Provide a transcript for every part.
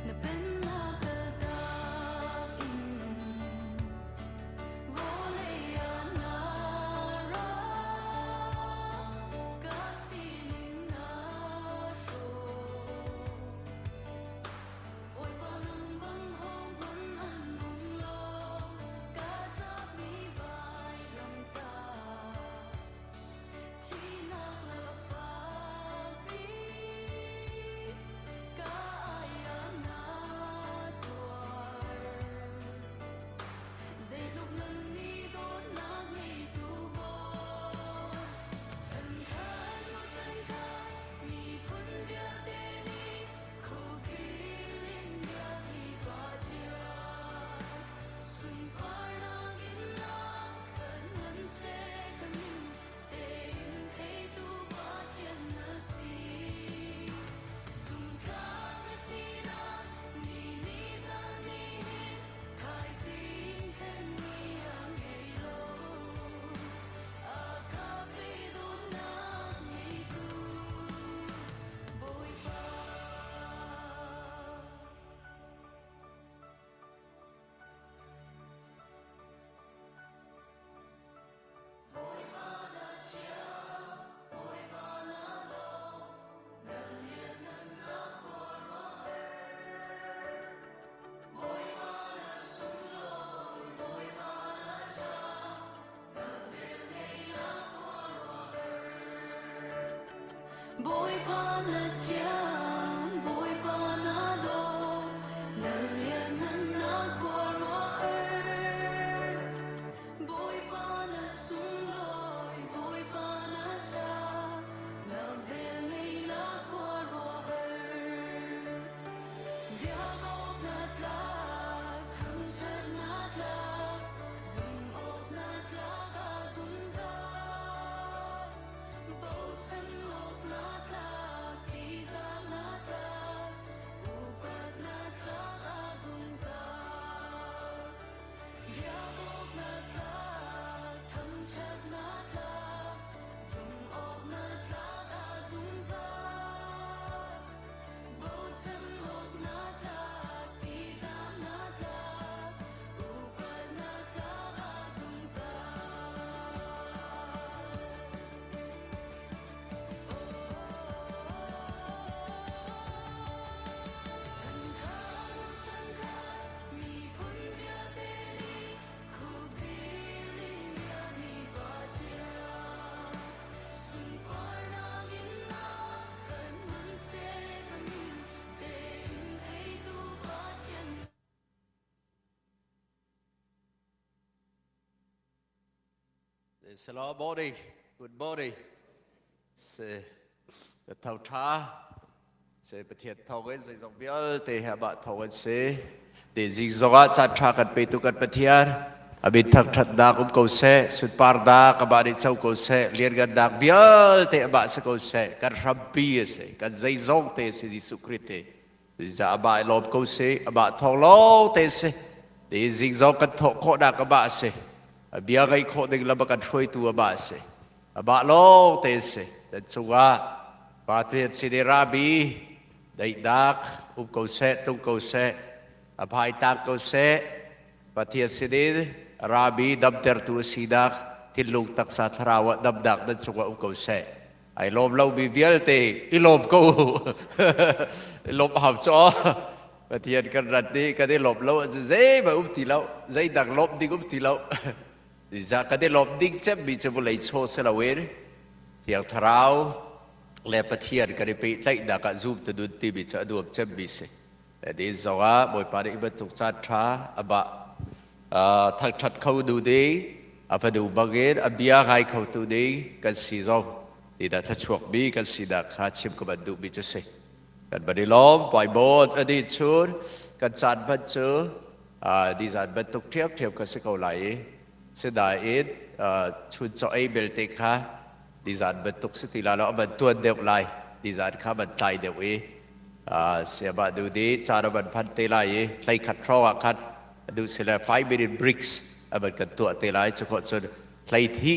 Na pennak kaltak in vawlei ah na ra. Ka sining na hrawh. Bawipa nang bang hohmanh an um lo. Ka tlakmi vailamtah. Thihnak le a fakpi ka ai ah na tuar. Zeitluk nganmi dawtnak ngeitu Bawi. Chankhat maw chankhat miphun vialte nih khuhphil in biakmi Pathian. Sunparnak in na khat hmanhseh ka min tein theitu Pathian na si. Zumhtlak na sinak ni ni zan ni hin thaizing thlenmi a ngei lo. A ka pe dawtnak ngeitu Bawipa. Bawipa na thiang, Bawipa na daw, na lianhngannak khuaruahhar. Bawipa na sunglawi, Bawipa na ṭha, na velngeihnak khuaruahhar. Bawipa na thiang, Bawipa na daw, na lianhngannak khuaruahhar. Bawipa na sunglawi, Bawipa na ṭha, na velngeihnak khuaruahhar. Biak awk na tlak, thangṭhat na tlak, zumh awk na tlak a zungzal. Bochan awk na tlak, ṭihzah na tlak, upat na tlak a zungzal. Biak awk na tlak, thangṭhat na tlak, zumh awk na tlak a zungzal. Bochan awk na tlak, ṭihzah na tlak, upat na tlak a zungzal. Chankhat, miphun vialte nih khuhphil in biakmi Pathian. Sunparnak in na khat hmanhseh ka min tein theitu Pathian. Selaw body, good body. Se tho tha. Se Pathian thawng in zeizong vialte he amah thawng in si. Ti zing zongah caan tha kan petu kan Pathian. Amin thangthatnak um ko seh, sunparnak amah nih co ko seh, lianngannak vialte amah si ko seh, kan hrampi a si, kan zeizong te a si Jesuh Khrih te. Zeicah amah i lawm ko si, amah thawng lawng te si. Ti zing zong kan thawh khawhnak amah a si. A bia ngaih khawh ding lam a kan hruaitu amah a si. Amah lawng te a si. Nan cungah Pathian sin i rami daihnak um ko seh, tung ko seh, a hmai tang ko seh. Pathian sinin rami damtertu a sinak thinlung taksa thlarau ah damnak nan cungah um ko seh. Ai lawm lomi vialte i lawm ko i lawmh hau cu Pathian kan rat i kan i lawmh lo ahcun zeihmanh um ti lo zeidang lawmh ding um ti lo Zeicah kan i lawmh ding cemmi cu vawlei chaw si loin Thiang Thlarau le Pathian kan i pehtlaihnak ah zum tu nun timi cu a nuam cemmi si. Le din zongah Bawipa nih bantuk caan ṭha amah thangṭhat kho nu ding a fanu bangin a bia ngai khotu ding kan si zong tidah thluachuakmi kan sinak kha chim ka van duhmi cu si. Kan van i lawm Bible a dih chun kan caan hman cu nizan bantuk ṭhiamṭhiam kan si ko lai i sinain chun chaw ei belte kha nizan bantuk si ti lai lo a van tuan deuh lai nizan kha van tlai deuh i siamah nu nih caan a van phan te lai i 11 hrawng ah khan duh si le 5 minute breaks a van kan tuah te lai cu khawh cun 12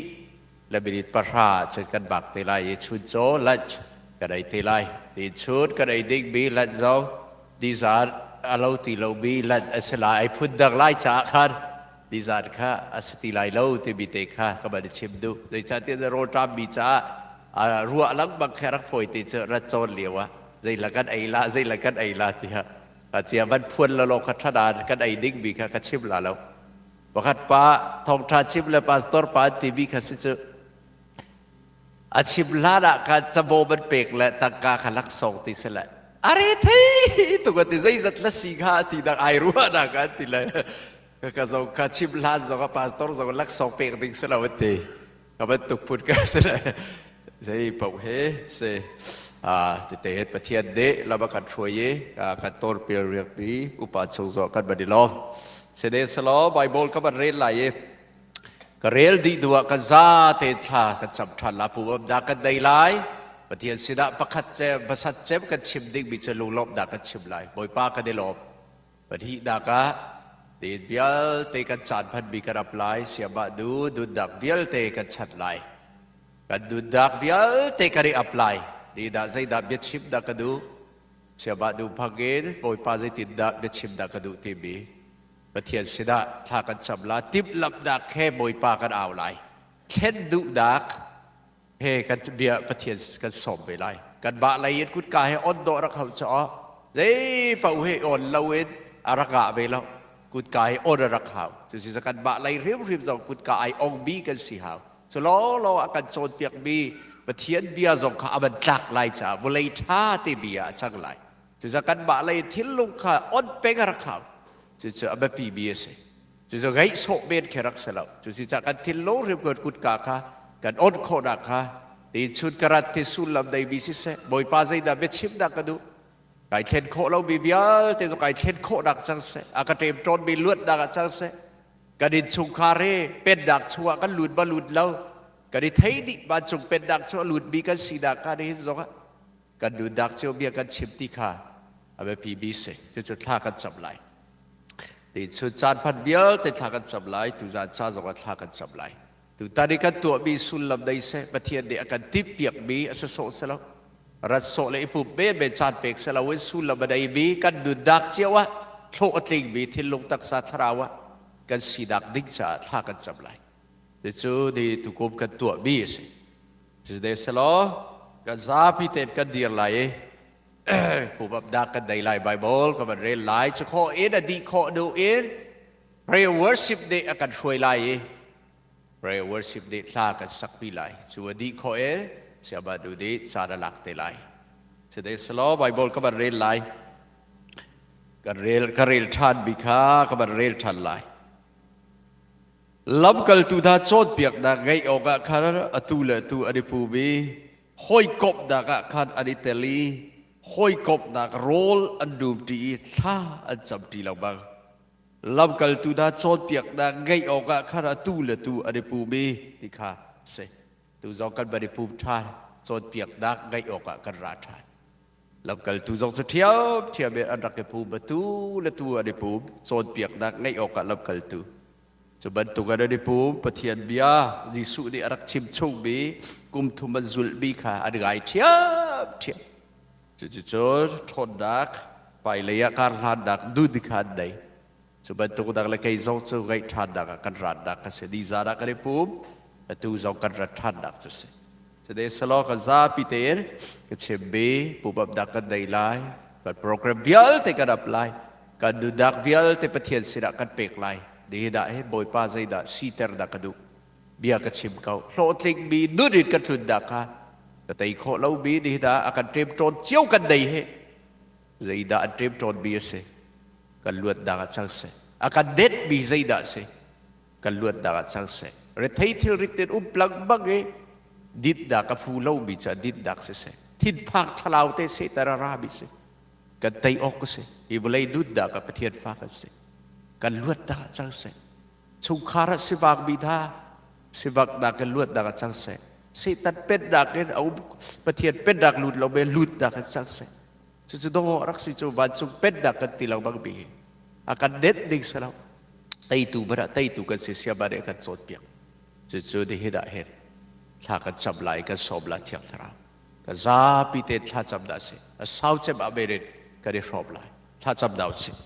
le minute 10 cun kan bak te lai i chun caw lunch kan ei te lai ti chun kan ei ding mi lunch zong nizan. a lo ti lomi lanh a si lai. Ai phun dang lai caah khan nizan kha a si ti lai lo timi te kha ka van i chim duh. Zeicahtiah rawlṭammi caah ruah lengmang khi a rak fawi te cu rat cawn lio ah zeila kan ei la, zeila kan ei la tiah cia van phuan lawlaw kha ṭhadan kan ei dingmi kha ka chim la lo. Pakhat pa thawngṭha chim le pastor pa an timi kha si cu a chim hlan ah khan cabawm an pek le tangka kha laksawng ti si le a re thei tuk a ti zeizat la si kha ti dak ai ruahnak an ti le ka zong ka chim hlan zong a pastor zong laksawng pek ding si lo an ti ka bantuk phun ka si le zei paoh he si tete Pathian nih lam a kan hruai i kan tawlpil riakmi upa chung zong kan van i lawm sene selaw Bible ka van rel lai i Ka rel dih hnu ah kan za tein thla kan cam ṭhan la pu dah kan nei lai. Pathian sinah pakhat cem, pasat cem kan chim dingmi cu lunglawmhnak kan chim lai. Bawipa kan i lawm. Pahnihnak ah tiin vialte kan caan hmanmi kan ap lai. Siamah nu nunnak vialte kan chan lai. Kan nunnak vialte kan i ap lai. Nidah zeidah biachim dah ka duh? Siamah nu phangin Bawipa zeitindah biachim dah ka duh timi Pathian sinah thla kan cam la. Timhlamhnak he Bawipa kan au lai. Thlen duhnak he kan bia Pathian kan sawm ve lai. Kanmah lei in kutka he on dawh rak hau caw. Zei paoh he on lo in a rak ngah ve lo. Kutka he on a rak hau. Cusi kanmah lei hrimhrim zong kutka ai ongmi kan si hau. Cu lawlaw a kan cawnpiakmi Pathian bia zong kha a van tlak lai caah vawlei ṭha te bia a cang lai. Cucaah kanmah lei thinlung kha on peng a rak hau. Cucu a biapimi a si. Cucu ngeih sawh men khi rak si lo. Cusicaah kan thinlung hrim kan kutka kha kan on khawhnak kha ti chun ka rat ti sullam neimi siseh Bawipa zeidah biachim dah ka duh kai thlen khawh lomi vialte cu kai thlen khawhnak cang seh a ka ṭemṭawnmi luatnak ah cang seh kan innchungkhar hi pennak chungah kan lut ma lut lo kan i thei dih vancung pennak chung a lutmi kan sinak kha nihin zongah Kan nunnak cio bia kan chim ti kha a biapi mi si. Cucu thla kan cam lai. Ti chun caan hman vialte thla kan cam lai, tuzaan ca zongah thla kan cam lai. Tutan i kan tuahmi sullam nei seh, Pathian nih a kan timhpiakmi a si sawh si lo. Rat sawh le i pum menmen caan pek si loin sullam a neimi kan nunnak cio ah thlawh a tlingmi thinlung taksa thlarau ah kan sinak ding caah thla kan cam lai. Cucu ni tukum kan tuahmi a si. Sihmanhsehlaw kan zapi tein kan dir lai i pumapnak kan nei lai Bible ka van rel lai cu khawh in a dih khawh hnu in prayer worship nih a kan hruai lai i prayer worship nih thla kan sakpi lai cu a dih khawh in siaba nu nih caan a lak te lai sihmanhsehlaw Bible ka van rel lai kan rel ka rel ṭhan mi kha ka van rel ṭhan lai Lamkaltu hna cawnpiaknak ngeih awkah khan atu le atu an i pum i hawikomhnak ah khan an i tel i hawikomhnak rawl an dumṭi i thla an camṭi lengmang. Lamkaltu hna cawnpiaknak ngeih awkah khan atu le atu an i pum i ti kha a si. Tu zong kan van i pum ṭhan, cawnpiaknak ngeih awkah kan ra ṭhan. Lamkaltu zong cu ṭhiamṭhiam in an rak i pum, atu le tu an i pum, cawnpiaknak ngeih awkah lamkaltu. Cu bantuk an i pum, Pathian bia Jesuh nih a rak chim chungmi kum thum an zulhmi kha an ngai ṭhiamṭhiam. Cuticun ṭhawnnak hmailei ah karhlannak nun kha an nei. Cu bantuk dang le kei zong cu ngaih ṭhannak ah kan rannak ka si. Nizan ah kan i pum, atu zong kan rat ṭhannak cu si. Sihmanhsehlaw kan zapi tein ka chimmi pumapnak kan nei lai, kan program vialte kan ap lai, kan nunnak vialte Pathian sinah kan pek lai. Nihin ah hin Bawipa zeidah siter dah ka duh? Bia ka chim ko. Hlawhtlingmi nun in kan tlunnak kha ka tei khawh lomi nihin ah a kan ṭemṭawn cio kan nei hi zeidah an ṭemṭawnmi a si? Kan luatnak ah cang seh. A kan detmi zeidah a si? Kan luatnak ah cang seh. Rethei thilrit in um lengmang i dinnak a phu lomi cu a dinnak siseh. Thinphang thlalau te sehter a rami si. Kan tei awk a si. Hi vawlei nunnak ah Pathian fa kan si. Kan luatnak ah cang seh. Chungkhar ah sivakmi hna sivaknak in luatnak ah cang seh. Satan pennak in a um Pathian pennak lut lo me lutnak in cang seh. Cucu dawh rak si cu vancung pennak kan ti lengmang mi hi a kan nenh ding si lo. Teitu hmanh ah teitu kan si siama nih a kan cawnpiak. Cucu nihin ah hin thla kan cam lai kan sawm lai Thiang Thlarau. Kan zapi tein thlacam dah si. A sau cem ah men in kan i hrawm lai. Thlacam hna usih.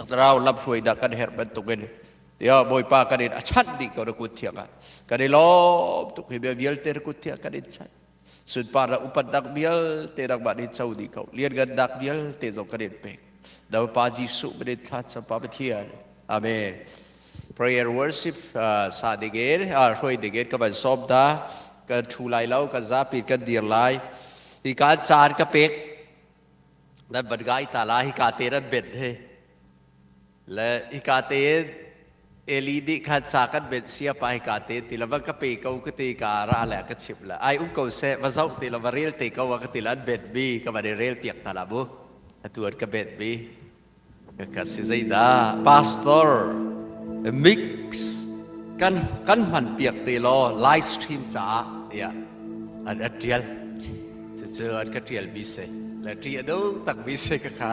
Thlarau lamhruai dah kan herh bantukin tiah Bawipa kan in a chanh dih ko na kut thiang ah kan i lawm tuk hi bia vialte na kut thiang kan in chanh sunpar na upatnak vialte nangmah nih co dih ko lianngannak vialte zong kan in pek na Pa Jesuh min in thla cam Pa Pathian Amen prayer worship sa dingin hruai dingin ka van sawm ta kan thu lai lo kan zapi kan dir lai hi ka caan ka pek nan van ngai ta la hi ka te nan bet he le hi ka te Eli nih khan sa kan bet sia pa hi ka te ti la va ka pe ko ka ti ka ra le ka chim la ai um ko se va zoh ti la va rel te ko ka ti la an bet mi ka va rel piak ta la bu atu an ka bet mi ka si zeidah pastor mix kan kan hman piak te law live stream caah tiah an a tial cucu an ka tial mi si le ṭi a do tak mi si ka kha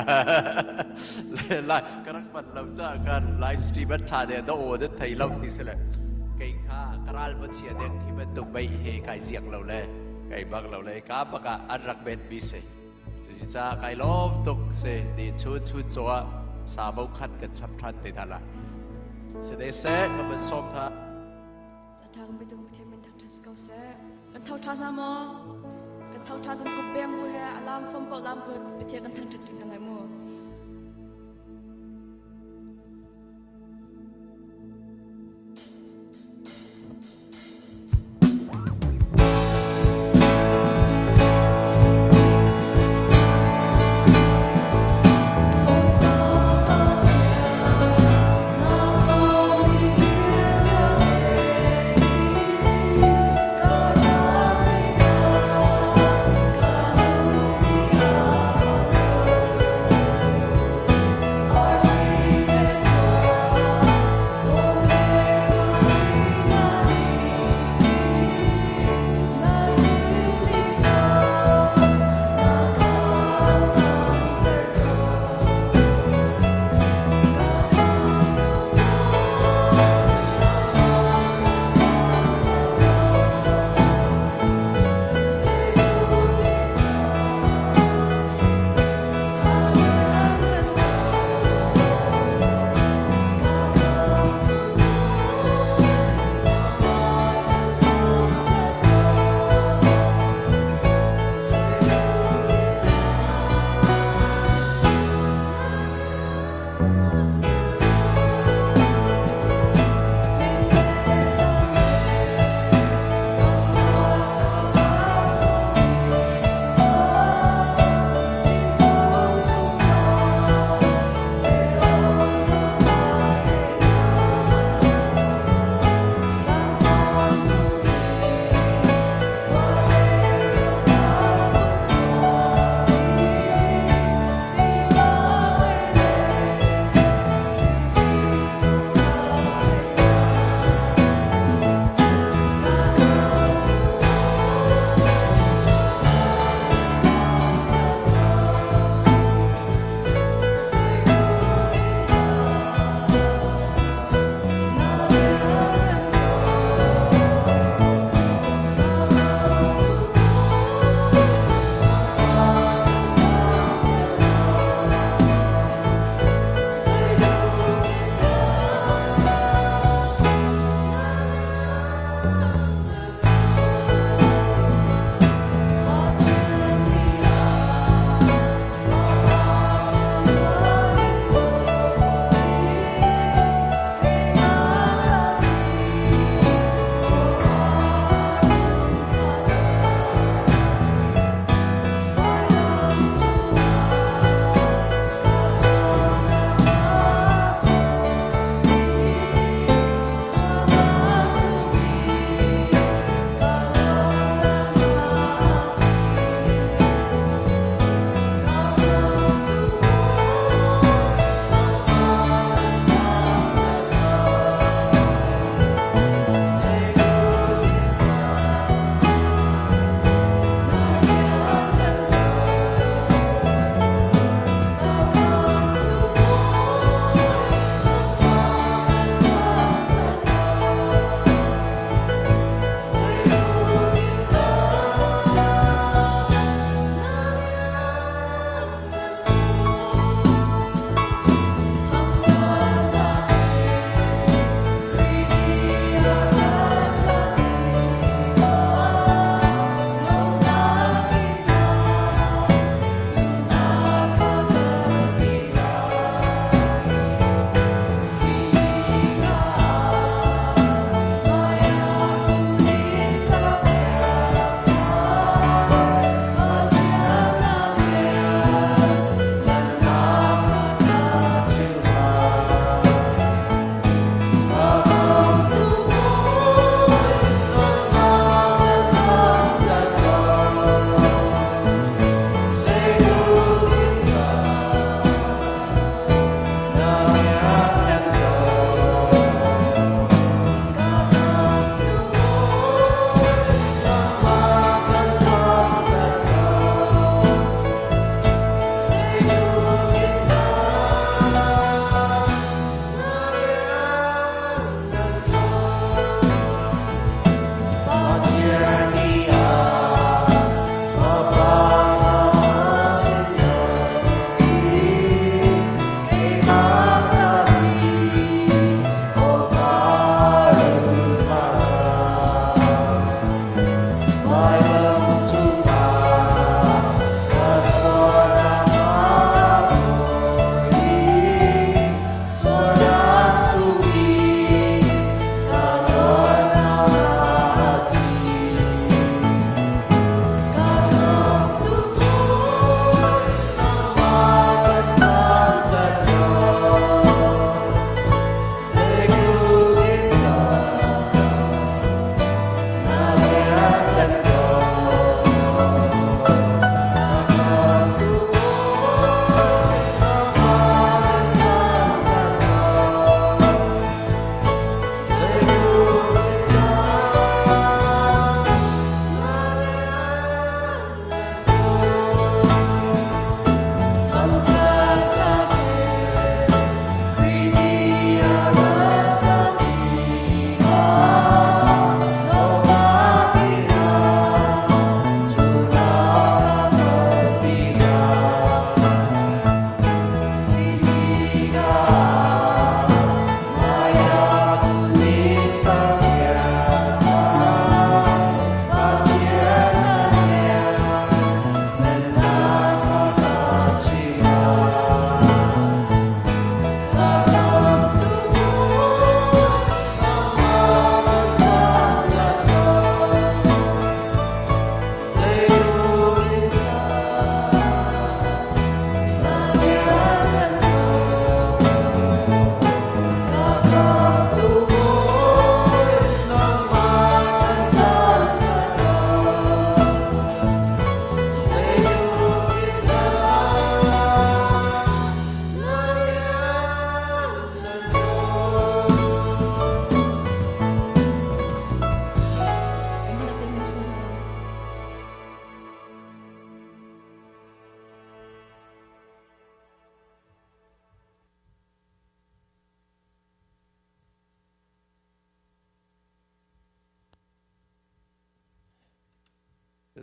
le lai ka rak hman lo caah kan live stream an ṭha de do aw dat thei lo ti si le kei kha ka ral ba chia dek hi bantuk mei he kai ziak lo le kai bang lo le ka bak ah an rak bet mi si Cucaah kai lawm tuk si ti chu chu caw sa bo khat kan chap than te hna la. Si de seh ka ban sawm tha. Tha kan bitung Pathian min thang thas ko seh. Kan tho tha hna maw? Kan tho tha zong kup beng bu he alam fom po lam bu Pathian kan thang that tin hna lai mu.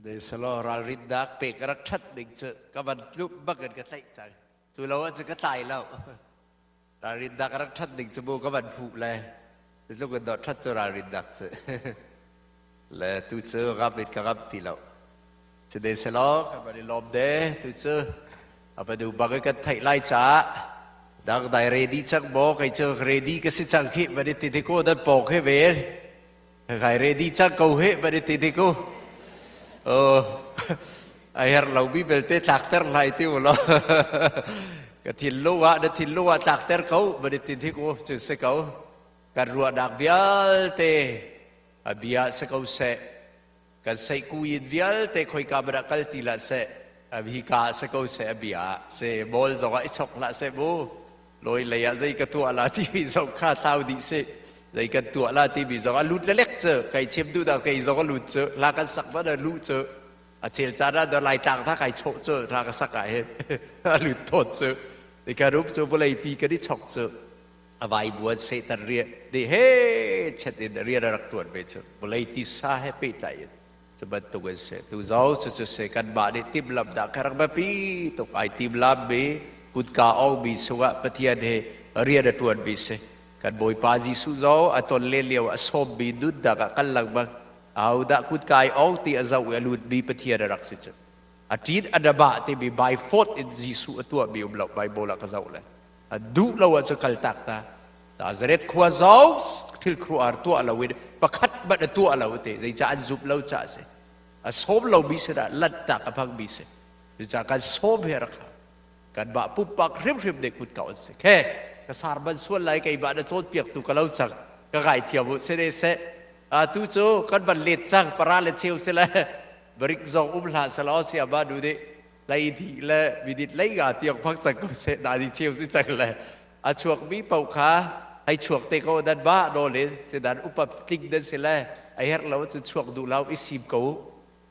Sihmanhsehlaw ralrinnak pek ka rak ṭhat ding cu ka van tluk bak in ka tlaih cang. Cu lo ahcun ka tlai lo. Ralrinnak ka rak ṭhat ding cu mu ka van fuh le tluk in dawh ṭhat cu ralrinnak cu. Le tu cu ngam in ka ngam ti lo. Sihmanhsehlaw kan van i lawm de tu cu a va du bang in kan theih lai caah dang dai ready cang maw kei cu ready ka si cang khi van i ti ti ko nan pawng he ve Kai ready cang ko he van i ti dik u. Oh, a her lo mi belte tlakter hlai ti u law. Ka thinlung ah na thinlung ah tlakter ko van i ti dik u cu si ko. Kan ruahnak vialte a bia si ko seh. Kan seihkuyin vialte khoika man ah kal ti lah seh. A hi ka si ko seh a bia se bawl zong ah i chok hlah seh mu. Lawi lei ah zei ka tuah la timi zong kha thlau dih si. Zei kan tuah la timi zong a lut lelek cu kai chim duh dah kei zong a lut cu hla kan sak man a lu cu a chel caan ah lai tlang tha kai chawh cu hla ka sak ah hin a lut thawt cu kan um cu vawlei pi kan i chok cu a vai buan satan rian nih he chet in rian a rak tuan ve cu vawlei tisa he pehtlai in Cu bantuk in si. Tu zo cu cu si kanmah nih timhlamh dah ka rak biapi tuk ai timlam mi kutka ongmi chungah Pathian he rian a ṭuanmi si. Kan Bawipa Jesuh zo a ton len lio a sawmmi nunnak ah kal lengmang. Ahodah kutka ai ong ti a zoh i a lutmi Pathian a rak si cu. A ṭin a dabah timi by force in Jesuh a tuahmi um lo Bible ah ka zoh le. A duh lo ahcun kaltak ta. Nazareth khua zong thil khuaruahhar tuah loin pakhat hmanh a tuah lo te zeicah an zumh lo caah a si. A sawm lomi sinah lanhtak a hmangmi si. Cucaah kan sawm he rak hau. Kanmah pumpak hrimhrim nih kutka an si. Khe, ka sarman sual lai keimah na cawnpiaktu ka lo cang. Ka ngaithiam u sene seh. Atu cu kan van let cang para le cheu si le barik zong um hlah selaw sia ma nu nih lei thi le minit lei nga tiang phak cang ko seh na ni cheu si cang le a chuakmi paoh kha hei chuak te ko dan ba nawl in sidan upa tling dan si le a herh lo cu chuak duh lo i sim ko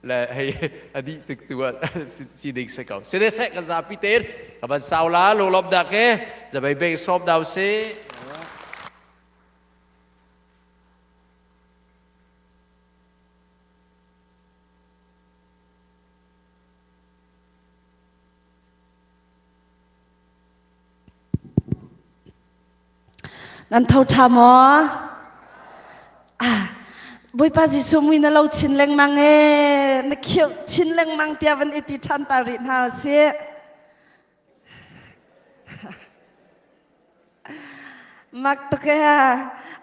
le hei a dih tuk tu ah si ding si ko sine seh kan zapi ten ka ban sau la lunglawm dak ke zabai beng sawm dau si. Nan tho ṭha maw? Ah, Bawipa Jesuh mui na lo chin lengmang e, na khioh chin lengmang tiah van i ti ṭhan ta rih hna usih. Mak tuk e.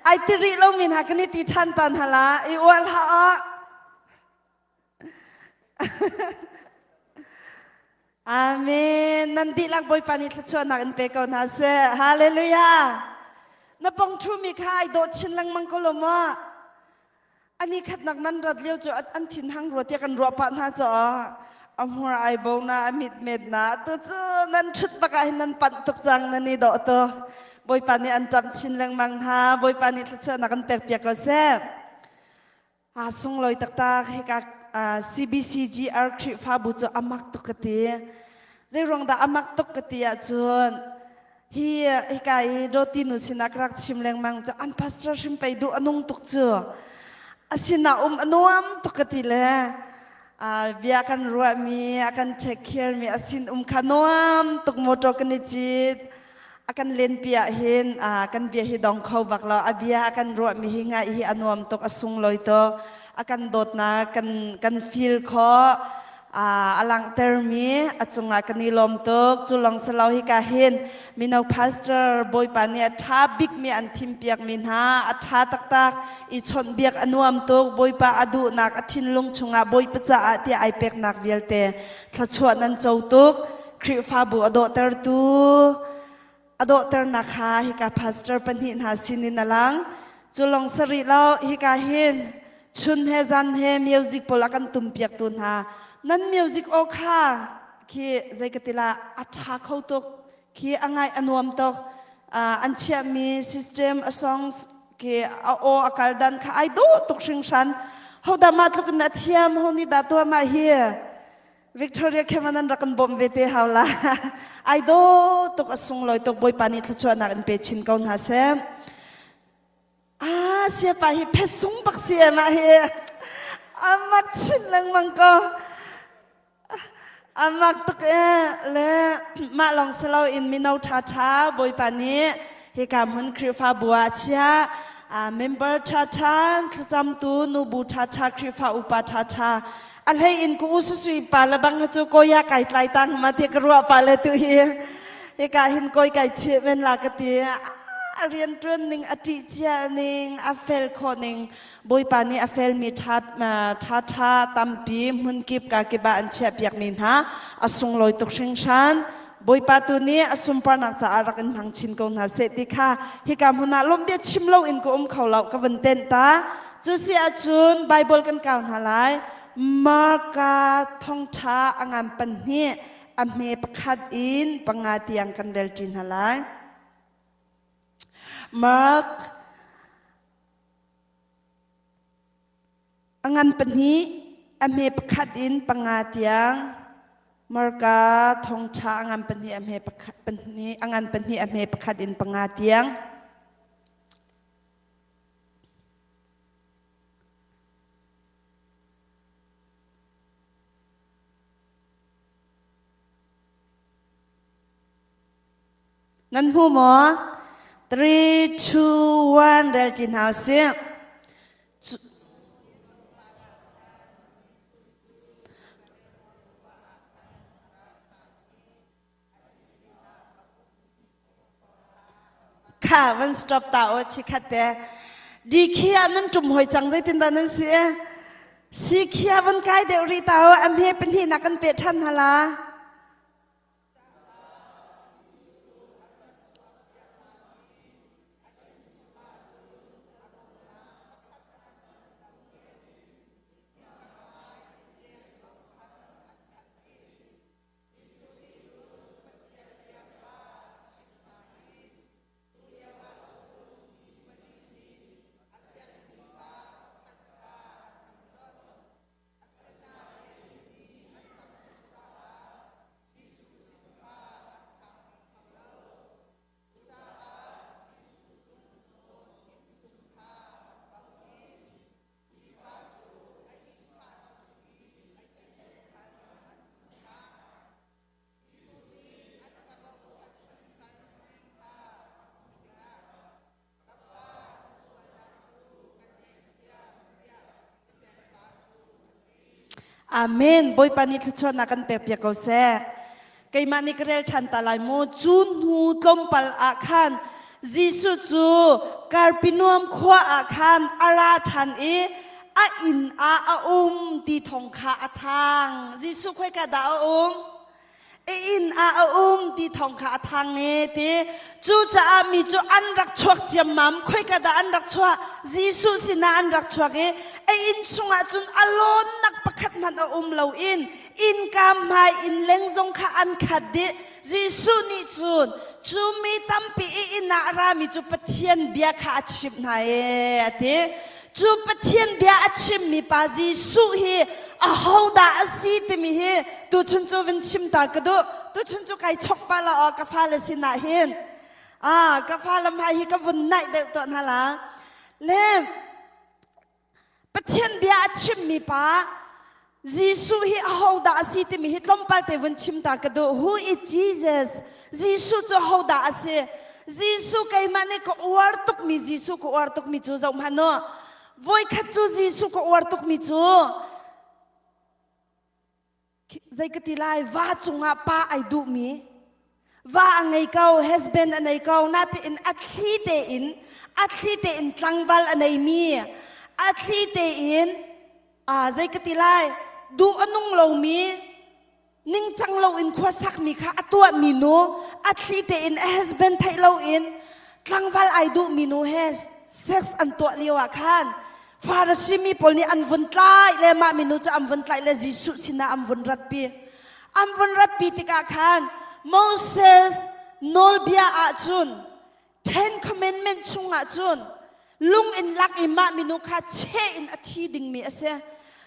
Ai ti rih lomi hna kan i ti ṭhan ta hna la, i ual hlah ah. Amen. Nan dihlak Bawipa nih thluachuahnak in pe ko hna seh. Hallelujah. Na pong ṭhumi kha ai dawh chin lengmang ko lo maw? Ani khatnak nan rat lio cu an thin hang rua tiah kan ruah pah hna caah a hmur ai bo na a mit met na tu cu nan ṭhut bak ah hin nan panh tuk cang nan i dawh tuk. Bawipa nih an ṭamh chin lengmang hna. Bawipa nih thluachuahnak an pek piak ko seh. Aa sunglawi taktak hika CBCGR Khrihfabu cu a mak tuk ka ti. Zeiruang dah a mak tuk ka ti ahcun hi hika i Dawti nu sinah ka rak chim lengmang cu an pastor hrim pei duh a nung tuk cu. A sinah um a nuam tuk ka ti le bia kan ruahmi a kan take care mi a sin um kha nuam tuk motor kan i cit. A kan lenpi ah hin kan bia hi dong kho bak lo. A bia a kan ruahmi hi ngaih hi a nuam tuk, a sunglawi tuk. A kan dawtnak kan kan feel khawh. A langhtermi a cungah kan i lawm tuk. Cu lawng si lo hika hin mino pastor Bawipa nih a ṭha bikmi an thimpiakmi hna a ṭha taktak i chawnhbiak a nuam tuk. Bawipa a duhnak a thinlung chungah Bawipa caah tiah ai peknak vialte thluachuah nan co tuk. Khrihfabu a dawhtertu a dawhternak kha hika pastor pahnih hna sinin a lang. Cu lawng si rih lo, hika hin chun he zan he music pawl a kan tumpiaktu hna nan music aw kha khi zei ka ti la a ṭha kho tuk khi a ngaih a nuam tuk an chiahmi system a songs khi a aw a kal dan kha ai dawh tuk hringhran hodah mah tluk in a thiam ho nih dah tuah mah hi Victoria Kevin an rak kan bawmh ve te hau la. Ai dawh tuk a sunglawi tuk Bawipa nih thluachuahnak in pe chin ko hna seh. Ah siapa hi phesung bak si ma hi. Amak chin lengmang ko. Amak tuk e le mah lawng si loin mino ṭhaṭha Bawipa nih hika hmun Khrihfabu ah a chiah. Member ṭhaṭha, thlacamtu nubu ṭhaṭha, Khrihfa upa ṭhaṭha a hlei in ka u susui pa le bang cu kawia kai tlai tang ma ti ka ruah pa le tu hi hika hin kawi kai chih men la ka ti a rian ṭuan ning a ṭih cia ning a fel khawh ning Bawipa nih a felmi ṭha ṭha tampi hmunkip kakip ah an chiahpiakmi hna a sunglawi tuk hringhran. Bawipa tu nih a sunparnak caah rak in hmang chin ko hna seh ti kha hika hmun ah lawmhbia chim loin ka um kho lo ka vun tenh ta. Cu si ahcun Bible kan kau hna lai. Marka thongṭha a ngan panhnih a hme pakhat in panga tiang kan rel ṭi hna lai. Mark A ngan pahnih, a hme pakhat in panga tiang. Marka thongṭha a ngan pahnih, a hme pakhat pahnih, a ngan pahnih, a hme pakhat in panga tiang. Nan hmu maw? 3, 2, 1, rel ṭi hna usih. Kha van stop ta o chikhat te. Di khi ah nan ṭum hoi cang zeitin dah nan si? Si khi ah van kai deuh rih ta o am he pahnih nak kan pe ṭhan hala. Amen. Bawipa nih thluachuahnak kan pek piak ko seh. Keimah nih ka rel ṭhan ta lai mu. Cu hnu tlawmpal ah khan Jesuh cu Karpinuam khua ah khan a ra ṭhan i a inn ah a um ti thawng kha a thang. Jesuh khoika dah a um? Inn ah a um ti thawng kha a thang e ti. Cucaah mi cu an rak chuak ciammam. Khoika dah an rak chuah? Jesuh sinah an rak chuak i a inn chungah cun a lawnnak pakhat hmanh a um lo in innka hmai inn leng zong kha an khat dih. Jesuh nih cun cu mi tampi i inn ah a rami cu Pathian bia kha a chimh hna e a ti. Cu Pathian bia a chimmi pa Jesuh hi ahodah a si timi hi tuchun cu vun chim ta ka duh. Tuchun cu kai chok pa la aw ka fale sinah hin. Ah, ka fale hmai hi ka vun naih deuh tuah hna la. Le Pathian bia a chimmi pa Jesuh hi ahodah a si timi hi tlawmpal te vun chim ta ka duh. Who is Jesus? Jesuh cu ahodah a si? Jesuh keimah nih ka uar tukmi Jesuh ka uar tukmi cu zoh hmanh u. Voikhat cu Jesuh ka uar tukmi cu zei ka ti lai va cungah pa ai duhmi va a ngei ko husband a nei ko natein a thli tein a thli tein tlangval a neimi a thli tein a zei ka ti lai duh a nung lomi ningcang loin khuasakmi kha a tuahmi nu a thli tein a husband theih loin tlangval ai duhmi nu he sex an tuah lio ah khan Farasi mi pawl nih an vun tlaih le mah minu cu an vun tlaih le Jesuh sinah an vun ratpi. An vun ratpi tikah khan Moses nawlbia ahcun Ten Commandment chungah cun lung in lak i mah minu kha cheh in a thi dingmi a si.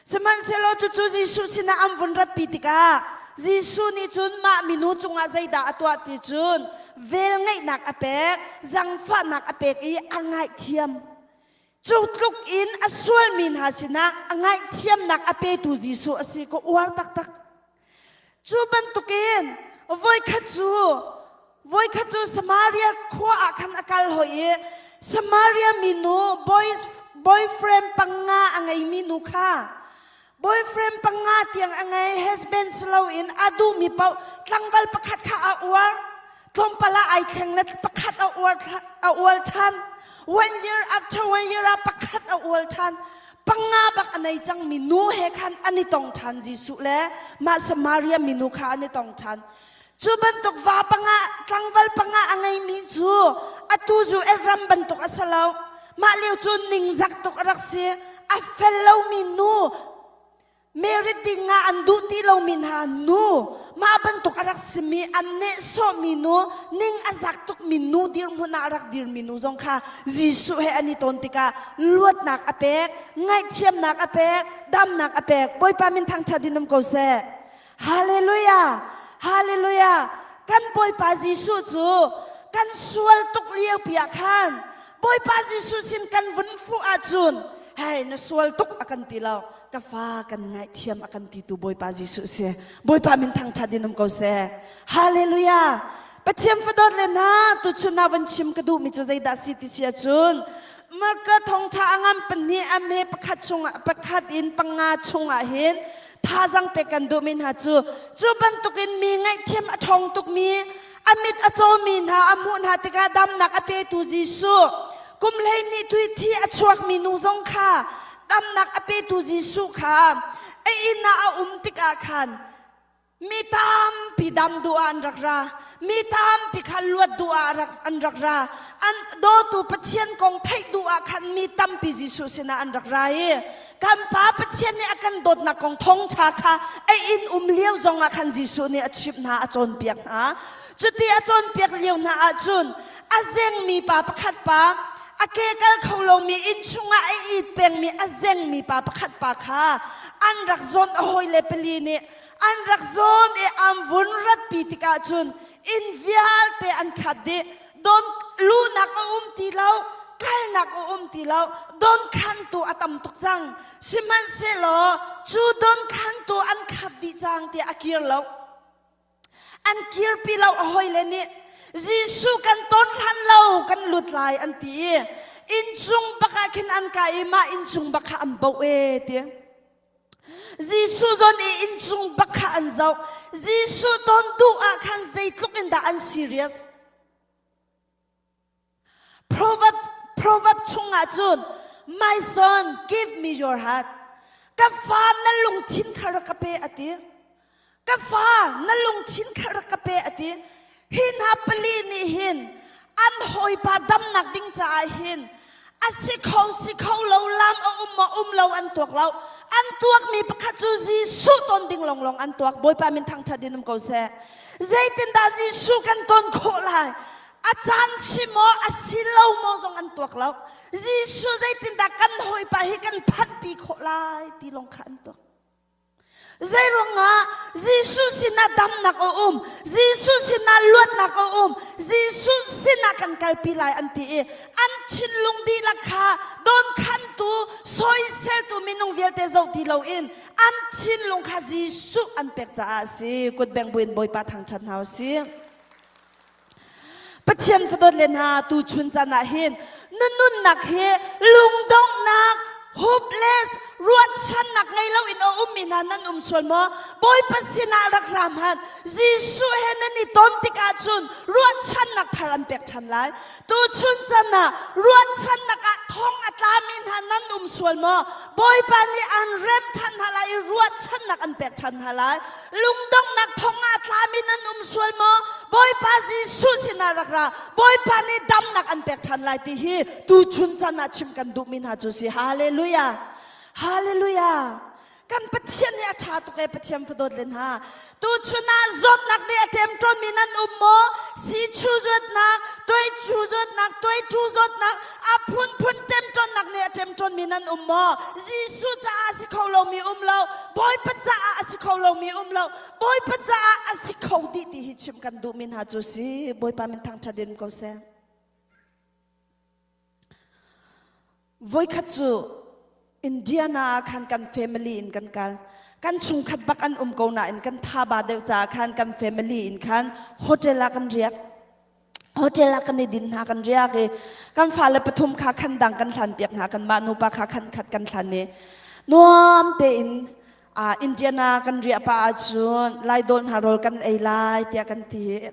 Sihmanhsehlaw cucu Jesuh sinah an vun ratpi tikah Jesuh nih cun mah minu cungah zeidah a tuah ti cun velngeihnak a pek, zangfahnak a pek i a ngaihthiam. Cu tluk in a sualmi hna sinah a ngaihthiamnak a petu Jesuh a si ka uar taktak. Cu bantukin voikhat cu voikhat cu Samaria khua ah khan a kal hoi i Samaria minu boys, boyfriend panga a ngeimi nu kha boyfriend panga tiang a ngei husband si loin a duhmi paoh tlangval pakhat kha a uar tlawmpal ah ai thleng le pakhat a uar a ual ṭhan one year after one year ah pakhat a ual ṭhan panga bak a nei cangmi nu he khan an i tong ṭhan Jesuh le mah Samaria minu kha an i tong ṭhan cu bantuk va panga tlangval panga a ngeimi cu atu cu ram bantuk a si lo mah lio cu ningzak tuk a rak si a fel lomi nu Merit ding ah an duh ti lomi hna nu mah bantuk a rak simi an nehsawhmi nu ning a zak tukmi nu dirhmun ah a rak dirmi nu zong kha Jesuh he an i ton tikah luatnak a pek ngaihthiamnak a pek damnak a pek Bawipa min thangṭhat in um ko seh Hallelujah Hallelujah kan Bawipa Jesuh cu kan sual tuk lio pi ah khan Bawipa Jesuh sin kan vun fuh ahcun hei na sual tuk a kan ti lo ka fa kan ngaihthiam a kan titu Bawipa Jesuh si. Bawipa min thangṭhat in um ko seh. Hallelujah. Pathian fadawt le hna tuchun ah van chim ka duhmi cu zeidah si ti si ahcun Marka thongṭha a ngam pahnih a hme pakhat chungah pakhat in panga chungah hin thazang pek kan duhmi hna cu cu bantukin mi ngaihthiam a ṭhawng tukmi a mit a cawmi hna a hmuh hna tikah damnak a petu Jesuh kum hleihnih tui thi a chuakmi nu zong kha damnak a petu Jesuh kha a inn ah a um tikah khan mi tampi dam duh ah an rak ra mi tampi kha luat duh ah an rak ra an dawtu Pathian kong theih duh ah khan mi tampi Jesuh sinah an rak ra i kan pa Pathian nih a kan dawtnak kong thawngṭha kha a inn um lio zong ah khan Jesuh nih a chimh hna a cawnpiak hna cuti a cawnpiak lio hna ahcun a zengmi pa pakhat pa a ke kal kho lomi inn chungah a it pengmi a zengmi pa pakhat pa kha an rak zawn a hawile pali nih an rak zawn i an vun ratpi tikah cun inn vialte an khat dih don luhnak a um ti lo kalnak a um ti lo don khantu a tam tuk cang sihmanhsehlaw cu don khantu an khat dih cang tiah a kir lo An kirpi lo a hawile nih Jesuh kan ton hlan lo kan lut lai an ti i innchung bak ah khin an kai i mah innchung bak kha an boh e ti. Jesuh zawn i innchung bak kha an zoh. Jesuh ton duh ah khan zeitluk in dah an serious. Proverb, Proverb chungah cun My son, give me your heart. Ka fa na lungthin kha rak ka pe a ti. Ka fa na lungthin kha rak ka pe a ti. Hi hna pali nih hin an hawipa damnak ding caah hin a si kho si kho lo lam a um maw um lo an tuak lo. An tuakmi pakhat cu Jesuh ton ding longlong an tuak. Bawipa min thangṭhat in um ko seh. Zeitindah Jesuh kan ton khawh lai? A caan si maw a si lo maw zong an tuak lo. Jesuh zeitindah kan hawipa hi kan phanhpi khawh lai ti lawng kha an tuak. Zeiruangah Jesuh sinah damnak a um, Jesuh sinah luatnak a um, Jesuh sinah kan kalpi lai an ti i an thinlung dihlak kha dawnkhantu, sawiseltu minung vialte zoh ti loin an thinlung kha Jesuh an pek caah a si. Kutbeng buin Bawipa thangṭhat hna u sih. Pathian fadawt le hna tuchun caan ah hin na nunnak hi lungdonghnak hopeless ruahchannak ngei lo in a ummi hna nan um sual maw Bawipa sinah rak ra hmanh Jesuh he nan i ton tikah cun ruahchannak thar an pek ṭhan lai tuchun caan ah ruahchannak ah thong a tlami hna nan um sual maw Bawipa nih an rem ṭhan hna lai i ruahchannak an pek ṭhan hna lai Lungdonghnak thong ah tlami nan um sual maw? Bawipa Jesuh sinah rak ra. Bawipa nih damnak an pek ṭhan lai ti hi tuchun chan ah chim kan duhmi hna cu si. Hallelujah. Hallelujah. Kan Pathian nih a ṭha tuk ee Pathian fadawt le hna. Tuchun ah zawtnak nih a ṭemṭawnmi nan um maw? Sichu zawtnak, tuaichu zawtnak, tuaiṭu zawtnak, a phunphun ṭemṭawnnak nih a ṭemṭawnmi nan um maw? Jesuh caah a si kho lomi um lo. Bawipa caah a si kho lomi um lo. Bawipa caah a si kho dih ti hi chim kan duhmi hna cu si. Bawipa min thangṭhat in ko seh. Voikhat cu Indiana ah khan kan family in kan kal. Kan chungkhat bak an um ko nain kan thaba deuh caah khan kan family in khan hotel ah kan riak. Hotel ah kan i din hna kan riak i kan fale pathum kha khan dang kan hlan piak hna kan mah nupa kha khan khat kan hlan i nuam tein uh, Indiana kan riah pa ahcun Laidawl hna rawl kan ei lai tiah kan ti.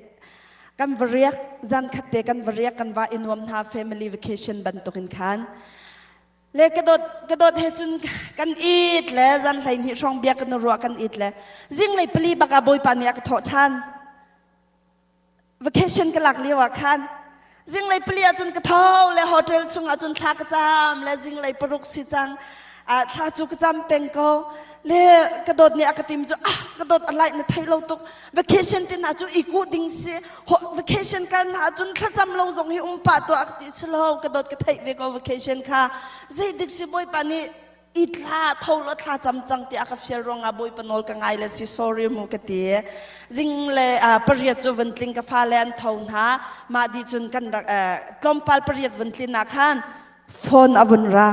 Kan va riak zan khat te kan va riak kan va i nuam hna family vacation bantukin khan. Le ka dawt ka dawt he cun kan it le zan hlei hnih hrawng bia kan ruah kan it le zinglei pali bak ah Bawipa nih a ka thawh ṭhan. Vacation ka lak lio ah khan zinglei pali ahcun ka tho le hotel chung ahcun thla ka cam le zinglei paruk si cang thla cu ka cam peng ko le ka dawt nih a ka tim cu ah ka dawt a lai na thei lo tuk vacation tin ah cu i kuh ding si vacation kal na ahcun thlacam lo zong hi um pah tuah ka ti si lo ka dawt ka theih ve ko vacation kha zei dik si bawipa nih i thla tho lo thla cam cang ti a ka fial ruangah bawipa nawl ka ngai le si sorry mu ka ti zing le pariat cu vun tling ka fale an tho hna mah di cun kan rak tlawmpal pariat vun tlin ah khan phone a vun ra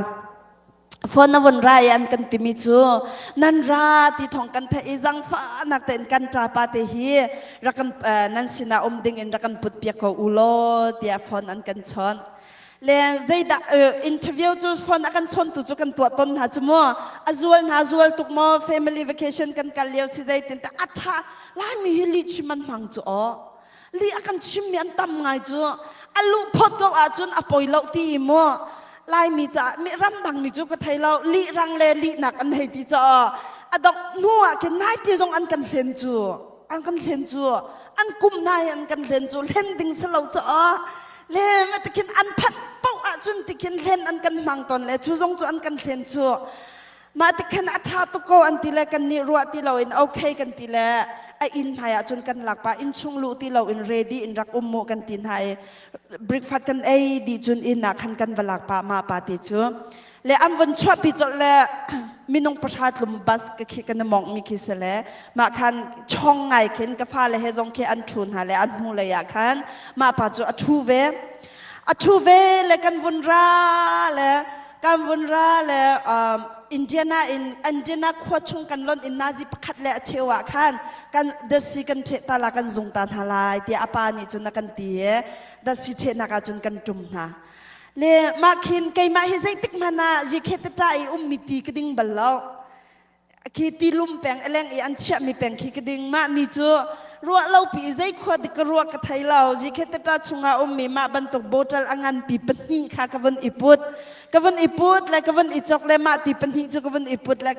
phone a vun ra i an kan timi cu nan ra ti thong kan theih i zangfahnak tein kan ṭapa te hi rak kan nan sinah um ding in rak kan put piak ko u law tiah phone an kan chawnh le zeidah interview cu phone a kan chawntu cu kan tuah ton hna cu mu a zual hna zual tuk maw family vacation kan kal lio si zeitin tah a tha laimi hi lih chim an hmang cu aw li a kan chimmi an tam ngai cu a luh phot ko ahcun a poi lo ti i mu laimi ca mi ramdang mi cu ka thei lo lih rang le lihnak an hei ti ca a dok hnu ah khin nai ti zong an kan hlen cu an kan hlen cu an kum nai an kan hlen cu hlen ding si lo ca le ma tikhin an phat poh ahcun tikhin hlen an kan hmang ton le cu zong cu an kan hlen cu mah tikhan a ṭha tuk ko an ti le kan nih ruah ti loin okay kan ti le a inn hmai ah cun kan lak pah inn chung luh ti loin ready in rak um mu kan ti hna i breakfast kan ei dih cun inn ah khan kan va lak pah mah pa ti cu le an vun chuahpi colh le minung pahra tlum bus ka khi kan mong mi khi si le mah khan chong ngai khin ka fale he zong khi an ṭhu hna le an hnu lei ah khan mah pa cu a ṭhu ve a ṭhu ve le kan vun ra le kan vun ra le um, Indiana in Indiana khua chung kan lon in nazi pakhat le a cheu ah khan kan dasi kan ṭheh ta la kan zung ta hna lai tiah a pa nih cun a kan ti i dasi ṭhehnak ah cun kan ṭum hna Le mah khin keimah hi zeitik hmanh ah yikhetata i ummi ti ka ding bal lo. Khi ti lum peng eleng i an chiahmi peng khi ka ding. Mah ni cu ruah lo pi i zei khua dik ka ruah ka thei lo. Yikhetata chungah ummi mah bantuk bottle a nganpi pahnih kha ka vun i put. Ka vun i put le ka vun i chok le mah ti pahnih cu ka vun i put le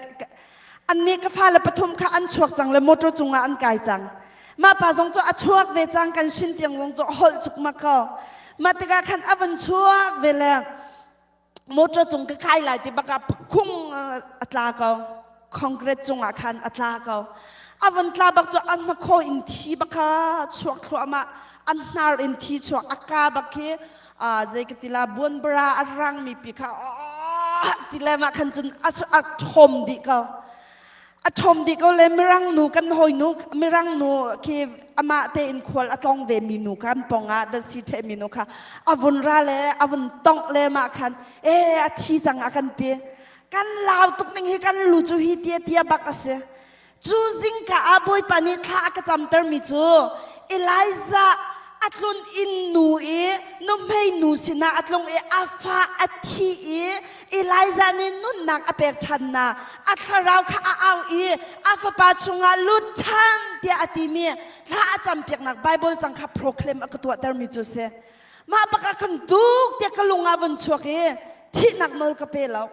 annih ka fale pathum kha an chuak cang le motor cungah an kai cang mah pa zong cu a chuak ve cang kan sin tiang zong cu holh cuk ma ko mah tikah khan a vun chuak ve le motor cung ka kai lai ti bak ah khung a tla ko concrete cungah khan a tla ko a vun tla bak cu an hnakhaw in thi bak kha chuak thluahmah an hnar in thi chuak a ka bak khi zei ka ti la buanbara a rangmi pi kha ti le mah khan cun a ṭhawm dih ko a ṭhawm dih ko le mirang nu kan hawi nu mirang nu khi amah tein khual a tlong ve mi nu kha an pong ah dasi ṭhe mi nu kha a vun ra le a vun tongh le mah khan e a thi cang a kan ti kan lau tuk ning hi kan lu cu hi tia tia bak a si Cu zingka ah Bawipa nih thla a ka camtermi cu Elijah a tlun inn nu i nuhmei nu sinah a tlung i a fa a thi i Elijah nih nunnak a pek ṭhan na a thlarau kha a au i a fapa chungah lut ṭhan tiah a timi thla a campiaknak Bible cang kha proclaim a ka tuahtermi cu si. Mah bak ah kan tuk tiah ka lung ah vun chuak i thihnak nawl ka pe lo.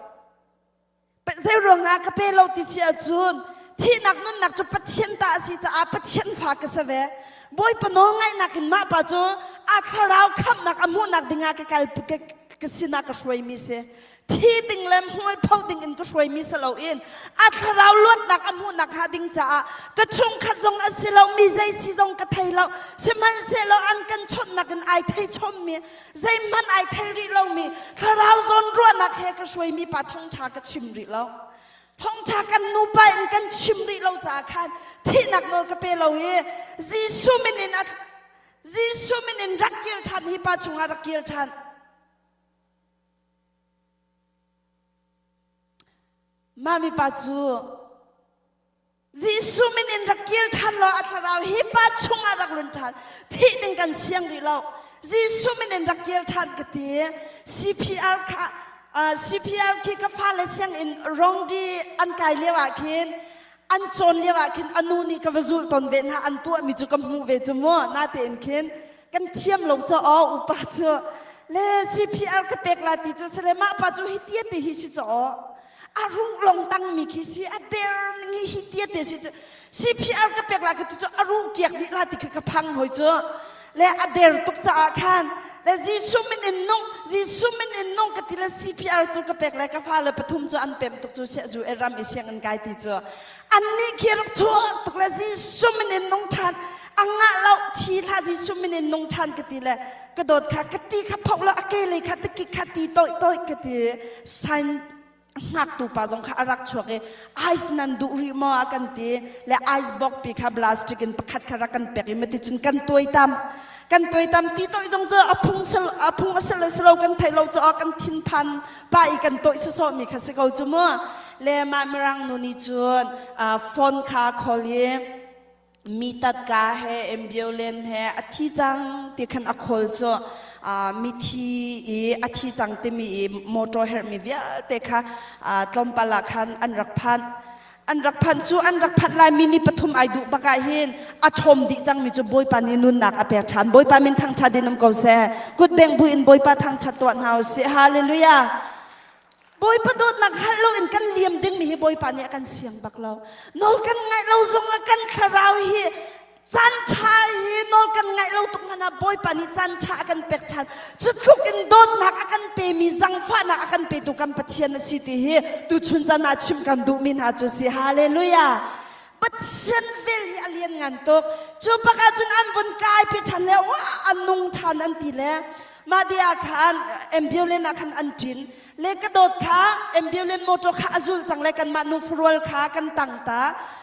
Zei ruangah ka pe lo ti si ahcun thihnak nunnak cu Pathian ta a si caah Pathian fa ka si ve. Bawipa nawl ngaihnak in mah pa cu a thlarau khamhnak a hmuhnak dingah ka kal ka, ka sinah ka hruaimi si. Thi ding le hmualpho ding in ka hruaimi si loin a thlarau luatnak a hmuhnak hnga ding caah ka chungkhat zong a si lo mi zei si zong ka thei lo sihmanhsehlaw an kan chawnhnak in ai thei chommi zeihmanh ai thei rih lomi thlarau zawn ruahnak he ka hruaimi pa thongṭha ka chim rih lo thongṭha kan nupa in kan chim rih lo caah khan thihnak nawl ka pe lo i Jesuh min in Jesuh min in rak kir ṭhan hi pa chungah rak kir ṭhan. Mah mipa cu Jesuh min in rak kir ṭhan law a thlarau hi pa chungah rak lun ṭhan. Thih ding kan siang rih lo. Jesuh min in rak kir ṭhan ka ti. CPR kha uh, CPR khi ka fale sianginn rongdi an kai lio ah khin an cawn lio ah khin a nu nih ka va zulh tawn ve hna an tuahmi cu ka hmuh ve cu mu natein khin kan thiam lo ca aw upa cu le CPR ka pek la ti cu sile mah pa cu hi tia ti hi si ca aw a ruh long tang mi khi si a der ning hi hi tia te si cu CPR ka pek la ka ti cu a ruh kiak dih la ti kha ka phang hoi cu le a der tuk caah khan le Jesuh min in nung Jesuh min in nung ka ti le CPR cu ka pek le ka fale pathum cu an pem tuk cu sia zu ram i sianginn kai ti cu annih khi rak chuah tuk le Jesuh min in nung ṭhan a ngah lo thi hlah Jesuh min in nung ṭhan ka ti le ka dawt kha ka ti kha phok lo a ke lei kha tikik kha ti toih toih ka ti sign ngaktu pa zong kha a rak chuak i ice nan duh rih maw a kan ti le ice box pi kha plastic in pakhat kha rak kan pek i mati cun kan tuaitam kan tuaitam ti toih zong cu a phung a phung a sel selo kan thei lo cu kan thinphan pa i kan toih sawsawh mi kha si ko cu mu le mah mirang nu nih cun phone kha call i mi tatka he ambulance he a thi cang ti khan a call cu mithi i a thi cang timi i motor herhmi vialte kha tlawmpal ah khan an rak phanh an rak phanh cu an rak phanh lai mi ni pathum ai duh bak ah hin a ṭhawm dih cangmi cu Bawipa nih nunnak a pek ṭhan Bawipa min thangṭhat din um ko seh kut beng buin Bawipa thangṭhat tuah hna usih hallelujah Bawipa dawtnak hngalh loin kan liam dingmi hi Bawipa nih a kan siang bak lo. Nawl kan ngaih lo zongah kan thlarau hi caan ṭha hi nawl kan ngaih lo tuk hmanh ah Bawipa nih caan ṭha a kan pek ṭhan. Cu tluk in dawtnak a kan pemi, zangfahnak a kan petu kan Pathian a si ti hi tuchun caan ah chimh kan duhmi hna cu si. Hallelujah! Pathian vel hi a lian ngan tuk. Cu bak ahcun an vun kai pi ṭhan le wah a nung ṭhan an ti le mah dih ah khan ambulance ah khan an ṭin. Le ka dawt kha ambulance motor kha a zulh cang le kanmah nu furual kha kan tang ta.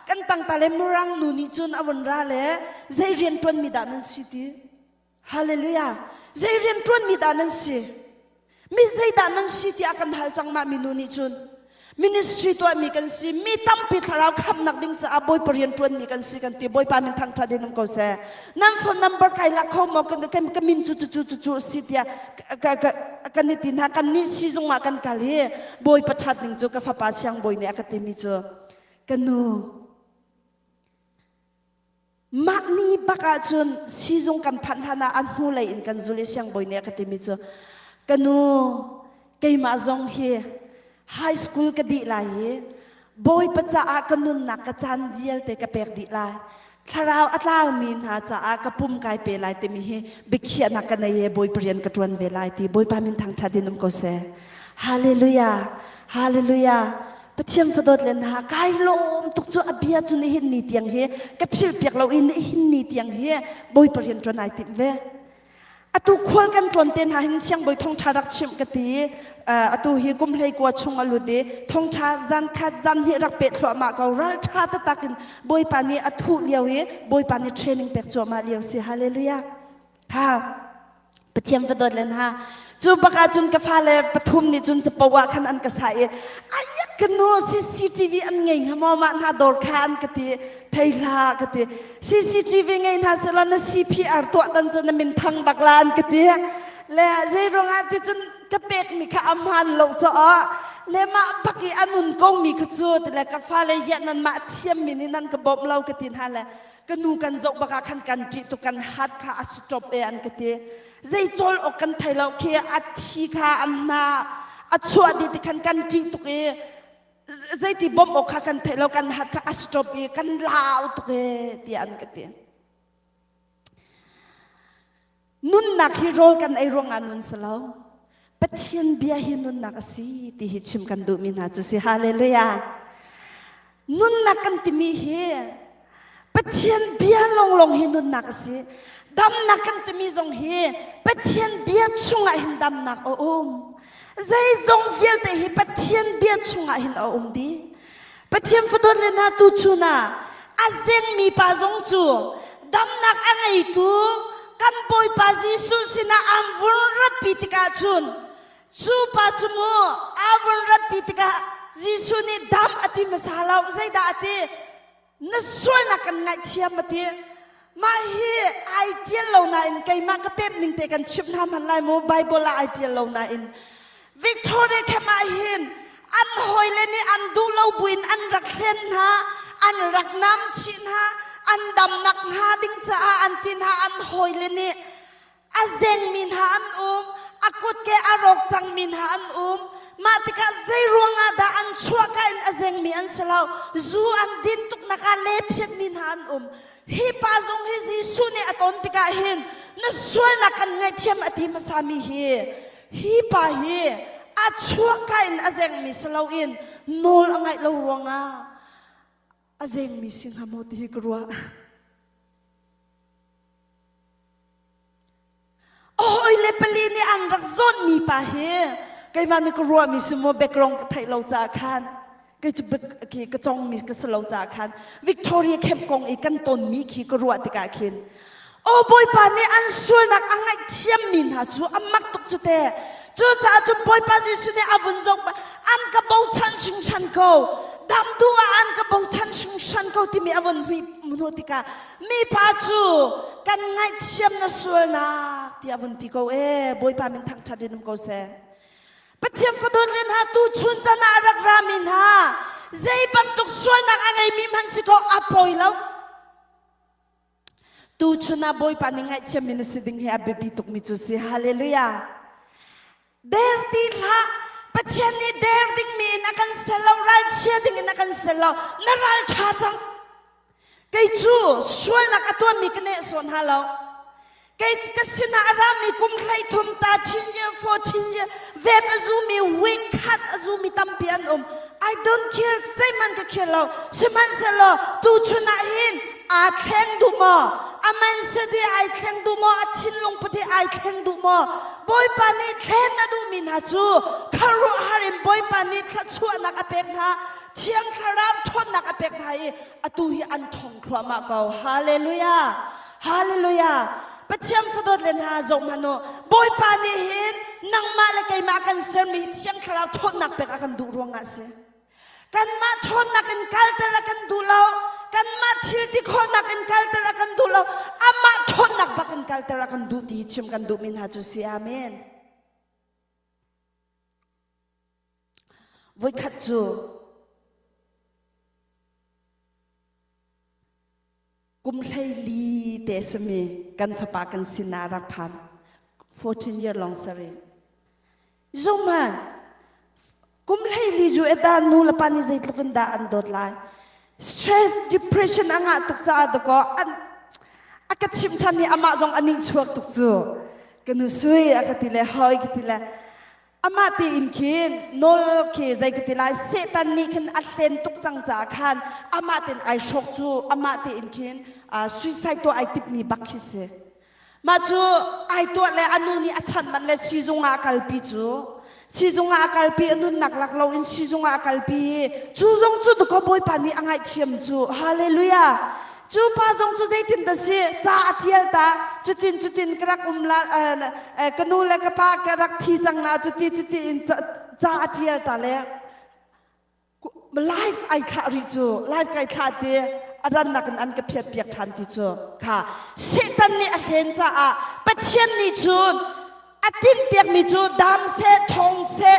Kan tang ta le mirang nu nih cun a vun ra le zei rian ṭuan mi dah nan si ti? Hallelujah. Zei rian ṭuan mi dah nan si? Mi zeidah nan si tiah kan hal cang mah minu nih cun ministry tuahmi kan si mi tampi thlarau khamnak ding caah Bawipa rian ṭuanmi kan si kan ti Bawipa min thangṭhat in um ko seh nan phone number kai lak kho maw kan ka min cu cu cu cu si tiah kan i ti hna kan nih sizung ah kan kal hi Bawipa ṭhat ning cu ka fapa siangbawi nih a ka timi cu ka nu Mah ni bak ahcun siizung kan phanh hlan ah a hnulei in kan zul i siangbawi nih a ka timi cu ka nu keimah zong hi high school ka dih lai i Bawipa caah ka nunnak ka caan vialte ka pek dih lai thlarau a tlaumi hna caah ka pum kai pe lai timi hi biakhiahnak ka nei i Bawipa rian ka ṭuan ve lai ti Bawipa min thangṭhat in um ko seh Hallelujah Hallelujah Pathian fadawt le hna kai lawm tuk cu a bia cu nihin ni tiang hi ka philh piak lo i nihin ni tiang hi Bawipa rian ṭuan ai timh ve. Atu khual kan tlawn te hna hin siangbawi thongṭha rak chimh ka ti atu hi kum hlei kua chung a lut i thongṭha zan khat zan hnih rak peh thluahmah ko ralṭha taktak in Bawipa nih a thuh lio i Bawipa nih training pek cuahmah lio si hallelujah ha Pathian va dawt len ha. Cu bak ahcun ka fale pathum nih cun capo ah khan an ka sah i ayak ka nu CCTV an ngei hnga maw mah hna dawr kha an ka ti thei hlah ka ti CCTV ngei hna selaw na CPR tuah tan cu na min thang bak la an ka ti le zei ruangah ti cun ka pek mi kha a hmaan lo caah le mah bak i a nun ko mi kha cu ti le ka fale ziah nan mah thiam mi nih nan ka bawmh lo ka ti hna le ka nu kan zoh bak ah khan kan ṭih tuk kan hat kha a stop e an ka ti zei cawl awk kan thei lo khi a thi kha an hna a chuah dih ti khan kan ṭih tuk i zeiti bawmh awk kha kan thei lo kan hat kha a stop i kan lau tuk e tiah an ka ti Nunnak hi rawl kan ei ruangah nun si lo. Pathian bia hi nunnak a si ti hi chim kan duhmi hna cu si. Hallelujah. Nunnak kan timi hi Pathian bia longlong hi nunnak a si. Damnak kan timi zong hi Pathian bia chungah hin damnak a um. Zeizong vialte hi Pathian bia chungah hin a um dih. Pathian fadawt le hna tu chun ah a zengmi pa zong cu damnak a ngeitu kan Bawipa Jesuh sinah an vun ratpi tikah cun. Cu pa cu mu a vun ratpi tikah Jesuh nih dam a ti hmasa lo. Zeidah a ti? Na sualnak kan ngaihthiam a ti. Mah hi ai ṭial lo nain keimah ka pemh ning te kan chimh hna hmanh lai mu Bible ah ai ṭial lo nain Victoria camp ah hin an hawile nih an duh lo buin an rak hlen hna an rak nam chih hna an damnak hnga ding caah an ti hna an hawile nih a zengmi hna an um a kutke a rawk cangmi hna an um mah tikah zei ruangah dah an chuahka in a zengmi an si lo zu an din tuk nak ah lephiatmi hna an um hi pa zong hi Jesuh nih a ton tikah hin na sualnak kan ngaihthiam a ti hmasami hi hi pa hi a chuahka in a zengmi si loin nawl a ngaih lo ruangah a zengmi si hnga maw ti hi ka ruah A hawile pali nih an rak zawnhmi pa hi keimah nih ka ruahmi si maw background ka theih lo caah khan kei cu khi ka congmi ka si lo caah khan Victoria camp kong i kan tonmi khi ka ruah tikah khin aw Bawipa nih an sualnak a ngaihthiammi hna cu a mak tuk cu te cucaah cun Bawipa Jesuh nih a vun zong an ka bochan hringhran ko dam duh ah an ka bochan hringhran ko timi a vun hmuh tikah Mipa cu kan ngaihthiam na sualnak tiah vun ti ko e Bawipa min thangṭhat in um ko seh. Pathian fadawt le hna tu chun can ah a rak rami hna zei bantuk sualnak a ngeimi hmanh si ko a pawi lo. Tu chun ah Bawipa nih ngaihthiam mi na si ding hi a biapi tukmi cu si. Hallelujah. Der ti hlah. Pathian nih der dingmi in a kan sel lo, ralchia ding in a kan sel lo. Na ral ṭha cang. Kei cu sualnak a tuanmi ka nehsawh hna lo. Kei ka sinah a rami kum 13 ta 13 year 14 year vep a zumi week khat a zumi tampi an um. I don't care zeihmanh ka care lo. Sihmanhsehlaw tuchun ah hin aa thleng duh maw? A mindset hi ai thleng duh maw? A thinlung put hi ai thleng duh maw? Bawipa nih thlen a duhmi hna cu khuaruahhar in Bawipa nih thluachuahnak a pek hna, Thiang Thlarau ṭhawnnak a pek hna i atu hi an ṭhawng thluahmah ko. Hallelujah! Hallelujah! Pathian fadawt le hna zoh hmanh u. Bawipa nih hin nangmah le keimah kan sermi Thiang Thlarau ṭhawnnak pek a kan duh ruangah a si. Kanmah ṭhawnnak in kalter a kan duh lo. Kanmah thil ti khawhnak in kalter a kan duh lo. Amah ṭhawnnak bak in kalter a kan duh ti hi chim kan duhmi hna cu si. Amen. Voikhat cu kum 14 te simi kan fapa kan sinah rak phan 14 year long sari Zumhan kum 14 ju eda nu le pa nih zeitluk in dah an dawt lai stress depression a ngah tuk caah dakaw an a ka chim ṭhan i amah zong a nih chuak tuk cu ka nu sui a ka ti le hoi ka ti le amah tein khin nawl khi zei ka ti lai Satan nih khin a hlen tuk cang caah khan amah tein ai hrawk cu amah tein khin suicide tuah ai tipmi bak khi si Mah cu ai tuah le a nu nih a chanh manh le siizung ah a kalpi cu siizung ah a kalpi a nunnak lak loin siizung ah a kalpi cu zong cu dakaw Bawipa nih a ngaihthiam cu hallelujah cu pa zong cu zeitin dah si ca a ṭial ta cutin cutin ka rak um la ka nu le ka pa ka rak thi cang na cuti cuti in ca a ṭial ta le life ai thlah rih cu life kai thlah ti a rannak in an ka phiat piak ṭhan ti cu kha Satan nih a hlen caah Pathian nih cun a tinh piakmi cu dam seh ṭhawng seh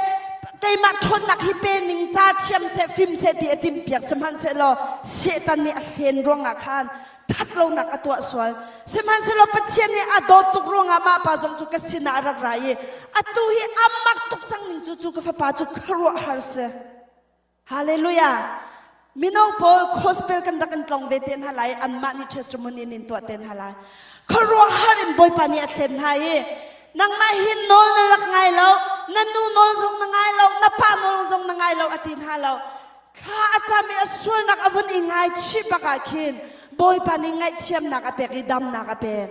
keimah ṭhawnnak hi pe ning ca thiam seh fim seh ti a timh piak sihmanhsehlaw Satan nih a hlen ruangah khan ṭhat lonak a tuah sual sihmanhsehlaw Pathian nih a dawt tuk ruangah mah pa zong cu ka sinah a rak ra i atu hi a mak tuk cang ning cu cu ka fapa cu khuaruahhar si Hallelujah mino pawl gospel kan rak in tlong ve te hna lai anmah nih testimony in tuah te hna lai khuaruahhar in Bawipa nih a thlen hna i nangmah hi nawl na rak ngai lo na nu nawl zong na ngai lo na pa nawl zong na ngai lo a ti hna lo thla a cam i a sualnak a vun i ngaichih bak ah khin Bawipa nih ngaihthiamnak a pek i damnak a pek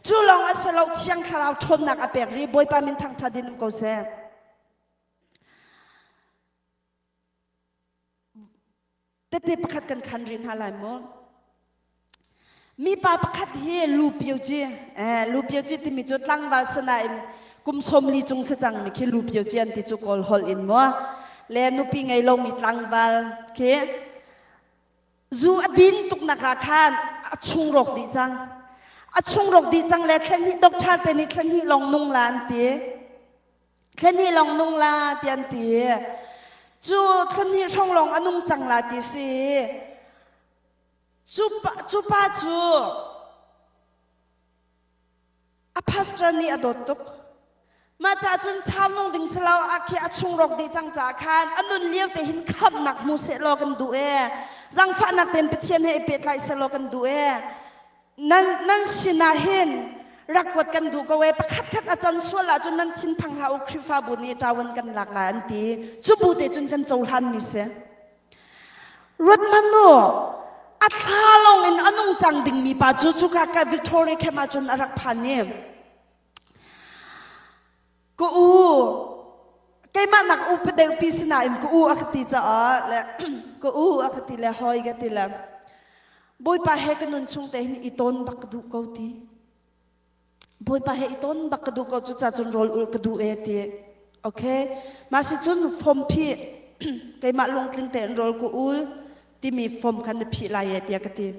cu lawng a si lo thiang thlarau ṭhawnnak a pek rih Bawipa min thangṭhat in um ko seh tete pakhat kan khan rih hna lai mu mipa pakhat hi lu pio ci eh lu pio ci timi cu tlangval sinain. Kum 40 cung si cang mi khi lu pio cian ti cu kawl holh in maw le nupi ngei lomi tlangval khi zu a din tuk nak ah khan a chung rawk dih cang. A chung rawk dih cang le thlen hnih doctor te nih thlen hnih lawng nung la an ti. Thlen hnih lawng nung la ti an ti. Cu thlen hnih hrawng lawng a nung cang la ti si. Cu pa, cu pa cu a pastor nih a dawt tuk. Mah caah cun sau nung ding si lo a khi a chung rawk dih cang caah khan a nun lio te hin khamhnak hmu seh law kan duh ee. Zangfahnak tein Pathian he i pehtlaih seh law kan duh ee. Nan, nan sinah hin rak kuat kan duh ko ee. Pakhat khat a can sual ahcun nan thinphang hlah u Khrihfabu nih ṭawan kan lak lai an ti. Cu bu te cun kan cohlan mi si. Ruat hmanh u, a thla lawng in a nung cang dingmi pa cu cuka ka Victoria camp ah cun a rak phan i ka u keimah nak upa deuhpi sinain ka u a ka ti caah le ka u a ka ti le hoi ka ti le Bawipa he ka nun chung te hin i tawn bak ka duh ko ti. Bawipa he i ton bak ka duh ko cucaah cun rawl ulh ka duh e ti. Okay. Mah si cun form phih keimah lungtling tein rawl ka ul timi form khan na phih lai e tiah ka ti.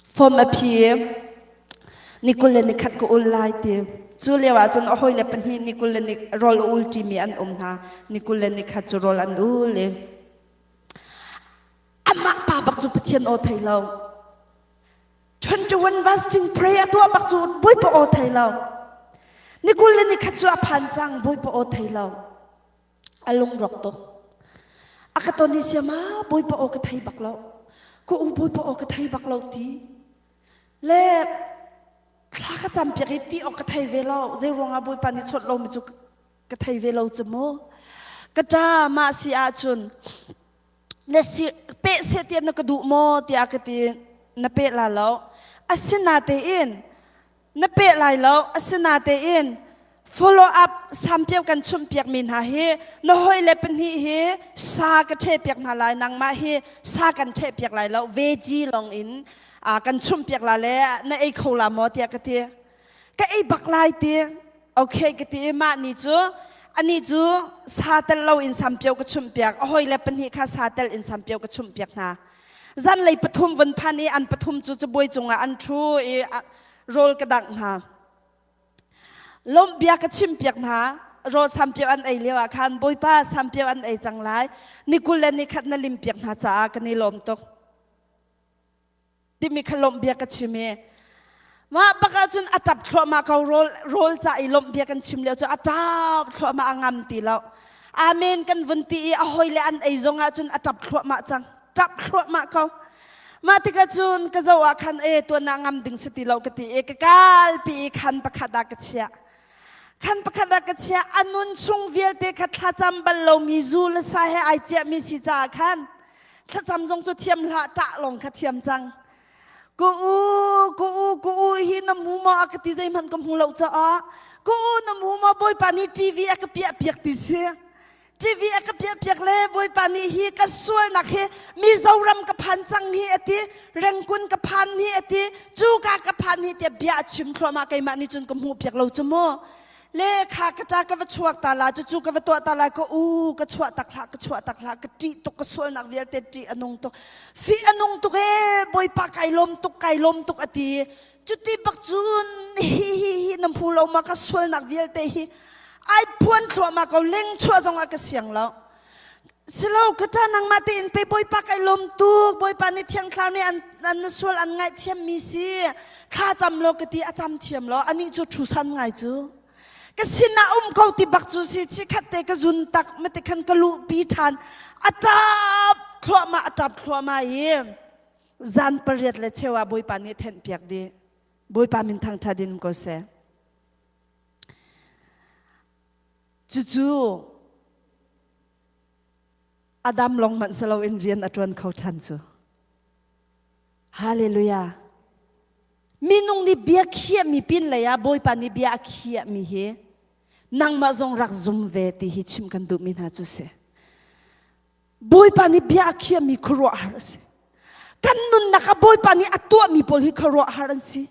Form a phi ni 21 ka ul lai ti. Cu lio ah cun a hawile pahnih ni 21 rawl a ul ṭimi an um hna. Ni 21 cu rawl an ul i Amah pa bak cu Pathian aw thei lo. 21 fasting pray a tuah bak cu Bawipa aw thei lo. Ni 21 cu a phan cang Bawipa aw thei lo. A lung rawk tuk. A ka ton i siama Bawipa aw ka thei bak lo. Ka u Bawipa aw ka thei bak lo ti. Le thla ka cam piak i ti awk ka thei ve lo. Zei ruangah Bawipa nih chawnh lomi cu ka thei ve lo cu mu. Ka ṭa mah si ahcun na si peh seh tiah na ka duh maw tiah ka ti na peh la lo asinatein na peh lai lo asinatein follow up sampiau kan chumh piak mi hna hi na hoi le pahnih hi sa ka ṭhe piak hna lai nangmah hi sa kan ṭhe piak lai lo veggie long in kan chumh piak la le na ei kho la maw tiah ka ti ka ei bak lai ti Okay ka ti i mah ni cu ani cu sa tel lo in sampio ka chumh piak a hoi le pahnih kha sa tel in sampio ka chumh piak hna zanlei pathum vun phan i an pathum cu cabuai cungah an ṭhu i rawl ka dangh hna lawmh bia ka chim piak hna rawl sampio an ei lio ah khan bawipa sampio an ei cang lai ni 21 na lim piak hna caah kan i lawm tuk timi kha lawmh bia ka chim i mah bak ahcun a ṭap thluahmah ko rawl rawl ca i lawmh bia kan chim lio cu a ṭap thluahmah a ngam ti lo amen kan vun ti i a hoi le an ei zong ahcun a ṭap thluahmah cang ṭap thluahmah ko mah tikah cun ka zoh ah khan e tuan ah ngam ding si ti lo ka ti i ka kalpi i khan pakhat ah ka chiah khan pakhat ah ka chiah a nun chung vialte kha thlacam bal lomi zu le sa he ai ciahmi si caah khan thlacam zong cu thiam hlah ṭah lawng kha thiam cang ka u ka u ka u hi na hmu maw a ka ti zeihmanh ka hmu lo caah ka u na hmu maw bawipa nih TV a ka piah piak ti si TV a ka piah piak le bawipa nih hi ka sualnak hi Mizoram ka phan cang hi ati Rengkun ka phan hi ati cuka ka phan hi tiah bia a chim thluahmah keimah nih cun ka hmuh piak lo cu mu le kha ka ṭa ka va chuak ta la cucu ka va tuah ta lai ka u ka chuah tak hlah ka chuah tak hlah ka ṭih tuk ka sualnak vialte ṭih a nung tuk fih a nung tuk ee bawipa kai lawm tuk kai lawm tuk a ti cuti bak cun hi hi hi na hmu lo ma ka sualnak vialte hi ai phuan thluahmah ko leng chuah zong ah ka siang lo silo ka ṭa nangmah tein pe bawipa kai lawm tuk bawipa nih thiang thlarau nih an an sual an ngaihthiam mi si thla cam lo ka ti a cam thiam lo anih cu thu san ngai cu ka sinah um ko ti bak cu si chikhat te ka zun tak mate khan ka luh pi ṭhan a ṭap thluahmah a ṭap thluahmah i zan pariat le cheu ah bawipa nih thenh piak dih bawipa min thangṭhat in ko seh Cucu Adam lawng hmanh si loin rian a ṭuan kho ṭhan cu. Hallelujah. Minung nih bia khiahmi pin lei ah Bawipa nih bia a khiahmi hi nangmah zong rak zum ve ti hi chim kan duhmi hna cu si. Bawipa nih bia a khiahmi khuaruahhar a si. Kan nunnak ah Bawipa nih a tuahmi pawl hi khuaruahhar an si.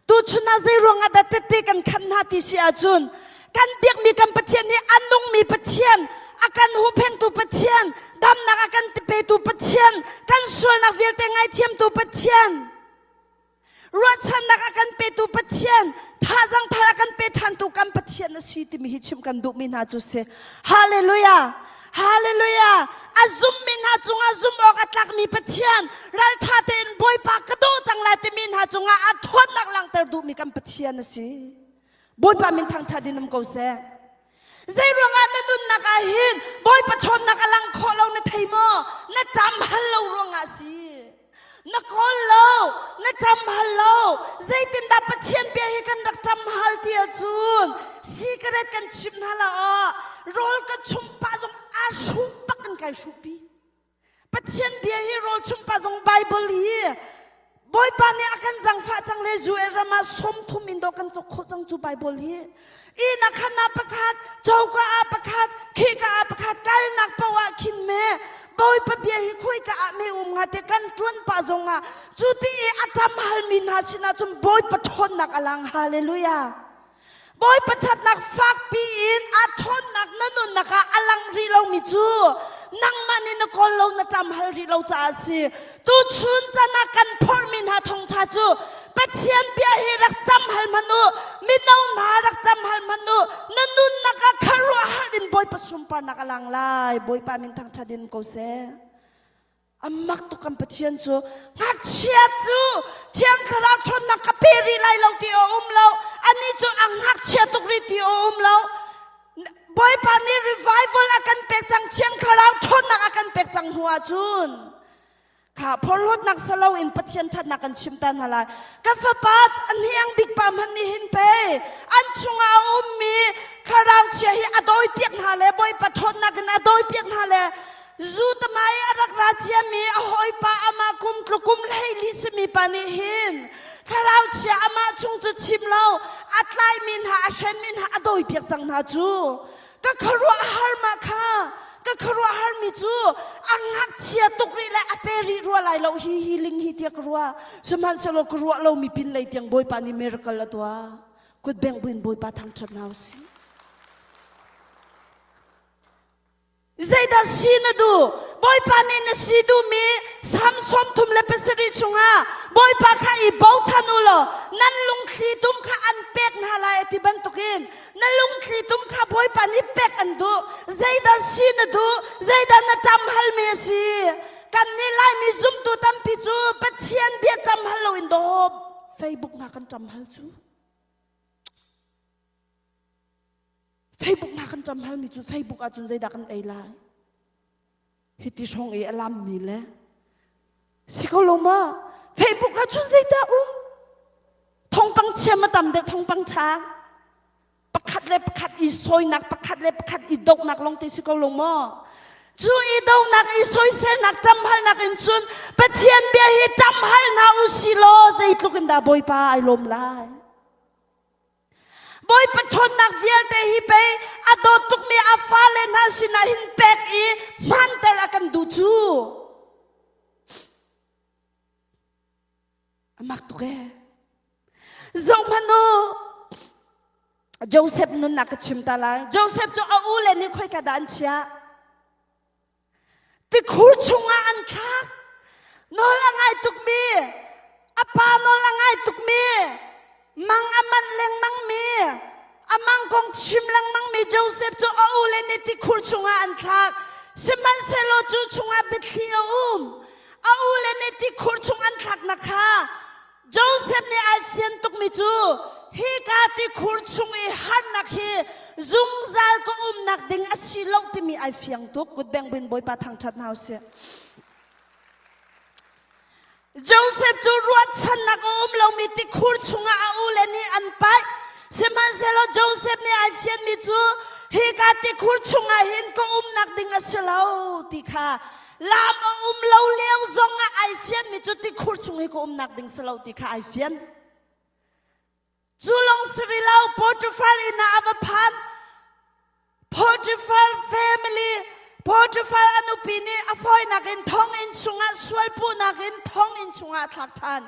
Tuchun ah zei ruangah dah tette kan khan hna ti si ahcun kan biakmi kan Pathian hi a nungmi Pathian, a kan huhphengtu Pathian, damnak a kan petu Pathian, kan sualnak vialte ngaithiamtu Pathian, ruahchannak a kan petu Pathian, thazang thar a kan pe ṭhantu kan Pathian a si timi hi chim kan duhmi hna cu si. Hallelujah! Hallelujah! A zummi hna cungah zumh awk a tlakmi Pathian, ralṭha tein Bawipa ka daw cang lai timi hna cungah a ṭhawnnak langhter duhmi kan Pathian a si. Bawipa min thangṭhat in um ko seh. Zei ruangah na nunnak ah hin Bawipa ṭhawnnak a lang khawh lo na thei maw? Na ṭam hal lo ruangah a si. Na kawl lo, na ṭam hal lo. Zeitindah Pathian bia hi kan rak ṭam hal ti ahcun cigarette kan chim hna la aw rawl ka chum pah zong aa hruh bak in kai hruhpi. Pathian bia hi rawl chum pah zong Bible hi Bawipa nih a kan zangfah cang le US ram ah 30 in dawh kan cawk khawh cang cu Bible hi. Inn ah khan ah pakhat, coka ah pakhat, khika ah pakhat, kalnak paoh ah khin me Bawipa bia hi khuika ah me um hnga te kan ṭuan pah zongah cu ti i a ṭam halmi hna sinah cun Bawipa ṭhawnnak a lang. Hallelujah. Bawipa ṭhatnak fakpi in a ṭhawnnak na nunnak ah a lang rih lomi cu nangmah nih na kawl lo na ṭam hal rih lo caah a si. Tuchun chan ah kan phorhmi hna thawngṭha cu Pathian bia hi rak ṭam hal hmanh u, mino hna rak ṭam hal hmanh u, na nunnak ah khuaruahhar in Bawipa sunparnak a lang lai. Bawipa min thangṭhat in ko seh. A mak tuk kan Pathian cu ngakchia cu Thiang Thlarau ṭhawnnak ka pe rih lai lo ti a um lo. Anih cu a ngakchia tuk rih ti a um lo. Bawipa nih revival a kan pek cang, Thiang Thlarau ṭhawnnak a kan pek cang hnu ahcun kha phorhlawtnak salo in Pathian ṭhatnak kan chim ta hna lai. Ka fapa a hniang bik pa hmanh nih hin pei an chungah a ummi thlarau chia hi a dawipiak hna le Bawipa ṭhawnnak in a dawipiak hna le zu tamai a rak ra ciami a hawipa amah kum tlu kum hleili simi pa nih hin thlarau chia amah chung cu chim lo a tlaimi hna a hrenmi hna a dawipiak cang hna cu ka khuaruahhar mah kha ka khuaruahharmi cu a ngakchia tuk rih le a pe rih rua lai lo hi hi ling hi tiah ka ruah sihmanhsehlaw ka ruah lomi pin lei tiang Bawipa nih miracle a tuah kut bengh buin Bawipa thangṭhat hna usih Zeidah si na duh? Bawipa nih na si duhmi Salm 37 chungah Bawipa kha i bochan u law nan lungthli tum kha an pek hna lai a ti bantukin na lungthli tum kha Bawipa nih pek an duh. Zeidah si na duh? Zeidah na ṭam halmi a si? Kannih Laimi zumtu tampi cu Pathian bia ṭam hal loin dawp Facebook hna kan ṭam hal cu. Facebook hna kan ṭam halmi cu Facebook ahcun zeidah kan ei lai hiti hrawng i a lammi le si ko lo ma Facebook ahcun zeidah um thongpang chia ma tam deuh thongpang ṭha pakhat le pakhat i sawinak pakhat le pakhat i dohnak lawng te si ko lo maw cu i dohnak i soiselnak ṭamhalnak in cun Pathian bia hi ṭamhal hna u si law zeitluk in dah Bawipa ai lawm lai Bawipa ṭhawnnak vialte hi pei a dawt tukmi a fale hna sinah hin pek i hmanter a kan duh cu. A mak tuk ee. Zohhmanh u. Joseph nunnak ka chim ta lai. Joseph cu a u le nih khoika dah an chiah? Tikhur chungah an thlak. Nawl a ngai tukmi, a pa nawl a ngai tukmi, mang a manh lengmangmi, a mang kong chim lengmangmi Joseph cu a ule nih tikhur chungah an thlak. Sihmanhsehlaw cu chungah biathli a um. A ule nih tikhur chung an thlaknak kha Joseph nih ai fian tukmi cu hika tikhur chung i harnak hi zungzal ka umnak ding a si lo timi ai fiang tuk. Kutbeng buin Bawipa thangṭhat hna usih. Joseph cu ruahchannak a um lomi tikhur chungah a ule nih an paih. Sihmanhsehlaw Joseph nih ai fianmi cu hika tikhur chungah hin ka umnak ding a si lo ti kha Lam a um lo lio zong ah ai fianmi cu tikhur chung hi ka umnak ding si lo ti kha ai fian. Cu lawng si rih lo Potiphar inn ah a va phan. Potiphar family Potiphar a nupi nih a fawinak in thonginn chungah sualpuhnak in thonginn chungah a thlak ṭhan.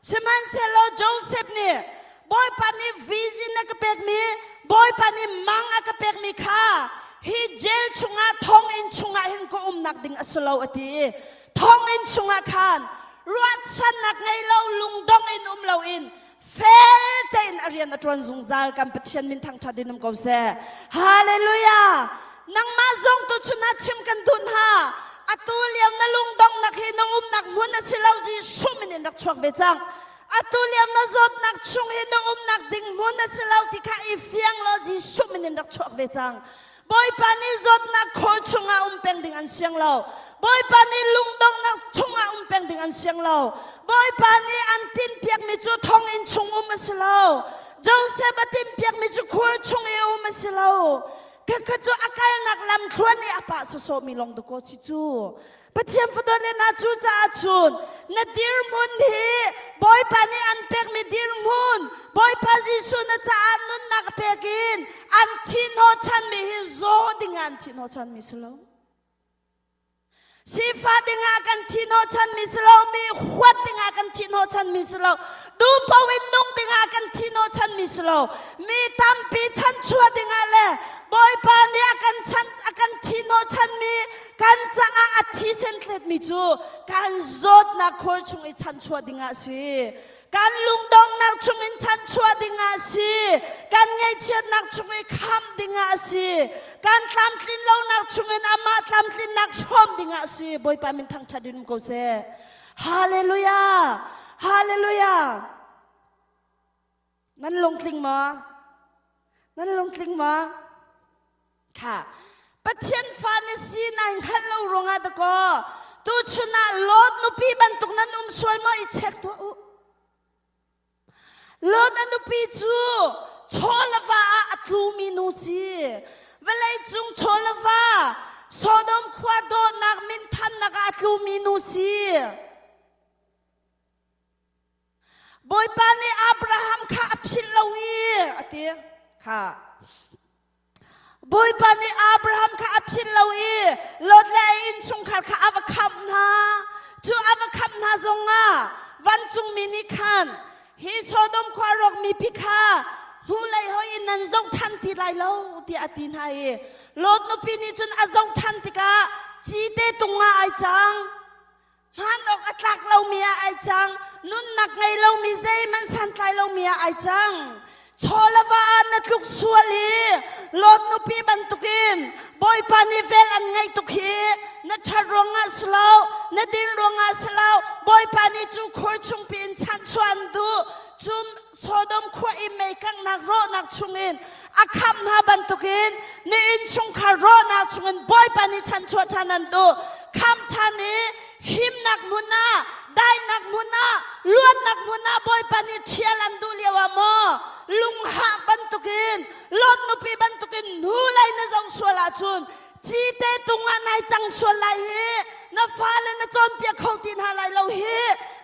Sihmanhsehlaw Joseph nih. Bawipa nih vision a ka pekmi, Bawipa nih mang a ka pekmi kha hi jail chungah thonginn chungah hin ka umnak ding a si lo a ti i thonginn chungah khan ruahchannak ngei lo lungdong in um loin fel tein a rian a ṭuan zungzal kan Pathian min thangṭhat in um ko seh. Hallelujah! Nangmah zong tu chun ah chim kan duh hna. Atu lio na lungdonghnak hi na umnak hmun a si lo Jesuh min in rak chuak ve cang. Atu lio na zawtnak chung hi na umnak ding hmun a si lo ti kha i fiang law Jesuh min in rak chuak ve cang. Bawipa nih zawtnak khawl chungah um peng ding an siang lo. Bawipa nih lungdonghnak chungah um peng ding an siang lo. Bawipa nih an tinpiakmi cu thonginn chung um a si lo. Joseph a tinpiakmi cu khur chung i um a si lo. Khakha cu a kalnak lamthluan i a pah sawsawhmi lawng dakaw si cu. Pathian fadawt le hna cu caah cun na dirhmun hi Bawipa nih an pekmi dirhmun Bawipa Jesuh na caah nunnak pek in an thihhnawhchanmi hi zaw dingah an thihhnawhchanmi si lo. Sifa dingah kan thihhnawhchanmi si lo, mi huat dingah kan thihhnawhchanmi si lo, duhpo in nung dingah kan thihhnawhchanmi si lo, mi tampi chanchuah dingah le Bawipa nih a kan chan a kan thihhnawhchanmi kan caah a thisen thletmi cu kan zawtnak khawl chung i chanchuah dingah a si kan lungdonghnak chungin chanchuah dingah a si kan ngaihchiatnak chung i khamh dingah a si kan tlamtlin lonak chungin amah tlamtlinnak hrawm dingah a si Bawipa min thangṭhat in um ko seh Hallelujah Hallelujah Nan lungtling maw? Nan lungtling maw? Kha Pathian fa na si nai hngalh lo ruangah dakaw tuchun ah Lot nupi bantuk nan um sual maw i check tuah u. Lot a nupi cu chaw le va ah a tlumi nu si. Vawlei cung chaw le va Sodom khua dawhnak minthannak ah a tlumi nu si. Bawipa nih Abraham kha a philh lo i a ti kha. Bawipa nih Abraham kha a philh lo i Lot le a innchungkhar kha a va khamh hna. Cu a va khamh hna zongah vancungmi nih khan hi Sodom khua rawkmi pi kha hnulei hoi in nan zoh ṭhan ti lai lo tiah a ti hna i Lot nupi nih cun a zoh ṭhan tikah cite tung ah ai cang. Hman awk a tlak lomi ah ai cang. Nunnak ngei lomi zeihmanh santlai lomi ah ai cang. Chaw le va ah na tluk sual i Lot nupi bantukin Bawipa nih vel an ngeih tuk hi na ṭhat ruangah si lo, na din ruangah si lo, Bawipa nih cu khur chungpi in chanhchuah an duh. Cu Sodom khua i mei kanghnak rawhnak chungin a khamh hna bantukin na innchungkhar rawhnak chungin Bawipa nih chanchuah ṭhan an duh. Khamh ṭhan i himnak hmun ah, daihnak hmun ah, luatnak hmun ah Bawipa nih ṭhial an duh lio ah maw lunghah bantukin Lot nupi bantukin hnulei na zoh sual ahcun cite tung ah nai cang sual lai hi na fale na cawnpiak kho ti hna lai lo hi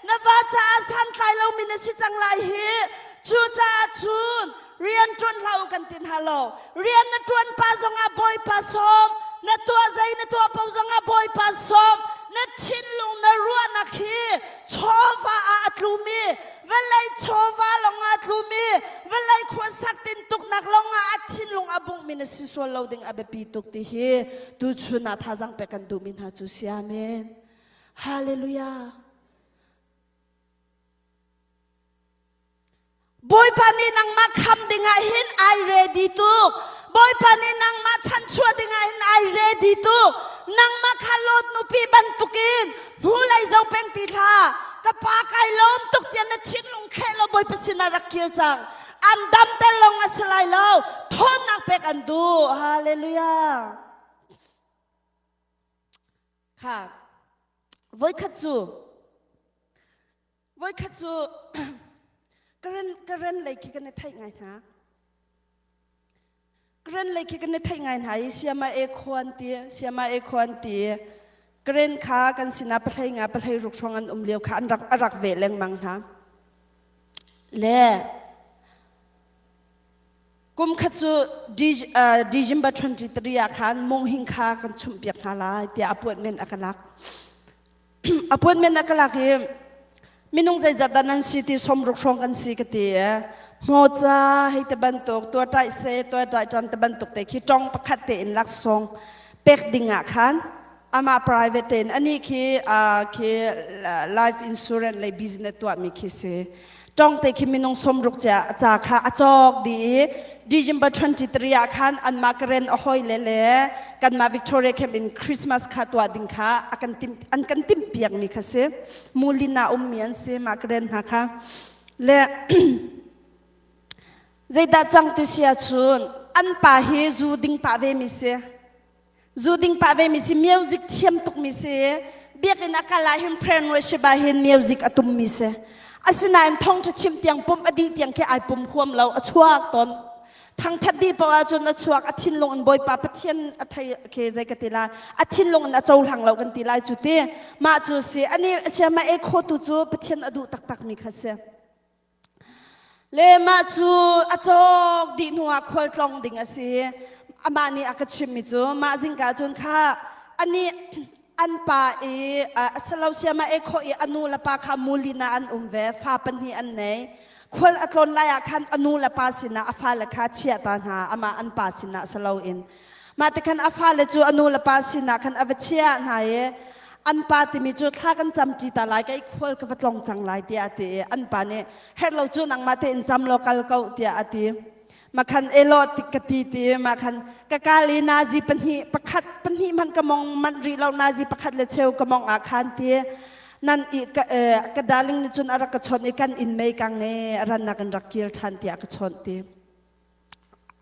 na va caah santlai lomi na si cang lai hi cucaah cun rian ṭuan hlah u kan ti hna lo rian na ṭuan pa zongah bawipa sawm na tuah zei na tuah po zongah bawipa sawm na thinlung na ruahnak hi chawva ah a tlumi vawlei chawva lawngah a tlumi vawlei khuasak tintuknak lawngah a thinlung a bunghmi na si sual lo ding a biapi tuk ti hi tuchun ah thazang pek kan duhmi hna cu si amen hallelujah Bawipa nih nangmah kham dingah hin ai ready tuk. Bawipa nih nangmah chanchuah dingah hin ai ready tuk. Nangmah kha Lot nupi bantukin hnulei zo peng ti hlah. Ka pa kai lawm tuk tiah na thinlung thleh law Bawipa sinah rak kir cang. An damter lawng a si lai lo. Thawnnak pek an duh. Hallelujah. Kha voikhat cu Voikhat cu Karen Karen lei khi kan i theih ngai hna. Karen lei khi kan i theih ngai hna i Siama e khuan ti Siama e khuan ti Karen kha kan sinah pahlei nga pahlei ruk hrawng an um lio kha an rak a rak ve lengmang hna. Le kum khat cu December 23 ah khan mong hing kha kan chumh piak hna lai tiah appointment a ka lak. Appointment a ka lak i minung zeizat dah nan si ti 60 hrawng kan si ka ti. Hmawca hei te bantuk tuaṭaih se tuaṭaih ṭan te bantuk te khi ṭong pakhat tein laksawng pek ding ah khan amah private tein ani khi khi life insurance lei business tuahmi khi si. Ṭong te khi minung sawmruk cia ca kha a cawk dih i December 23 ah khan anmah Karen a hoi le le kanmah Victoria Camp in Christmas kha tuah ding kha a kan timh an kan timh piakmi kha si. Mulin ah ummi an si mah Karen hna kha. Le zeidah cang ti si ahcun an pa hi zu ding pah ve mi si. Zu ding pah ve mi si music thiam tuk mi si. Biakinn a kal ah hin prayer and worship ah hin music a tum mi si. Asinain thawngṭha chim tiang pum a dih tiang khi ai pum huam lo a chuak tawn. Thangṭhat dih paoh ahcun a chuak a thinlung in Bawipa Pathian a thei khi zei ka ti lai a thinlung in a cohlang lo kan ti lai cu ti mah cu si ani siama e kho tu cu Pathian a duh taktak mi kha si le mah cu a cawk dih hnu ah khualtlong ding a si amah nih a ka chimmi cu mah zingka cun kha ani an pa i a salo siama e kho i anu le pa kha mulina an um ve fa pahnih an nei khual a tlawn lai ah khan a nu le pa sinah a fale kha chia ta hna amah an pa sinah salo in mah ti khan a fale cu a nu le pa sinah khan a va chia hna i an pa timi cu thla kan cam ṭi ta lai kai khual ka va tlong cang lai tiah a ti i an pa nih herh lo cu nangmah tein cam law kal ko tiah a ti Makhan elo tik ka ti ti makhan ka kal i nazi pahnih pakhat pahnih hmanh ka mong manh rih lo nazi pakhat le cheu ka mong ah khan ti nan i ka, eh, ka darling nih cun a rak ka chawnh i kan inn mei kang e a rannak in rak kir ṭhan tiah ka chawnh ti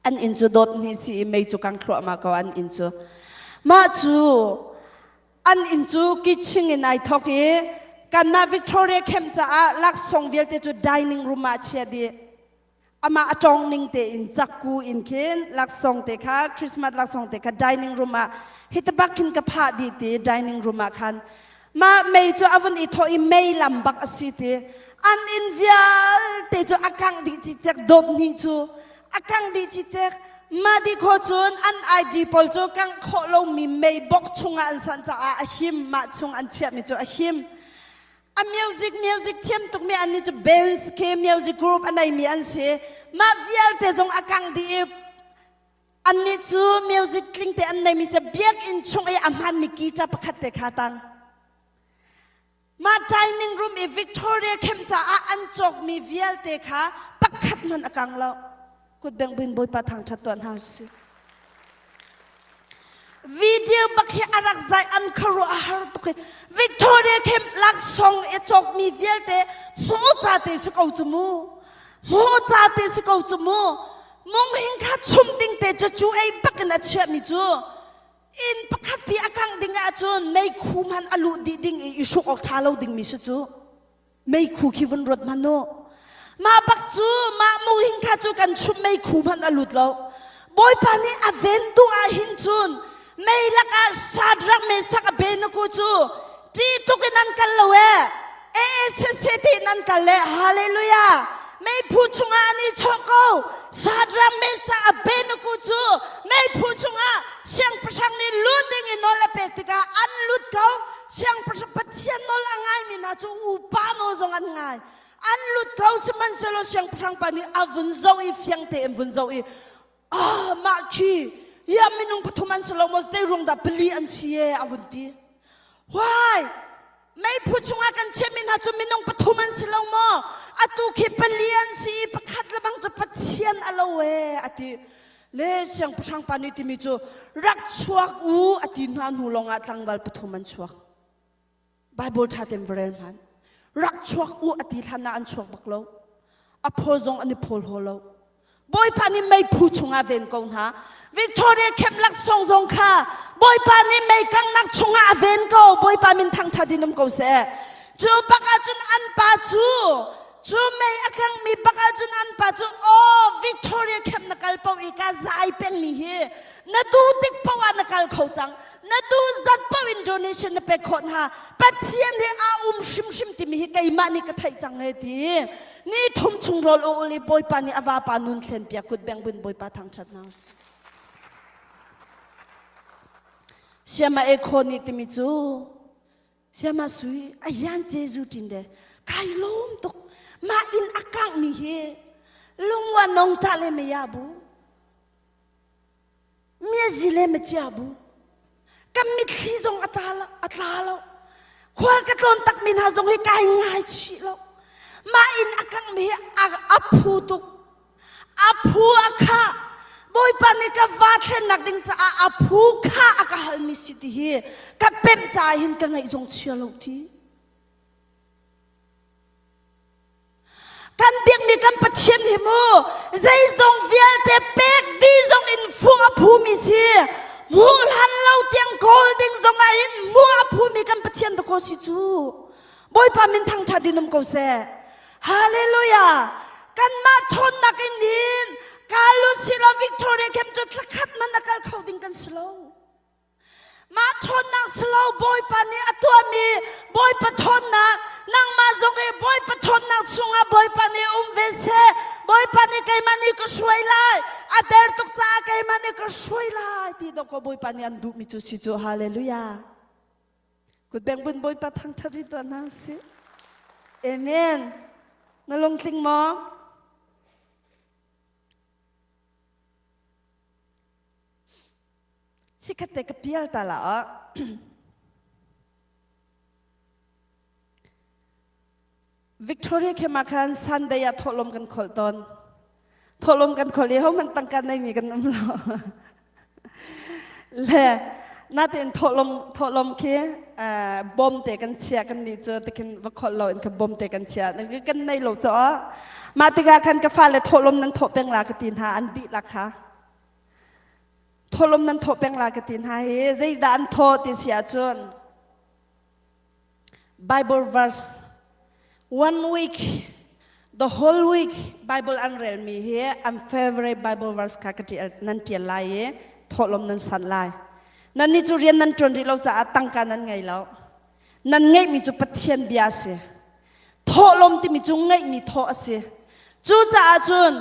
an inn cu dawt hnih si i mei cu kang thluahmah ko an inn cu mah cu an inn cu kiching in ai thok i kanmah Victoria camp caah laksawng vialte cu dining room ah chia dih Amah a tong ning tein cakku in khin laksawng te kha Christmas laksawng te kha dining room ah hita bak khin ka phah dih ti dining room ah khan mah mei cu a vun i thawh i mei lam bak a si ti an inn vialte cu a kangh dih cikcek dawt hnih cu a kangh dih cikcek mah dih khawh cun an ID pawl cu kangh khawh lomi mei bok chungah an sanh caah a him mah chung an chiahmi cu a him A music music thiam tukmi an nih cu bands ke music group a neimi an si. Mah vialte zong a kang dih i annih cu music tling te an neimi si biakinn chung i a hmanmi guitar pakhat te kha tang. Mah dining room i Victoria camp caah an cawkmi vialte kha pakhat hmanh a kang lo. Kut beng buin Bawipa thangṭhat tuah hna usih. Video bak hi a rak zai an khuaruah a har tuk i Victoria Camp laksawng i cawkmi vialte hmu ca te si ko cu mu. Hmu ca te si ko cu mu. Mung hing kha chum ding te cu cu ei bak in a chiahmi cu inn pakhat pi a kangh ding ahcun meikhu hmanh a luh dih ding i i hruk awk ṭha lo dingmi si cu. Meikhu khi vun ruat hmanh u. Mah bak cu mah muhing kha cu kan chum meikhu hmanh a lut lo. Bawipa nih a ven duh ah hin cun mei lakah Shadrach Meshach Abednego cu ṭih tuk in an kal lo ee. AACC tiin an kal le Hallelujah. Meiphu chungah an i chawh ko. Shadrach Meshach Abednego cu meiphu chungah siangpahrang nih lut ding in nawl a pek tikah an lut ko. Siangpahrang Pathian nawl a ngaimi hna cu upa nawl zong an ngai. An lut kho sihmanhsehlaw siangpahrang pa nih a vun zoh i fiang tein vun zoh i ah mah khi ya minung pathum an si lo maw zei ruang dah pali an si e a vun ti. Why? Meiphu chungah kan chiahmi hna cu minung pathum an si lo maw? Atu khi pali an si i pakhat le bang cu Pathian a lo e a ti. Le siangpahrang pa nih timi cu rak chuak u a ti hna hnu lawngah tlangval pathum an chuak. Bible ṭha tein va rel hmanh. Rak chuak u a ti hlan ah an chuak bak lo. A phaw zong an i phawl haw lo. Bawipa nih meiphu chungah ven ko hna. Victoria Camp laksawng zong kha Bawipa nih mei kanghnak chungah a ven ko. Bawipa min thangṭhat in um ko seh. Cu bak ahcun an pa cu Cu mei a kangmi bak ahcun an pa cu aw Victoria camp na kal paoh i ka zai pengmi hi na duh tik paoh ah na kal kho cang na duh zat paoh in donation na pek khawh hna Pathian he aa um hrimhrim timi hi keimah nih ka theih cang he ti ni thum chung rawl a ul i Bawipa nih a vapa nun thlen piak kut beng buin Bawipa thangṭhat hna usih. Siama e khaw nih timi cu Siama sui a yan Jesu tin de kai lawm tuk mah inn a kangh mi hi. Lungwa nong cha le me ya bu. Miazi le me chia bu. Kan mitthli zong a tla lo, a tla lo. Khual ka tlawn tak mi hna zong hi kai ngai chih lo. Mah inn a kangh mi hi a, a phu tuk. A phu a kha. Bawipa nih ka va thlennak ding caah a phu kha a ka halmi si ti hi ka pemh caah hin ka ngaih zong chia lo ti. Kan biakmi kan Pathian hi mu zeizong vialte pek dih zong in fuh a phumi si. Hmuh hlan lo tiang kawl ding zong ah hin hmuh a phumi kan Pathian dakaw si cu. Bawipa min thangṭhat in um ko seh. Hallelujah! Kanmah ṭhawnnak in hin Kalu silo Victoria Camp cu thlakhat man a kal kho ding kan si lo. Mah ṭhawnnak si lo Bawipa nih a tuahmi Bawipa ṭhawnnak nangmah zong i Bawipa ṭhawnnak chungah Bawipa nih um ve seh. Bawipa nih keimah nih ka hruai lai. A der tuk caah keimah nih ka hruai lai ti dawkaw Bawipa nih an duhmi cu si cu. Hallelujah. Kutbeng bun Bawipa thangṭhat rih tuah hna usih. Amen. Na lungtling maw? Chikkhat te ka pial ta la ah. Victoria khem ah khan Sunday ah thawhlawm kan kholh tawn. Thawhlawm kan kholh i hohmanh tangka neimi kan um lo. Le natein thawhlawm thawhlawm khi bawm te kan chia kan nih cu tikhin va kholh lo in kha bawm te kan chia kan nei lo caah mah tikah khan ka fale thawhlawm nan thawh peng la ka ti hna an dihlak kha thawhlawm nan thawh peng la ka ti hna hi zeidah an thawh ti si ahcun Bible verse one week the whole week Bible an relmi hi an favorite Bible verse kha ka ṭial nan ṭial lai i thawhlawm nan sanh lai nan nih cu rian nan ṭuan rih lo caah tangka nan ngei lo nan ngeihmi cu Pathian bia a si thawhlawm timi cu ngeihmi thawh a si cucaah cun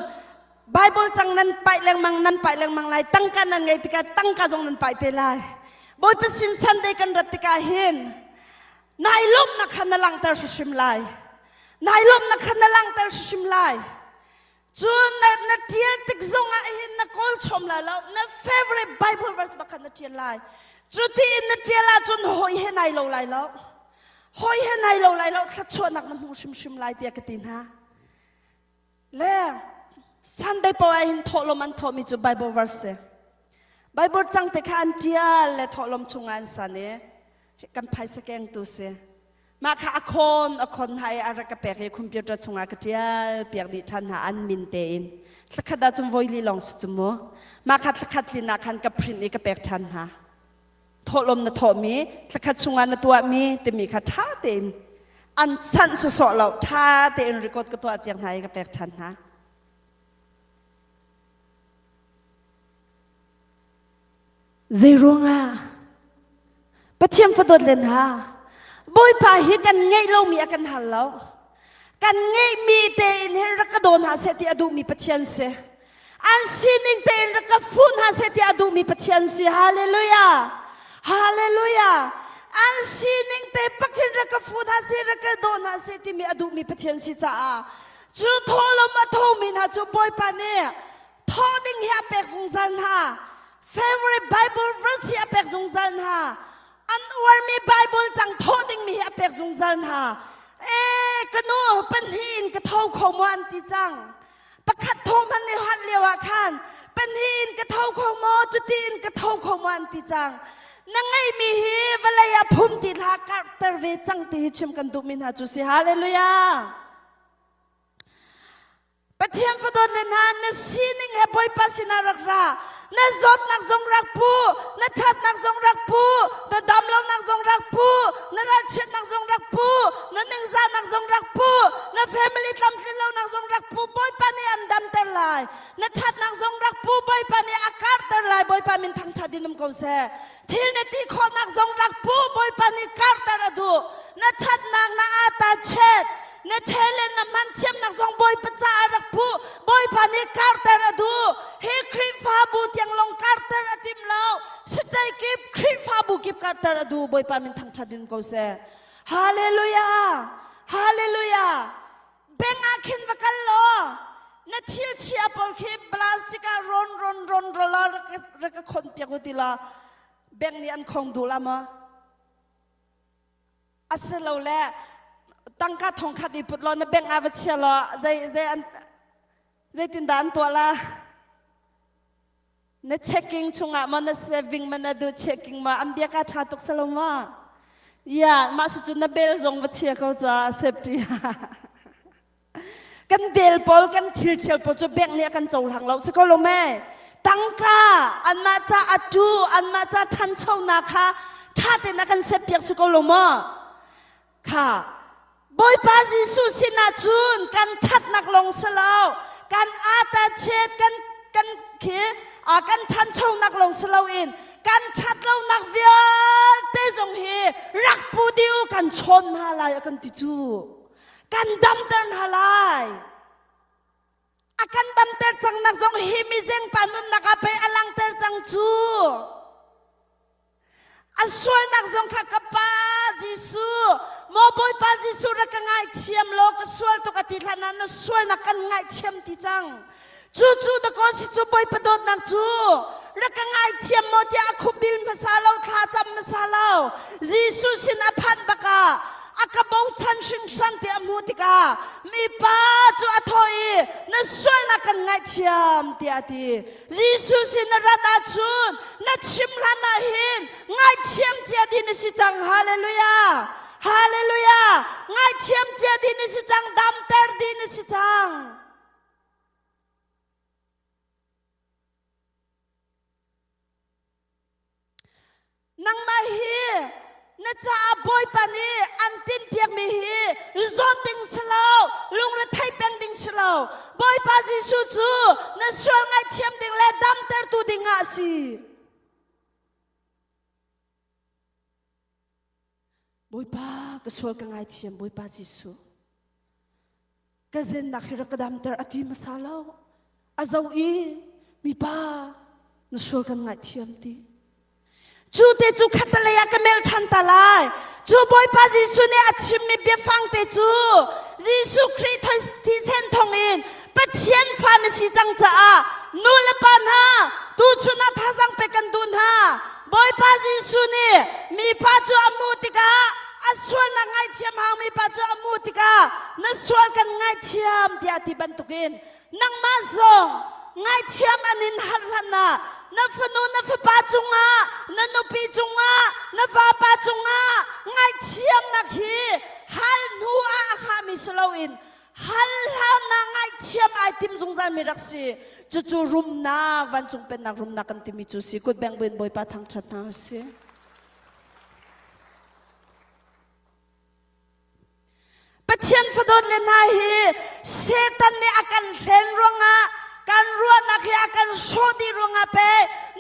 Bible cang nan paih lengmang nan paih lengmang lai tangka nan ngei tikah tangka zong nan paih te lai Bawipa sin Sunday kan rat tikah hin nai lawmhnak kha na langhter hrimhrim lai nai lawmhnak kha na langhter hrimhrim lai cun na na tial tik zong ah hin na kawl chom lai lo na favorite Bible verse bak kha na tial lai cu ti in na tial ahcun hawi he nai lo lai lo hawi he nai lo lai lo thluachuahnak na hmu hrimhrim lai tiah ka ti hna Le Sunday paoh ah hin thawhlawm an thawhmi cu Bible verse si. Bible cang te kha an ṭial le thawhlawm chungah an san i kan phaisa kengtu si. Mah kha a khawn a khawn hna i a rak ka pek i computer chungah ka ṭial piak dih ṭhan hna an min tein. Thlakhat ah cun voili lawng si cu mu. Mah kha thlakhat tlin ah khan ka print i ka pek ṭhan hna. Thawhlawm na thawhmi, thlakhat chungah na tuahmi timi kha ṭha tein an sanh sawsawh lo ṭha tein record ka tuah piak hna i ka pek ṭhan hna. Zei ruangah Pathian fadawt len ha Bawipa hi kan ngeih lomi a kan hal lo. Kan ngeihmi tein hin rak ka daw hna seh ti a duhmi Pathian si. An sining tein rak ka fuh hna seh ti a duhmi Pathian si. Hallelujah. Hallelujah. An sining te pakhin rak ka fuh hna seh, rak ka daw hna seh timi a duhmi Pathian si caah cu thawhlawm a thomi hna cu Bawipa nih thawh ding hi a pek zungzal hna. Favorite Bible verse hi a pek zungzal hna. An uarmi Bible cang thawh dingmi hi a pek zungzal hna. Ee, ka nu pahnih in ka tho kho maw an ti cang. Pakhat tho hmanh i harh lio ah khan pahnih in ka tho kho maw, cuti in ka tho kho maw an ti cang. Na ngeihmi hi vawlei ah phum ti hlah karhter ve cang ti hi chim kan duhmi hna cu si. Hallelujah. Pathian fadawt le hna na sining he Bawipa sinah rak ra. Na zawtnak zong rak pu, na ṭhatnak zong rak pu, na damlonak zong rak pu, na ralchiatnak zong rak pu, na ningzahnak zong rak pu, na family tlamtlinlonak zong rak pu, Bawipa nih an damter lai. Na ṭhatnak zong rak pu, Bawipa nih a karter lai. Bawipa min thangṭhat in um ko seh. Thil na ti khawhnak zong rak pu, Bawipa nih karter a duh. Na ṭhatnak na ata chet, na talent na hman thiamnak zong Bawipa caah rak phu Bawipa nih karter a duh hi Khrihfabu tiang lawng karter a tim lo state kip Khrihfabu kip karter a duh Bawipa min thangṭhat in ko seh Hallelujah Hallelujah beng ah khin va kal law. Na thil chia pawl khi plastic ah ron ron ron rola rak ka khon piak u ti la bank nih an khong duh la maw? Asilole tangka thong khat i put law na bank ah va chia law zei zei an zeitindah an tuah la? Na checking chungah maw na saving ma na duh checking ma an bia ka ṭha tuk salo ma? Ya, mah cu na bel zong va chia ko ca safety. Kan bel pawl kan thil chial pawl cu bank nih a kan cohlang lo si ko lo me? Tangka anmah ca atu anmah ca ṭhanchonak kha ṭha tein a kan set piak si ko lo maw? Kha Bawipa Jesuh sinah cun kan ṭhatnak lawng si lo, kan ata chet kan kan khi kan ṭhanchonak lawng si loin kan ṭhatlonak vialte zong hi rak pu dih u kan chawn hna lai a kan ti cu. Kan damter hna lai. A kan damter cangnak zong hi mizengpa nunnak ah pei a langter cang cu. A sualnak zong kha ka pa Jesuh, maw Bawipa Jesuh rak ka ngaithiam law ka sual tuk a ti hlan ah na sualnak kan ngaihthiam ti cang. Cu cu dakaw si cu Bawipa dawtnak cu rak ka ngaithiam maw tiah a khubil hmasa lo thla cam hmasa lo Jesuh sin a phanh bakah a ka bochan hringhran ti a hmuh tikah mipa cu a thawh i na sualnak kan ngaihthiam tiah a ti. Jesuh sin na rat ahcun na chim hlan ah hin ngaihthiam cia ding na si cang. Hallelujah! Hallelujah! Ngaihthiam cia ding na si cang, damter ding na si cang. Nangmah hi na caah Bawipa nih an tinhpiakmi hi zawt ding si lo, lungrethei peng ding si lo. Bawipa Jesuh cu na sual ngaihthiam ding le damtertu ding ah a si. Bawipa ka sual ka ngaithiam Bawipa Jesuh. Ka zennak hi rak ka damter a ti hmasa lo. A zo i mipa na sual kan ngaihthiam ti. Cu te cu khatalei ah ka melh ṭhan ta lai. Cu Bawipa Jesuh nih a chimmi biafang te cu Jesuh Khrih thisen thawngin Pathian fa na si cang caah nu le pa hna tuchun ah thazaang pek kan duh hna. Bawipa Jesuh nih mipa cu a hmuh tikah a sualnak ngaihthiam hau mipa cu a hmuh tikah na sual kan ngaihthiam tiah a ti bantukin nangmah zong ngaihthiam an in hal hlan ah na fanu na fapa cungah na nupi cungah na vapa cungah ngaihthiamnak hi hal hnu ah a hngahmi si loin hal hlan ah ngaihthiam ai tim zungzal mi rak si cucu rumnak vancung pennak rumnak kan timi cu si kut beng buin bawipa thangṭhat hna si Pathian fadawt le hna hi Satan nih a kan hlen ruangah kan ruahnak hi a kan hrawh dih ruangah pe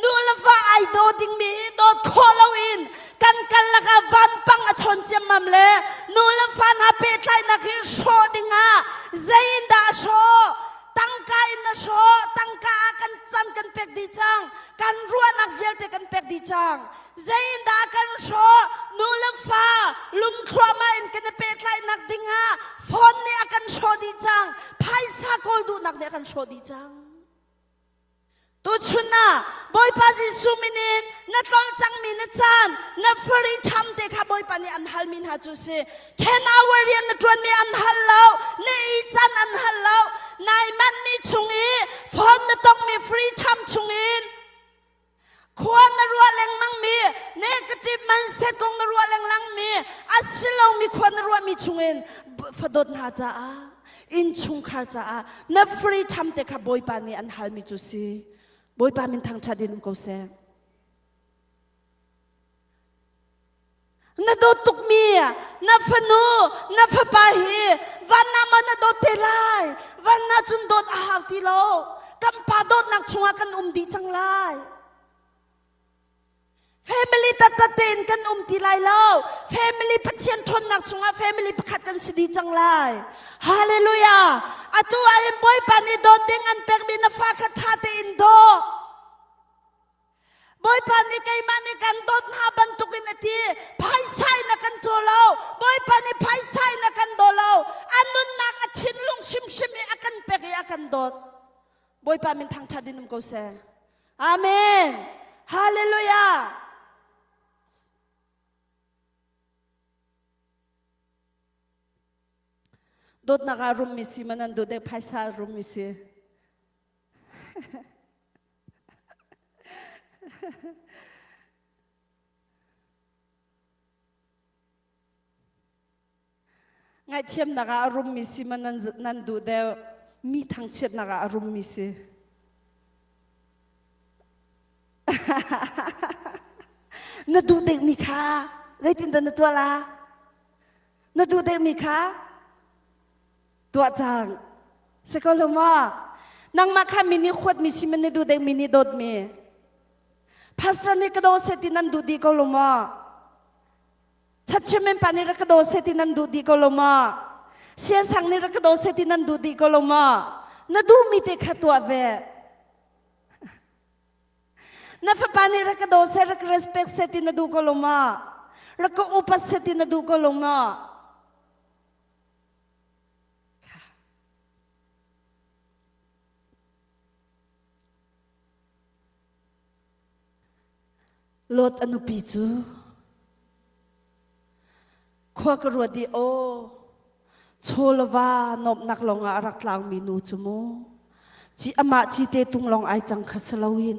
nu le va ai daw dingmi hi dawt khawh loin kan kal lakah vanpang a chawn ciammam le nu le fa hna pehtlaihnak hi hrawh dingah zei in dah a hrawh tangka in a hrawh tangka ah kan can kan pek dih cang kan ruahnak vialte kan pek dih cang zei in dah kan hrawh nu le fa lum thluahmah in kan i pehtlaihnak dingah phone nih a kan hrawh dih cang phaisa kawl duhnak nih a kan hrawh dih cang Tuchun ah Bawipa Jesuh min in na tlolh cangmi na caan, na free time te kha Bawipa nih an halmi hna cu si. 10 hour rian na ṭuanmi an hal lo, na i can an hal lo, nai manhmi chung i phone na tongmi free time chungin khua na ruah lengmangmi negative mindset kong na ruah lengmangmi a si lomi khua na ruahmi chungin fadawt hna caah innchungkhar caah na free time te kha Bawipa nih an halmi cu si. Bawipa min thangṭhat in um ko seh. Na dawt tukmi na fanu na fapa hi van ah maw na dawt te lai van ah cun dawt a hau ti lo kan pa dawtnak chungah kan um dih cang lai Family taktak tein kan um ti lai lo. Family Pathian ṭhawnnak chungah family pakhat kan si dih cang lai. Hallelujah! Atu ah hin Bawipa nih dawt ding an pekmi na fa kha ṭha tein daw. Bawipa nih keimah nih kan dawt hna bantukin a ti. Phaisa in a kan caw lo. Bawipa nih phaisa in a kan daw lo. A nunnak a thinlung hrimhrim i a kan pek i a kan dawt. dawt. Bawipa min thangṭhat in um ko seh. Amen. Hallelujah. Dawtnak ah rummi si man an duh dek phaisa rummi si. Ngaihthiamnak ah a rummi si man nan, nan duh deuh. Mi thangchiatnak ah a rummi si. na duh deuhmi kha zeitindah na tuah la? Na duh deuhmi kha tuah cang. Si ko lo maw? Nangmah kha mi nih huatmi si man na duh deuhmi nih dawtmi. Pastor nih ka daw seh ti nan duh dih ko lo maw? Chatchairman pa nih rak ka daw seh ti nan duh dih ko lo maw? Siasang nih rak ka daw seh ti nan duh dih ko lo maw? Na duhmi te kha tuah ve. Na fapa nih rak ka daw seh, rak ka respect seh ti na duh ko lo maw? Rak ka upat seh ti na duh ko lo maw? Lot a nupi cu khua ka ruat i aw chaw le va nuamhnak lawngah a rak tlangmi nu cu mu ci amah ci te tung lawng ai cang kha si loin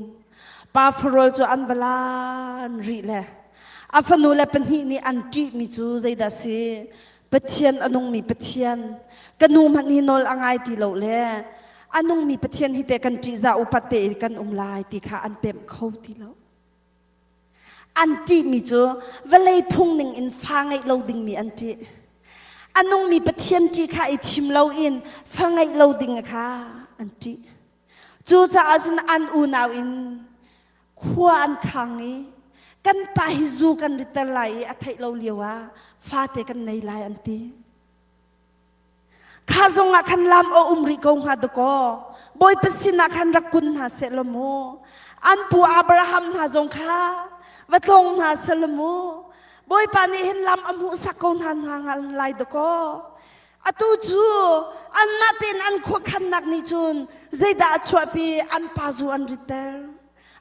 pa farol cu an va lan rih le a fanu le pahnih nih an ṭihmi cu zeidah si Pathian a nungmi Pathian ka nu hmanh hi nawl a ngai ti lo le a nungmi Pathian hi te kan ṭihzah upat te in kan um lai ti kha an pemh kho ti lo. An ṭihmi cu vawlei phung ning in fa ngeih lo dingmi an ṭih. A nungmi Pathian ṭih kha i thim loin fa ngeih lo ding kha an ṭih. Cucaah cun an unau in khua an khang i kan pa hi zu kan ritter lai i a theih lo lio ah fate kan nei lai an ti. Kha zong ah khan lam a um rih ko hnga dakaw. Bawipa sinah khan rak kun hna seh law mu. An pu Abraham hna zong kha va tlawng hna seh law mu. Bawipa nih hin lam a hmuhsak ko hna hna lai dakaw. Atu cu anmah tein an khuakhannak nih cun zeidah a chuahpi an pa zu an ritter.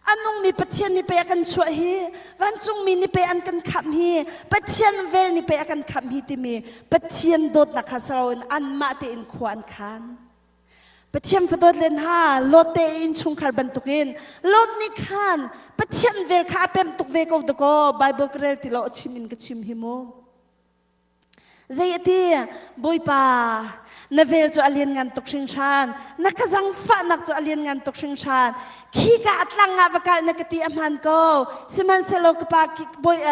A nungmi Pathian nih pei a kan chuah hi, vancungmi nih pei an kan khamh hi, Pathian vel nih pei a kan khamh hi timi Pathian dawtnak kha si loin anmah tein khua an khan. Pathian fadawt len ha Lot te innchungkhar bantukin Lot nih khan Pathian vel kha a pemh tuk ve ko dakaw Bible ka rel ti lo a chim in ka chim hi mu. Zei a ti? Bawipa, na vel cu a lianngan tuk hringhran. Na ka zangfahnak cu a lianngan tuk hringhran. Khi ka a tlang ah va kal na ka ti a hmaan ko. Sihmanhsehlaw ka pa bawi,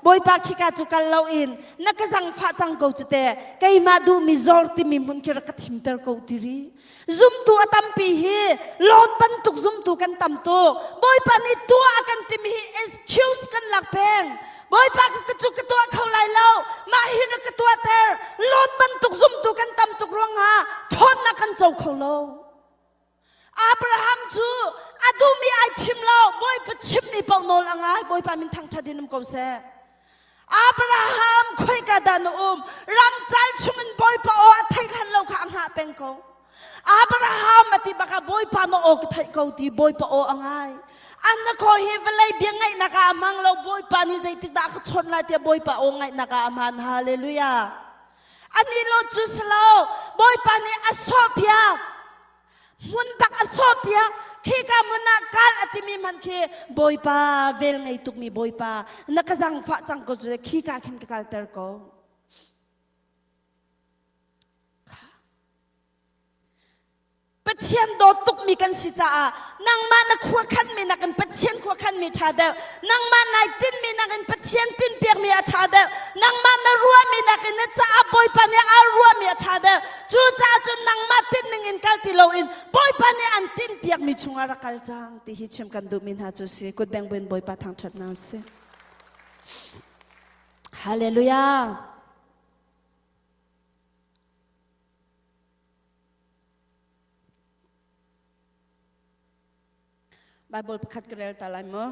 Bawipa khika cu kal loin na ka zangfah cang ko cu teh. Keimah duhmi zor timi hmun khi rak ka thimter ko ti ri. Zumtu a tampi hi Lot bantuk zumtu kan tam tuk. Bawipa nih tuah a kan timi hi excuse kan lak peng. Bawipa ka cu ka tuah kho lai lo. Mah hi na ka tuahter. Lot bantuk zumtu kan tam tuk ruangah ṭhawnnak kan co kho lo. Abraham cu a duhmi ai thim lo. Bawipa chimmi paoh nawl a ngai. Bawipa min thangṭhat in um ko seh. Abraham khoika dah na um? Ramcal chungin Bawipa aw a theih hlan lo kha a hngah peng ko. Abraham a ti bak ah Bawipa na aw ka theih ko ti Bawipa aw a ngai. An na khaw hi vawlei bia ngaihnak ah a hmang lo Bawipa nih zeitik dah a ka chawnh lai tiah Bawipa aw ngaihnak ah a hman. Hallelujah. Ani lo cu si lo Bawipa nih a sawhpiak. Hmun bak a sawhpiak khika hmun ah kal a timi hmanh khi Bawipa vel ngei tukmi Bawipa na ka zangfah cang ko cu khika khin ka kalter ko. Pathian dawt tukmi kan si caah nangmah na khuakhanmi nakin Pathian khuakhanmi ṭha deuh nangmah nai tinhmi nakin Pathian tinhpiakmi a ṭha deuh nangmah na ruahmi nakin na caah Bawipa nih aa ruahmi a ṭha deuh Cucaah cun nangmah tinhning in kal ti loin Bawipa nih an tinhpiakmi chungah rak kal cang ti hi chim kan duhmi hna cu si. Kutbeng buin Bawipa thangṭhat hna usih. Hallelujah. Bible pakhat ka rel ta lai maw?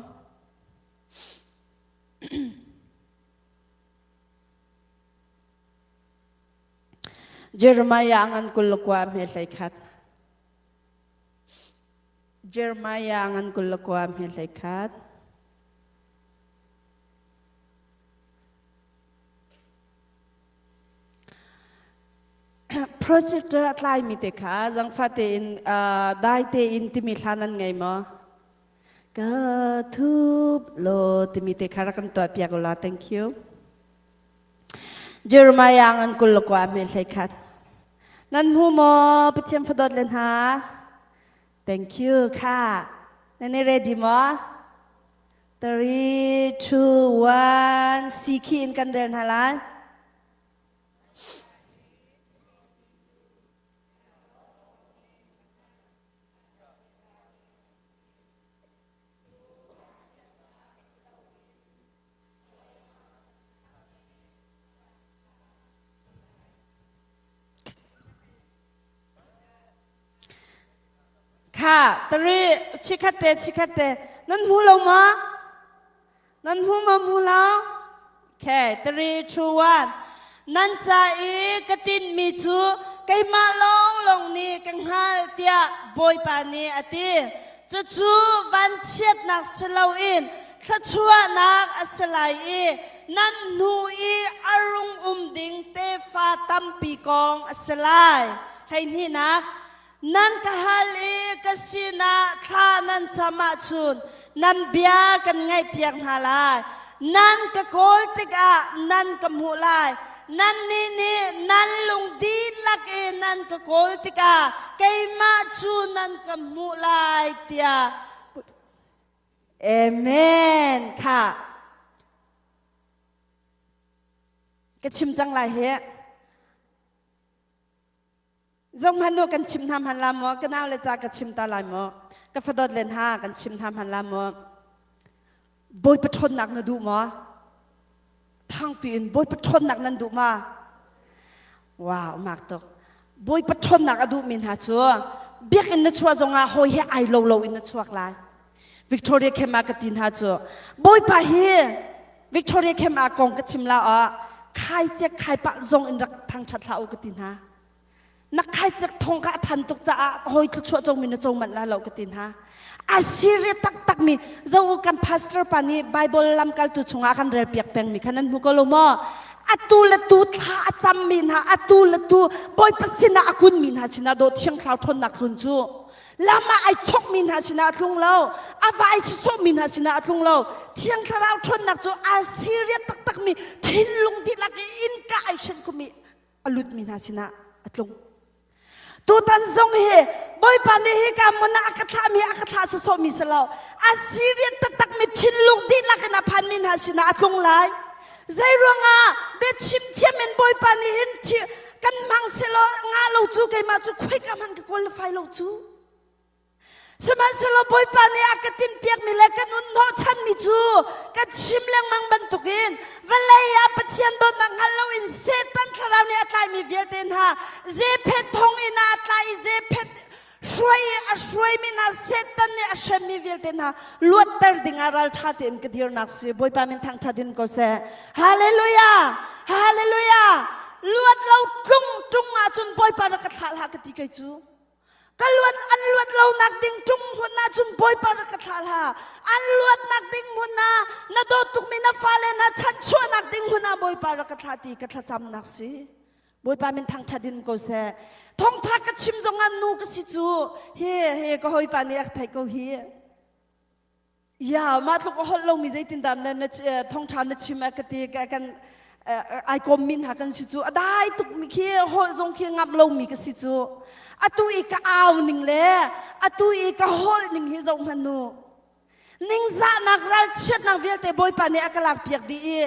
Jeremiah ngan 21 hme hlei khat. Jeremiah ngan 22 hme hlei khat. Projector a tlaimi te kha zangfah tein dai tein timi hla nan ngei maw? Ka thup law timi te kha rak kan tuah piak ula thank you. Jeremiah ngan 22 hme hlei khat. Nan hmu maw Pathian fadawt le hna? Thank you kha. Nan i ready maw? 3, 2, 1, si khi in kan rel hna lai. Kha tari chikhat te chikhat te nan hmu lo ma? Nan hmu ma hmu lo? Okay, 3, 2, 1. Nan ca i ka tinhmi cu keimah lawnglawng nih ka hngalh tiah Bawipa nih a ti. Cucu vanchiatnak si loin thluachuahnak a si lai i nan hnu i a rung um ding tefa tampi kong a si lai. Hleihnihnak, nan ka hal i ka sinah thla nan cam ahcun nan bia kan ngaihpiak hna lai. Nan ka kawl tikah nan ka hmuh lai. Nannih nih nan lung dihlak in nan ka kawl tikah keimah cu nan ka hmuh lai tiah Amen. Kha ka chim cang lai hi. Zong hman nu kan chim hna hman la maw? Ka nau le ca ka chim ta lai maw? Ka fadawt len ha kan chim hna hman la maw? Bawipa ṭhawnnak na duh maw? Thangpi in Bawipa ṭhawnnak nan duh ma? Wow, mak tuk. Bawipa ṭhawnnak a duhmi hna cu biakinn na chuah zongah hawi he ai lo lo in na chuak lai. Victoria Camp ah ka ti hna cu Bawipa hi Victoria Camp ah kong ka chim la ah khai cek khai pah zong in rak thangṭhat hlah u ka ti hna. Na khai cek thong kha a than tuk caah hawi thluachuah comi na co manh la lo ka ti hna. A siri taktak mi zo kan pastor pa nih Bible lamkaltu chungah kan rel piak peng mi kha nan hmu ko lo maw? Atu le tu thla a cam mi hna atu le tu Bawipa sinah a kun mi hna sinah dawh thiang thlarau ṭhawnnak tlun cu lam ah ai chokmi hna sinah a tlung lo a vai sawsawhmi hna sinah a tlung lo thiang thlarau ṭhawnnak cu a serious taktakmi thinlung dihlak i innka ai hrenh khumi a lutmi hna sinah a tlung tutan zong hi bawipa nih hi ka hmun ah a ka thlahmi a ka thlah sawsawhmi si lo a serious taktakmi thinlung dihlak in a phanmi hna sinah a tlung lai zei ruangah biachim thiam in bawipa nih hin kan hmang selaw nga lo cu keimah cu khoika hmanh ka qualify lo cu sihmanhsehlaw bawipa nih a ka tinhpiakmi le ka nun hnawhchanmi cu ka chim lengmang bantukin vawlei ah Pathian dawtnak hngal loin Satan thlarau nih a tlaimi vialte hna zephet thong in a tlai i zephet hruai i a hruaimi hna Satan nih a hremmi vialte hna luatter dingah ralṭha tein ka dirnak si Bawipa min thangṭhat in ko seh Hallelujah Hallelujah luat lo tlung ṭung ahcun Bawipa rak ka thlah hlah ka ti kei cu ka luat an luat lo nak ding ṭung hmun ahcun Bawipa rak ka thlah hlah an luatnak ding hmun ah na dawt tukmi na fale hna chanchuahnak ding hmun ah Bawipa rak ka thlah ti ka thlacamnak si Bawipa min thangṭhat in ko seh. Thawngṭha ka chim zongah nu ka si cu hi hi ka hawipa nih a ka theih ko hi. Ya mah tluk a holh lomi zeitindah na na thawngṭha na chim a ka ti ka kan ai kom min ha kan si cu a dai tuk mi khi holh zong khi ngam lomi ka si cu atu i ka au ning le atu i ka holh ning hi zoh hmanh nu Ningzahnak ralchiatnak vialte Bawipa nih a ka lakpiak dih i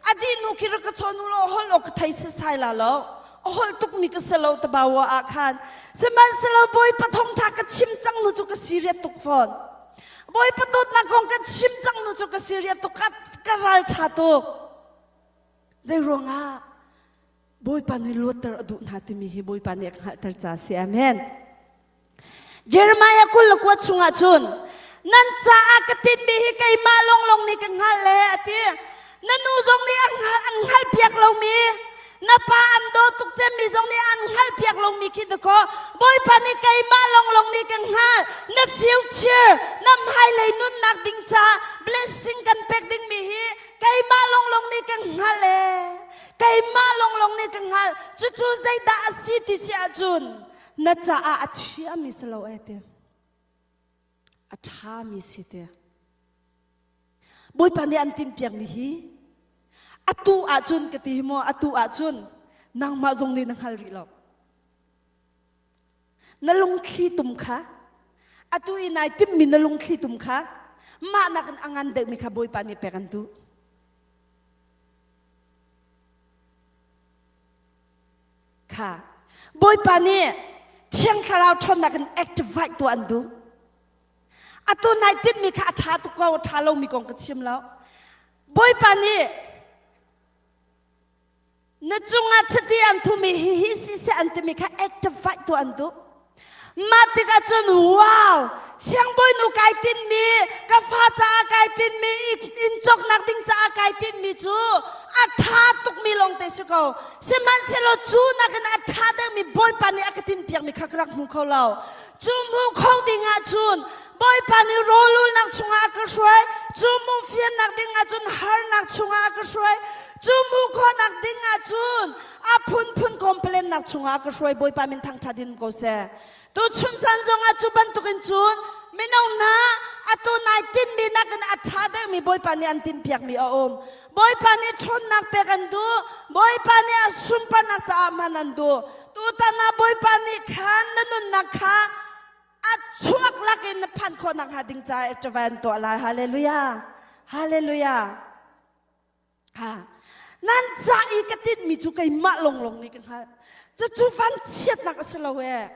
a dih hnu khi rak ka chawn u law holh awk ka thei sesai la lo. A holh tukmi ka si lo tabawa ah khan. Sihmanhsehlaw Bawipa thawngṭha ka chim cang nu cu ka serious tuk fawn. Bawipa dawtnak kong ka chim cang nu cu ka serious tuk ka, ka ralṭha tuk. Zei ruangah Bawipa nih luatter a duh hna timi hi Bawipa nih a ka hngalhter ca si. Amen. Jeremiah 29 chungah cun nan caah ka tinhmi hi keimah lawnglawng nih ka hngalh le a ti. Na nu zong nih an hngalh, an hngalhpiak lomi, Na pa an daw tuk cemmi zong nih an hngalhpiak lomi khi dakaw Bawipa nih keimah longlong nih ka hngalh. Na future, na hmailei nunnak ding caah blessing kan pek dingmi hi keimah longlong nih ka hngalh ee. Keimah longlong nih ka hngalh. Cucu zeidah a si ti si ahcun na caah a chiami si lo ee ti. A ṭhami si ti. Bawipa nih an tinhpiakmi hi atu ahcun ka ti hi maw atu ahcun nangmah zong nih na hngal rih lo. Na lungthli tum kha atu i nai timmi na lungthli tum kha mah nakin a ngan deuhmi kha Bawipa nih pek an duh. Kha Bawipa nih Thiang Thlarau ṭhawnnak in activate tuah an duh. Atu nai timmi kha a ṭha tuk ko, a ṭha lomi kong ka chim lo. Bawipa nih na cungah chiti an thumi hi hi siseh an timi kha activate tuah an duh. Mah tikah cun wow siangbawinu kai tinmi ka fa caah kai tinmi inn cawknak ding caah kai tinmi cu a ṭha tukmi lawngte si ko. Sihmanhsehlaw cu nakin a ṭha deuhmi Bawipa nih a ka tinpiakmi kha ka rak hmu kho lo. Cu hmu kho ding ahcun Bawipa nih rawlulnak chungah a ka hruai. Cu hmuh fiannak ding ahcun harnak chungah a ka hruai. Cu hmuh khawhnak ding ahcun a phunphun complainnak chungah a ka hruai. Bawipa min thangṭhat in ko seh. Tuchun caan zongah cu bantukin cun mino hna atu nai tinhmi nakin a ṭha deuhmi Bawipa nih an tinhpiakmi a um. Bawipa nih ṭhawnnak pek an duh. Bawipa nih a sunparnak caah hman an duh. Tutan ah Bawipa nih khan na nunnak kha a chuak lakin na phanh khawh nakhnga ding caah ṭawai an tuah lai. Hallelujah. Hallelujah. Ha. Nan ca i ka tinhmi cu keimah longlong nih ka hngalh. Cucu vanchiatnak a si lo ee.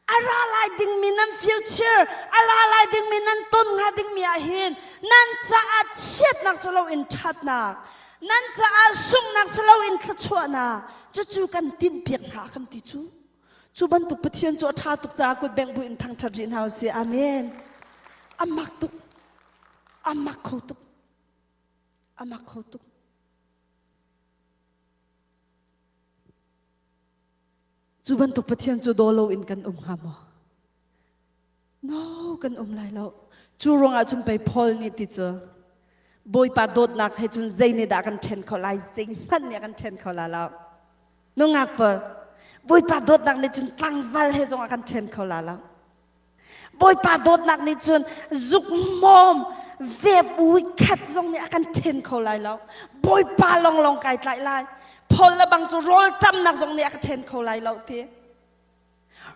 A ra lai dingmi nan future, a ra lai dingmi nan ton hnga dingmi ah hin nan caah chiatnak si loin ṭhatnak, nan caah sunghnak si loin thluachuahnak, cucu kan tinhpiak hna kan ti cu. Cu bantuk Pathian cu a ṭha tuk caah kut bengh bu in thangṭhat rih hna usih. Amen. A mak tuk. A mak kho tuk. A mak kho tuk. Cu bantuk Pathian cu daw loin kan um hnga maw? No, kan um lai lo. Cu ruangah cun pei Paul nih ti cu Bawipa dawtnak he cun zei nih dah kan ṭhen kho lai, zeihmanh nih a kan ṭhen kho la lo. Nungak pawl, Bawipa dawtnak nih cun tlangval he zong a kan ṭhen kho la lo. Bawipa dawtnak nih cun zukmawm vep khat zong nih a kan ṭhen kho lai lo. Bawipa lawnglawng kai tlaih lai. Paul le bang cu rawl ṭamnak zong nih a ka ṭhen kho lai lo ti.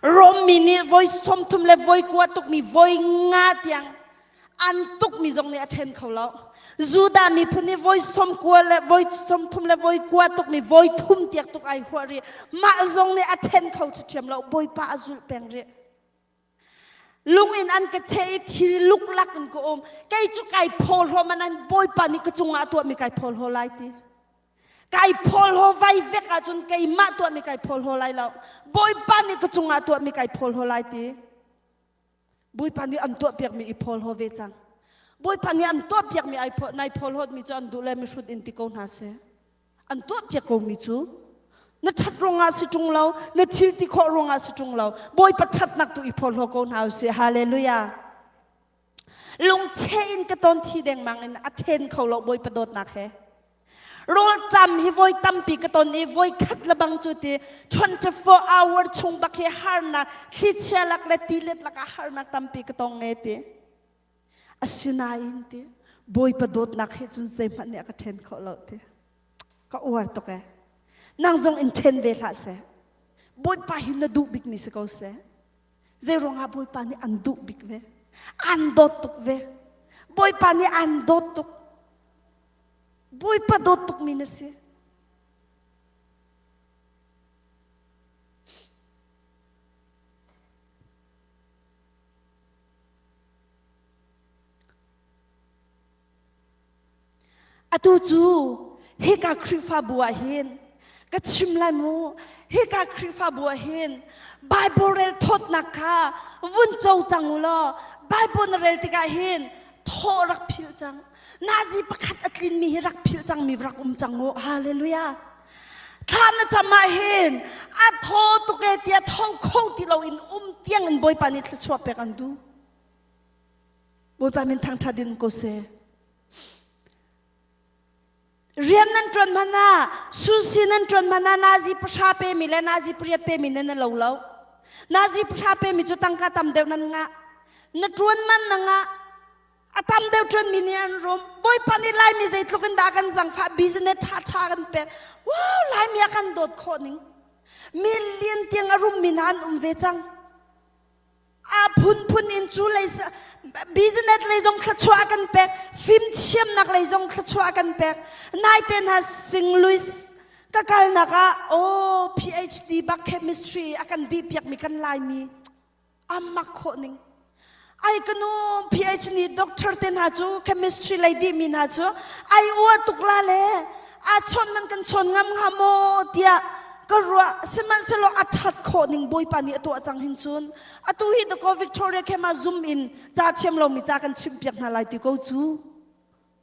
Rom mi nih voi 30 le voi kua tukmi voi nga tiang an tukmi zong nih a ṭhen kho lo. Judah miphun nih voi sawm kua le voi 30 le voi kua tukmi voi thum tiak tuk ai huah rih. Mah zong nih a ṭhen kho ṭhiam lo. Bawipa a zulh peng rih. Lung in an ka cheh i thil luklak in ka um. Kei cu kai phaw hlaw man an Bawipa nih ka cungah a tuahmi kai phaw hlaw lai ti. Kai phaw hlaw vai vek ahcun keimah tuahmi kai phaw hlaw lai lo. Bawipa nih ka cungah a tuahmi kai phaw hlaw lai ti. Bawipa nih an tuahpiakmi i phaw hlaw ve cang. Bawipa nih an tuahpiakmi ai phaw nai phaw hlawtmi cu an duh le mihrut in ti ko hna seh. An tuahpiak komi cu na ṭhat ruangah si ṭung lo, na thil ti khawh ruangah si ṭung lo. Bawipa ṭhatnak tu i phawhlaw ko hna usih. Hallelujah. Lungcheh in ka ton thi dengmang in a ṭhen kho lo Bawipa dawtnak he. Rawlṭam hi voi tampi ka ton i voi khat lebang cu ti 24 hour chung bak hi harnak thlichia lak le tilet lakah harnak tampi ka tong nge ti. Asinain ti Bawipa dawtnak he cun zeihmanh nih a ka ṭhen khawh lo ti. Ka uar tuk ee. Nang zong in ṭhen ve hlah seh. Bawipa hi na duh bikmi si ko seh. Zei ruangah Bawipa nih an duh bik ve. An dawt tuk ve. Bawipa nih an dawt tuk. Bawipa dawt tukmi na si. Atu cu hika Khrihfabu ah hin ka chim lai mu hika Khrihfabu ah hin Bible rel thawtnak kha vun co cang u law Bible na rel tikah hin thaw rak philh cang nazi pakhat a tlinmi hi rak philh cangmi rak um cang u hallelujah. Thla na cam ah hin a thaw tuk e tiah tho kho ti loin um tiang in Bawipa nih thluachuah pek an duh. Bawipa min thangṭhat in ko seh. Rian nan ṭuan hmanh ah, susi nan ṭuan hmanh ah nazi pahra pemi le nazi pariat pemi nan i lo lo. Nazi pahra pemi cu tangka tam deuh nan ngah. Na ṭuan man na ngah. A tam deuh ṭuanmi nih an rum. Bawipa nih Laimi zeitluk in dah kan zangfah business ṭhaṭha kan pek. Wow, Laimi a kan dawt khawh ning. Million tiang a rummi hna an um ve cang. A phunphun in cu lei business lei zong thluachuah a kan pek. Fimthiamnak lei zong thluachuah a kan pek. Naite hna Sing Louis ka kalnak ah oh PhD bak chemistry a kan dih piakmi kan Laimi. Amak khawh ning. Ai ka nu PhD doctor te hna cu chemistry lei dih mi hna cu ai ua tuk la le a chawn man kan chawn ngam hnga maw tiah ka ruah sihmanhsehlaw a that khawh ning Bawipa nih a tuah cang hin cun atu hi dakaw Victoria Camp ah zum in ca thiam lomi ca kan chimh piak hna lai ti ko cu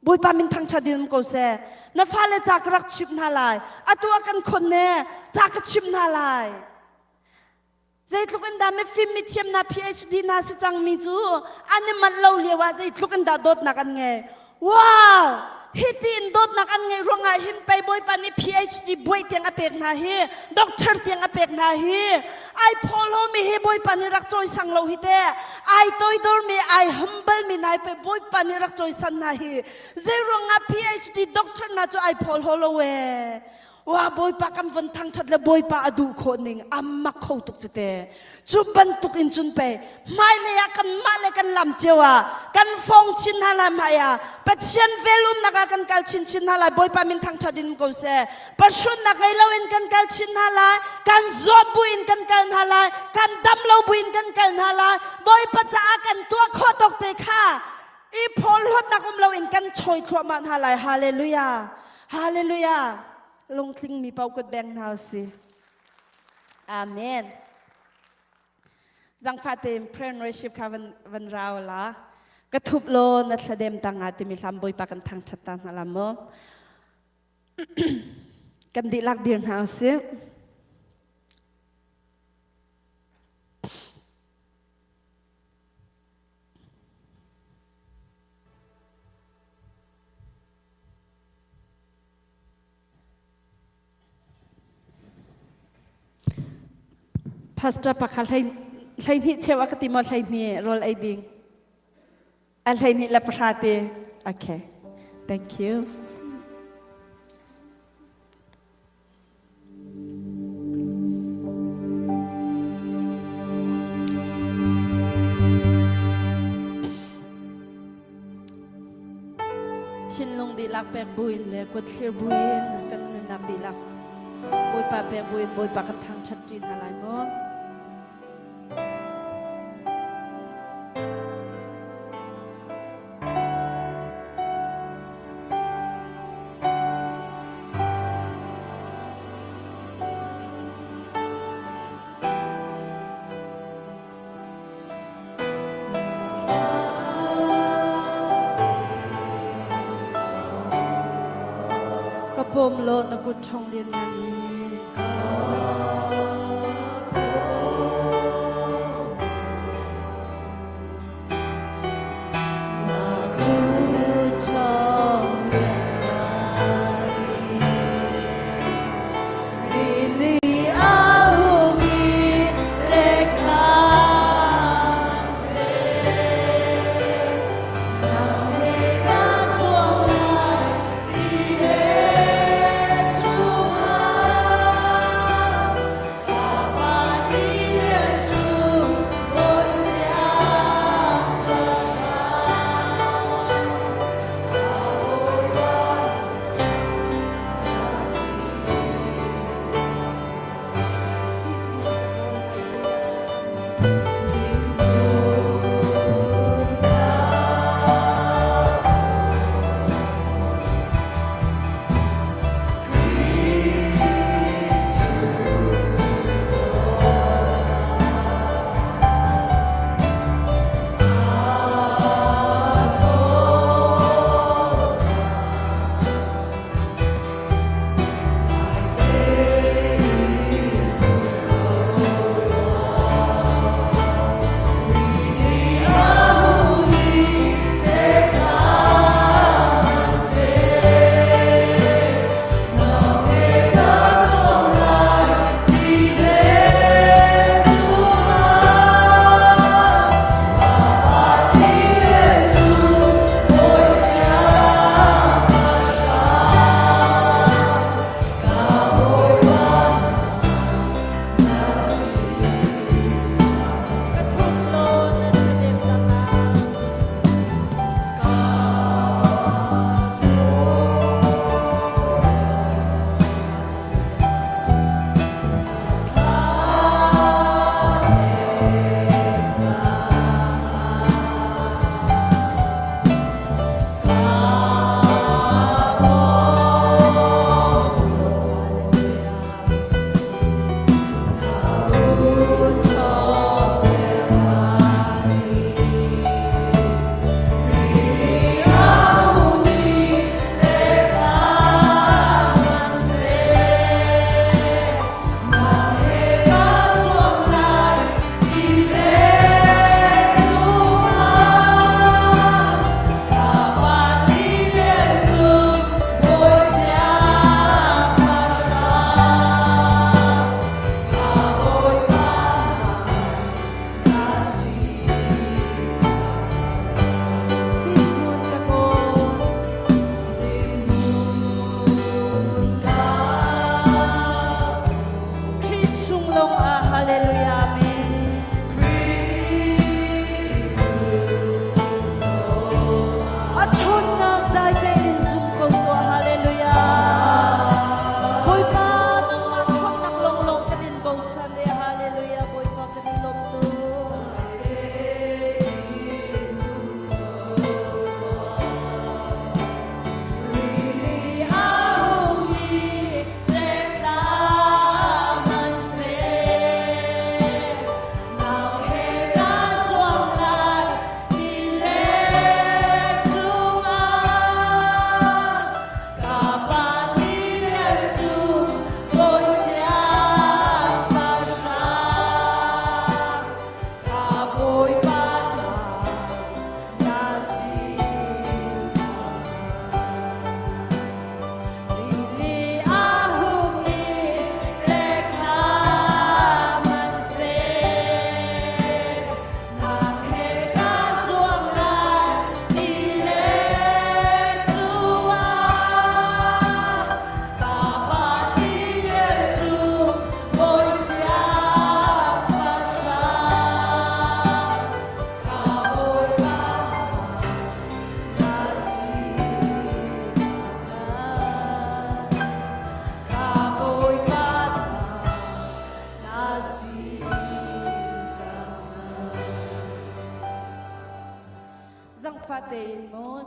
Bawipa min thangṭhat in um ko seh na fale ca ka rak chimh hna lai atu ah kan khon ne ca ka chimh hna lai Zeitluk in dah mifim mithiam hna PhD hna si cangmi cu an i manh lo lio ah zeitluk in dah dawtnak an ngei. Wow! Hiti in dawtnak an ngeih ruangah hin pei Bawipa nih PhD buai tiang a pek hna hi, doctor tiang a pek hna hi. Ai phawlawmi hi Bawipa nih rak cawisang lo hi te. Ai toidormi, ai humble mi hna hi pei Bawipa nih rak cawisan hna hi. Zeiruangah PhD doctor hna cu ai phawlhaw lo ee. Wa Bawipa kan von thangṭhat le Bawipa a duh khawh ning a mak kho tuk cite. Cu bantuk in cun pei hmailei ah kanmah le kan lam cio ah kan fong chin hna lai hmai ah Pathian vel umnak ah kan kal chinchin hna lai Bawipa min thangṭhat in ko seh. Pahrunnak ngei loin kan kal chin hna lai kan zawt buin kan kal hna lai kan dam lo buin kan kal hna lai Bawipa caah kan tuah khawh tawk te kha i phawlhlawtnak um loin kan chawi thluahmah hna lai. Hallelujah. Hallelujah. Lungtling mi paoh kut beng hna usih. Amen. Zangfah tein prayer and worship kha van, van rau la. Ka thup lo na thladem tangah timi hlam Bawipa kan thangthat ta hna la mu. Kan dihlak dir hna usih. Pastor pakhat hlei 12 cheu a ka ti maw 12 rawl ei ding a 12 le pahra te okay thank you Thinlung dihlak pek buin le kutthlir buin kan nunnak dihlak Bawipa pek buin Bawipa kan thangṭhat ṭi hna lai maw? Ka pawm law na kut ṭhawng lianngan in.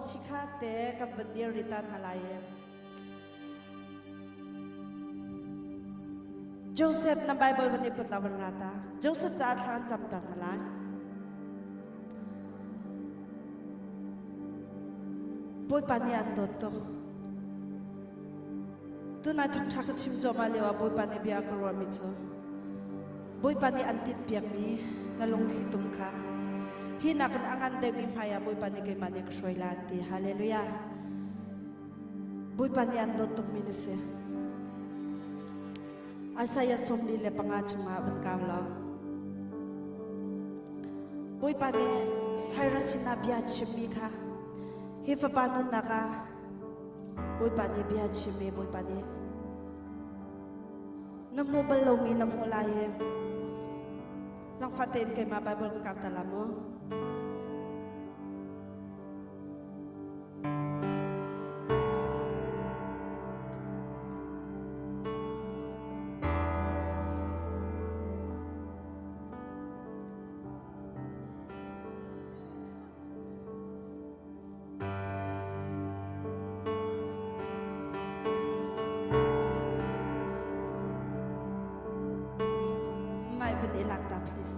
Chikhat te kan van dir rih ta hna lai i. Joseph na Bible van i put la van ra ta. Joseph caah thla kan cam ta hna lai. Bawipa nih an dawt tuk. Tunai thawngṭha ka chim cuahmah lio ah Bawipa nih bia a ka ruahmi cu Bawipa nih an tinhpiakmi na lungthli tum kha hi nakin a ngan deuhmi hmaiah Bawipa nih keimah nih ka hruai la an ti. Hallelujah. Bawipa nih an dawt tukmi na si. Isaiah 45 chungah van kau law Bawipa nih Cyrus sinah bia chimmi kha hi fapa nunnak ah Bawipa nih bia chimmi Bawipa nih na hmu bal lomi na hmuh lai i zangfah tein keimah Bible ka kau ta la maw? Mai van i lak ta please.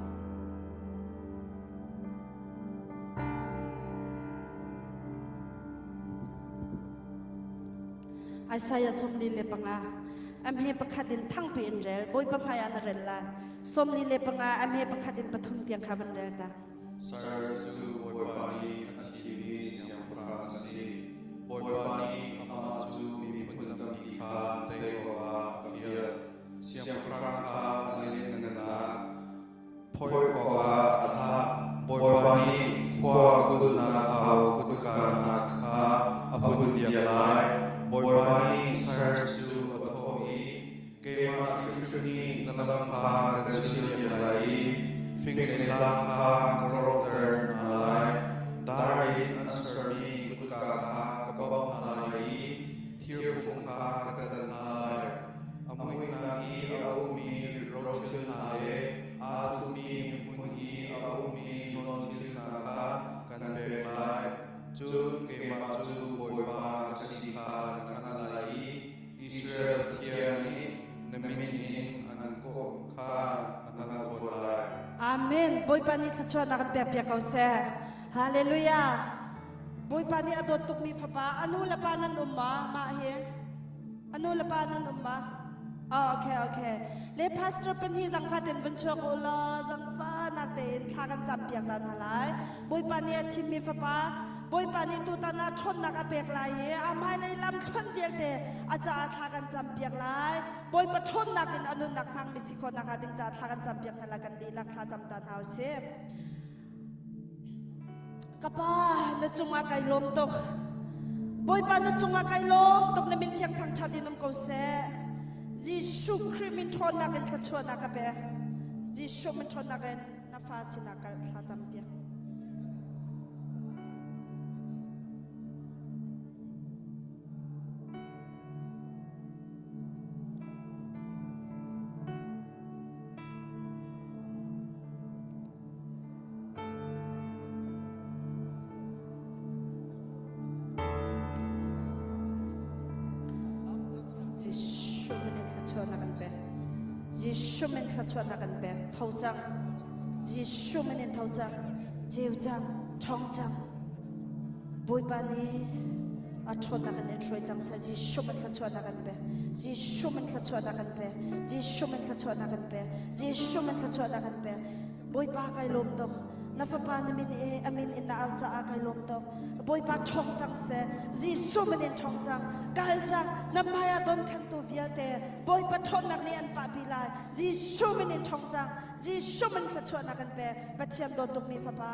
Isaiah 45 am he pakhat in thangpi in rel Bawipa hmai ah na rel lai 45 am he pakhat in pathum tiang kha van rel ta Cyrus cu Bawipa nih a thimmi siangpahrang a si. Bawipa nih amah cu miphun tampi kha tei awkah a fial. Siangpahrang kha a lianhngannak Phawih awkah a thlah. Bawipa nih khua kulhnak hau kutka hna kha a hunpiak lai. Bawipa nih Cyrus cu a thawh i, Keimah hrimhrim nih na lam kha kan silpiak lai i fing le tlang kha ka rawhter hna lai. Dar in an sermi kutka kha ka bawmh hna lai i thirfung kha ka tan hna lai. A muihnak i a ummi rothil hna le aa thupmi hmun i a ummi hlawnthil hna kha kan pek lai. Cun keimah cu Bawipa ka si kha na hngalh lai i Israel Pathian nih na min in an kawh kha na hngalh fawn lai. Amen. Bawipa nih thluachuahnak an pekpiak ko seh. Hallelujah. Bawipa nih a dawt tukmi fapa a nu le pa nan um ma mah hi A nu le pa nan um ma? Oh, okay, okay. Le pastor pan hi zangfa ten vun chuak u law zangfa nak tein thla kan cam piak ta hna lai. Bawipa nih a thimmi fapa Bawipa nih tutan ah ṭhawnnak a pek lai i a hmailei lam thluan vialte a caah thla kan cam piak lai. Bawipa ṭhawnnak in a nunnak hmangmi si khawh nakhnga ding caah thla kan cam piak hna lai kan dihlak thla cam ta hna u sih. Ka pa, na cungah kai lawm tuk. Bawipa na cungah kai lawm tuk na min thiang thangṭhat in um ko seh. Jesuh Khrih min ṭhawnnak in thluachuahnak ka pek. Jesuh min ṭhawnnak in na fa sinah kal thla cam piak. Jesuh min in thluachuahnak kan pek. Jesuh min thluachuahnak kan pek. Tho cang. Jesuh min in tho cang. Ceu cang. Ṭhawng cang. Bawipa nih a ṭhawnnak in in hruai cang seh. Jesuh min thluachuahnak kan pek. Jesuh min thluachuahnak kan pek. Jesuh min thluachuahnak kan pek. Jesuh min thluachuahnak kan pek. Bawipa kai lawm tuk. Na fapa na min i a min in na au caah kai lawm tuk. Bawipa ṭhawng cang seh. Jesuh min in ṭhawng cang. Kal cang. Na hmai ah don khantu vialte Bawipa ṭhawnnak nih an pahpi lai. Jesuh min in ṭhawng cang. Jesuh min thluachuahnak kan pek. Pathian dawt tukmi fapa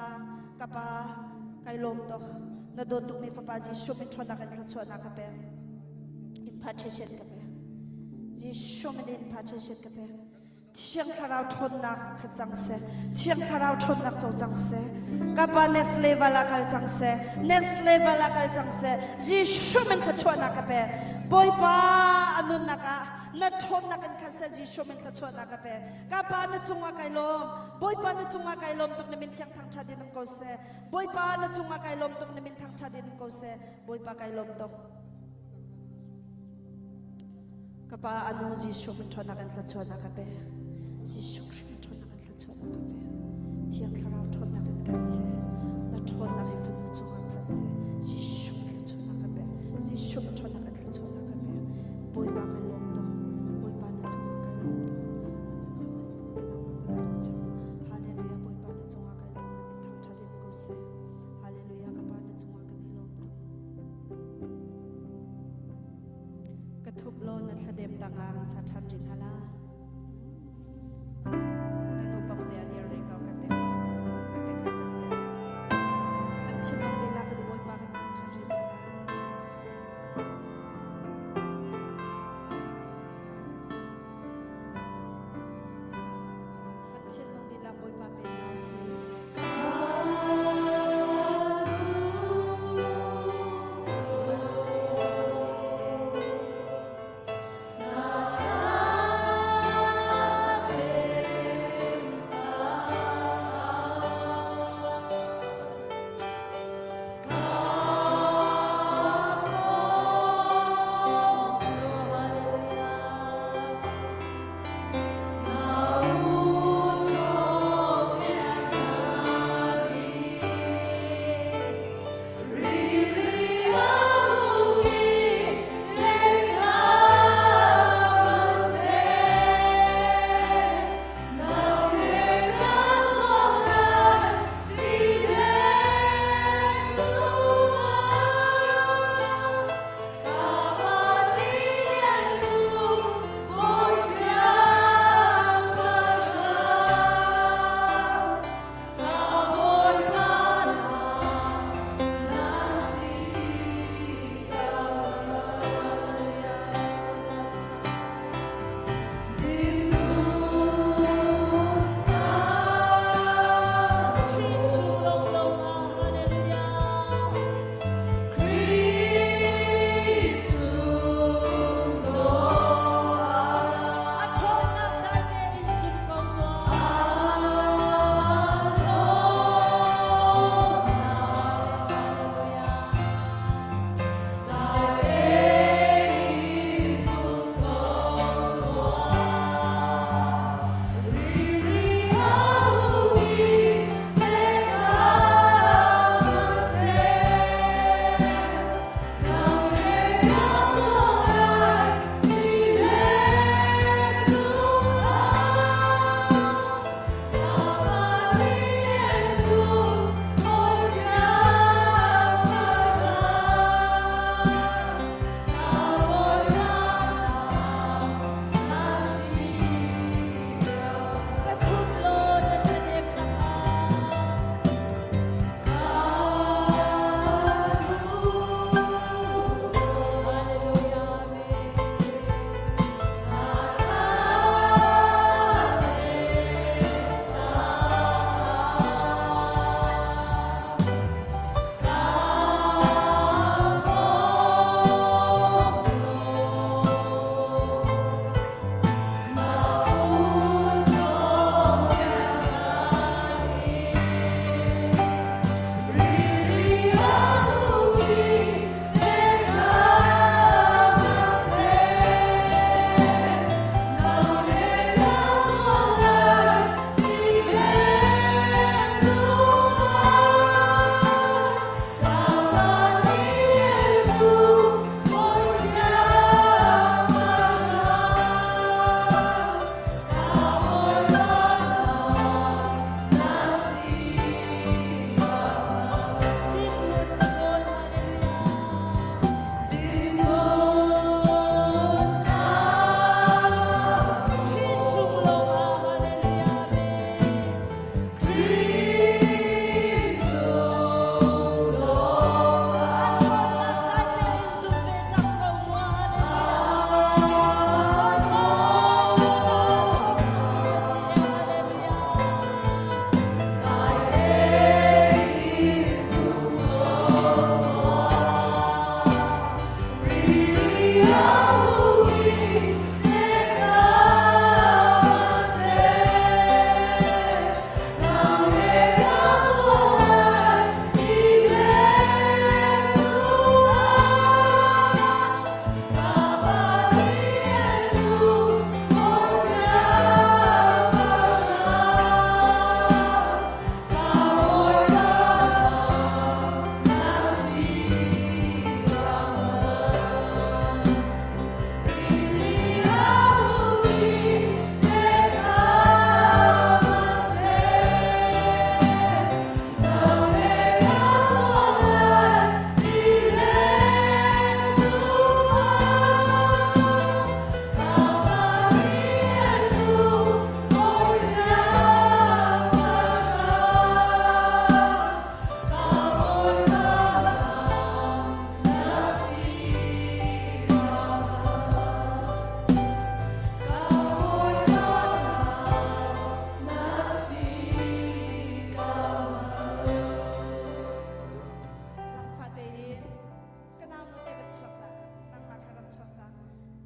ka pa kai lawm tuk. Na dawt tukmi fapa Jesuh min ṭhawnnak in thluachuahnak ka pek. Impartation ka pek. Jesuh min in impartation ka pek. Thiang Thlarau ṭhawnnak khat cang seh. Thiang Thlarau ṭhawnnak co cang seh. Ka pa next level ah kal cang seh. Next level ah kal cang seh. Jesuh min thluachuahnak ka pe. Bawipa a nunnak ah na ṭhawnnak in khat seh. Jesuh min thluachuahnak ka pe. Ka pa na cungah kai lawm. Bawipa na cungah kai lawm tuk na min thiang thangṭhat in um ko seh. Bawipa na cungah kai lawm tuk na min thangṭhat in um ko seh. Bawipa kai lawm tuk. Ka pa anu Jesuh min ṭhawnnak in thluachuahnak ka pe. Jesuh Khrih min ṭhawnnak in thluachuahnak ka pe. Thiang Thlarau ṭhawnnak in ka seh. Na ṭhawnnak hi fanu cungah phan seh. Jesuh min thluachuahnak ka pe. Jesuh min ṭhawnnak in thluachuahnak ka pe. Bawipa kai lawm tuk. Bawipa na cungah kai lawm tuk. Nunnak zeizong te nangmah kut ah kan chim. Hallelujah Bawipa na cungah kai lawm na min thangṭhat in ko seh. Hallelujah ka pa na cungah kan i lawm tuk. Ka thup law na thladem tangah an sa ṭhan rih hna la. Na nu bang te a dir rih ko ka te ka te ka ka dir. Kan thinlung lila kan Bawipa kan kan ṭhat rih hna la. Kan thinlung lila Bawipa pe hna usih.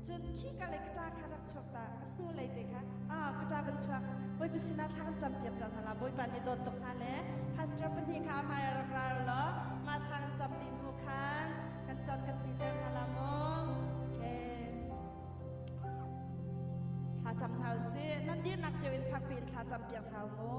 Cun khi ka le ka ṭa kha rak chuak ta, a hnu lei te kha, ah ka ṭa van chuak. Bawipa sinah thla kan campiak ta hna la, Bawipa nih dawt tuk hna le pastor pahnih kha a hmai ah rak ra law mah thla kan cam dih hnu khan kan can kan titer hna la mu. Okay. Thla cam hna usih. Nan dirnak cio in fakpi in thla cam piak hna u mu.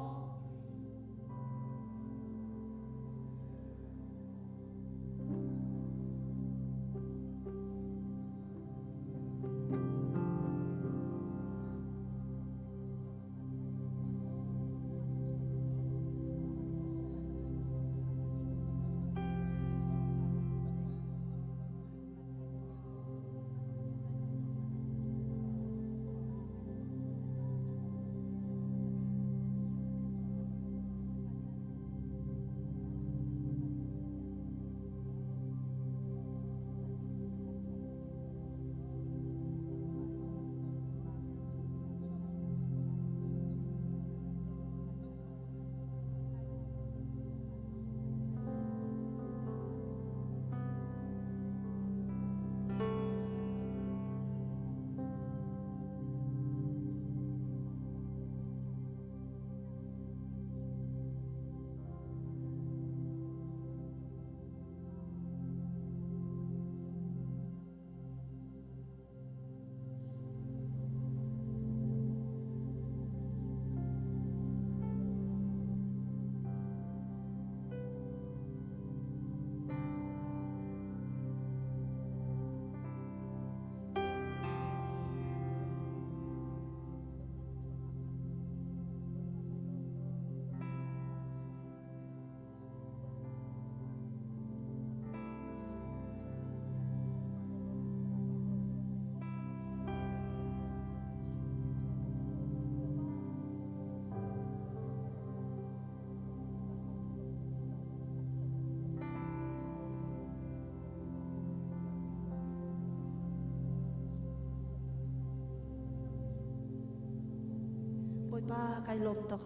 Bawipa kai lawm tuk.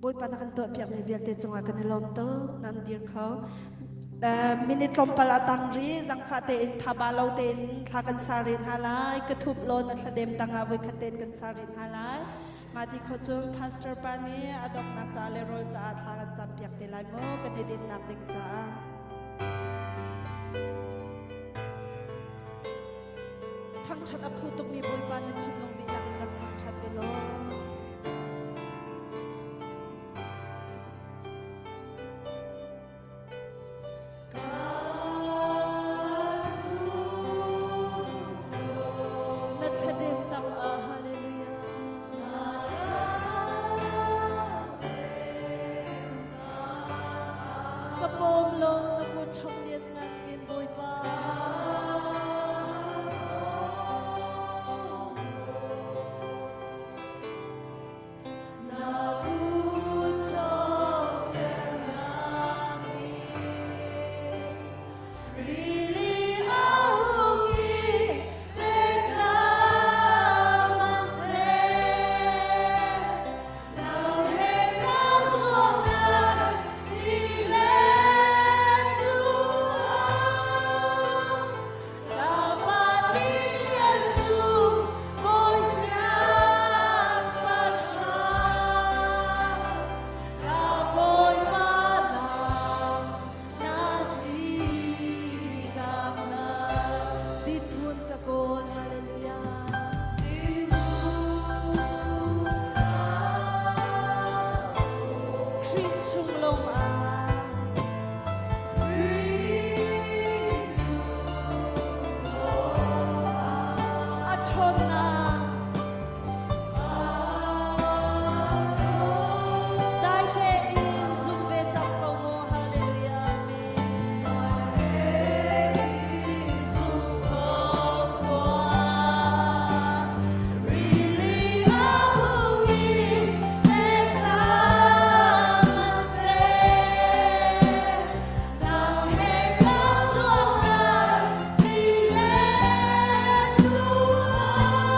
Bawipa na kan tuahpiakmi vialte cungah kan i lawm tuk. Nan dir kho. Minute tlawmpal a tang ri zangfah tein thaba lo tein thla kan sa rin hna lai. Ka thup law na thladem tangah voikhat tein kan sa rin hna lai. Mah ti kho cun pastor pa nih a donghnak ca le rawl caah thla kan campiak te lai mu kan i dinnak ding caah. Thangṭhat a phu tukmi Bawipa na thinlung dihlak in rak thangṭhat ve law. Na thladem tang ah hallelujah. Ka pawm law na kut ṭhawng lian ngan in Bawipa. Khrih chung lawng ah A ṭhawnnak dai tein zum ve cang ko mu Hallelujah Amen. Zum ko tuah. Rili a hung i tleklam an seh. Nang he ka zuang lai ti le cungah.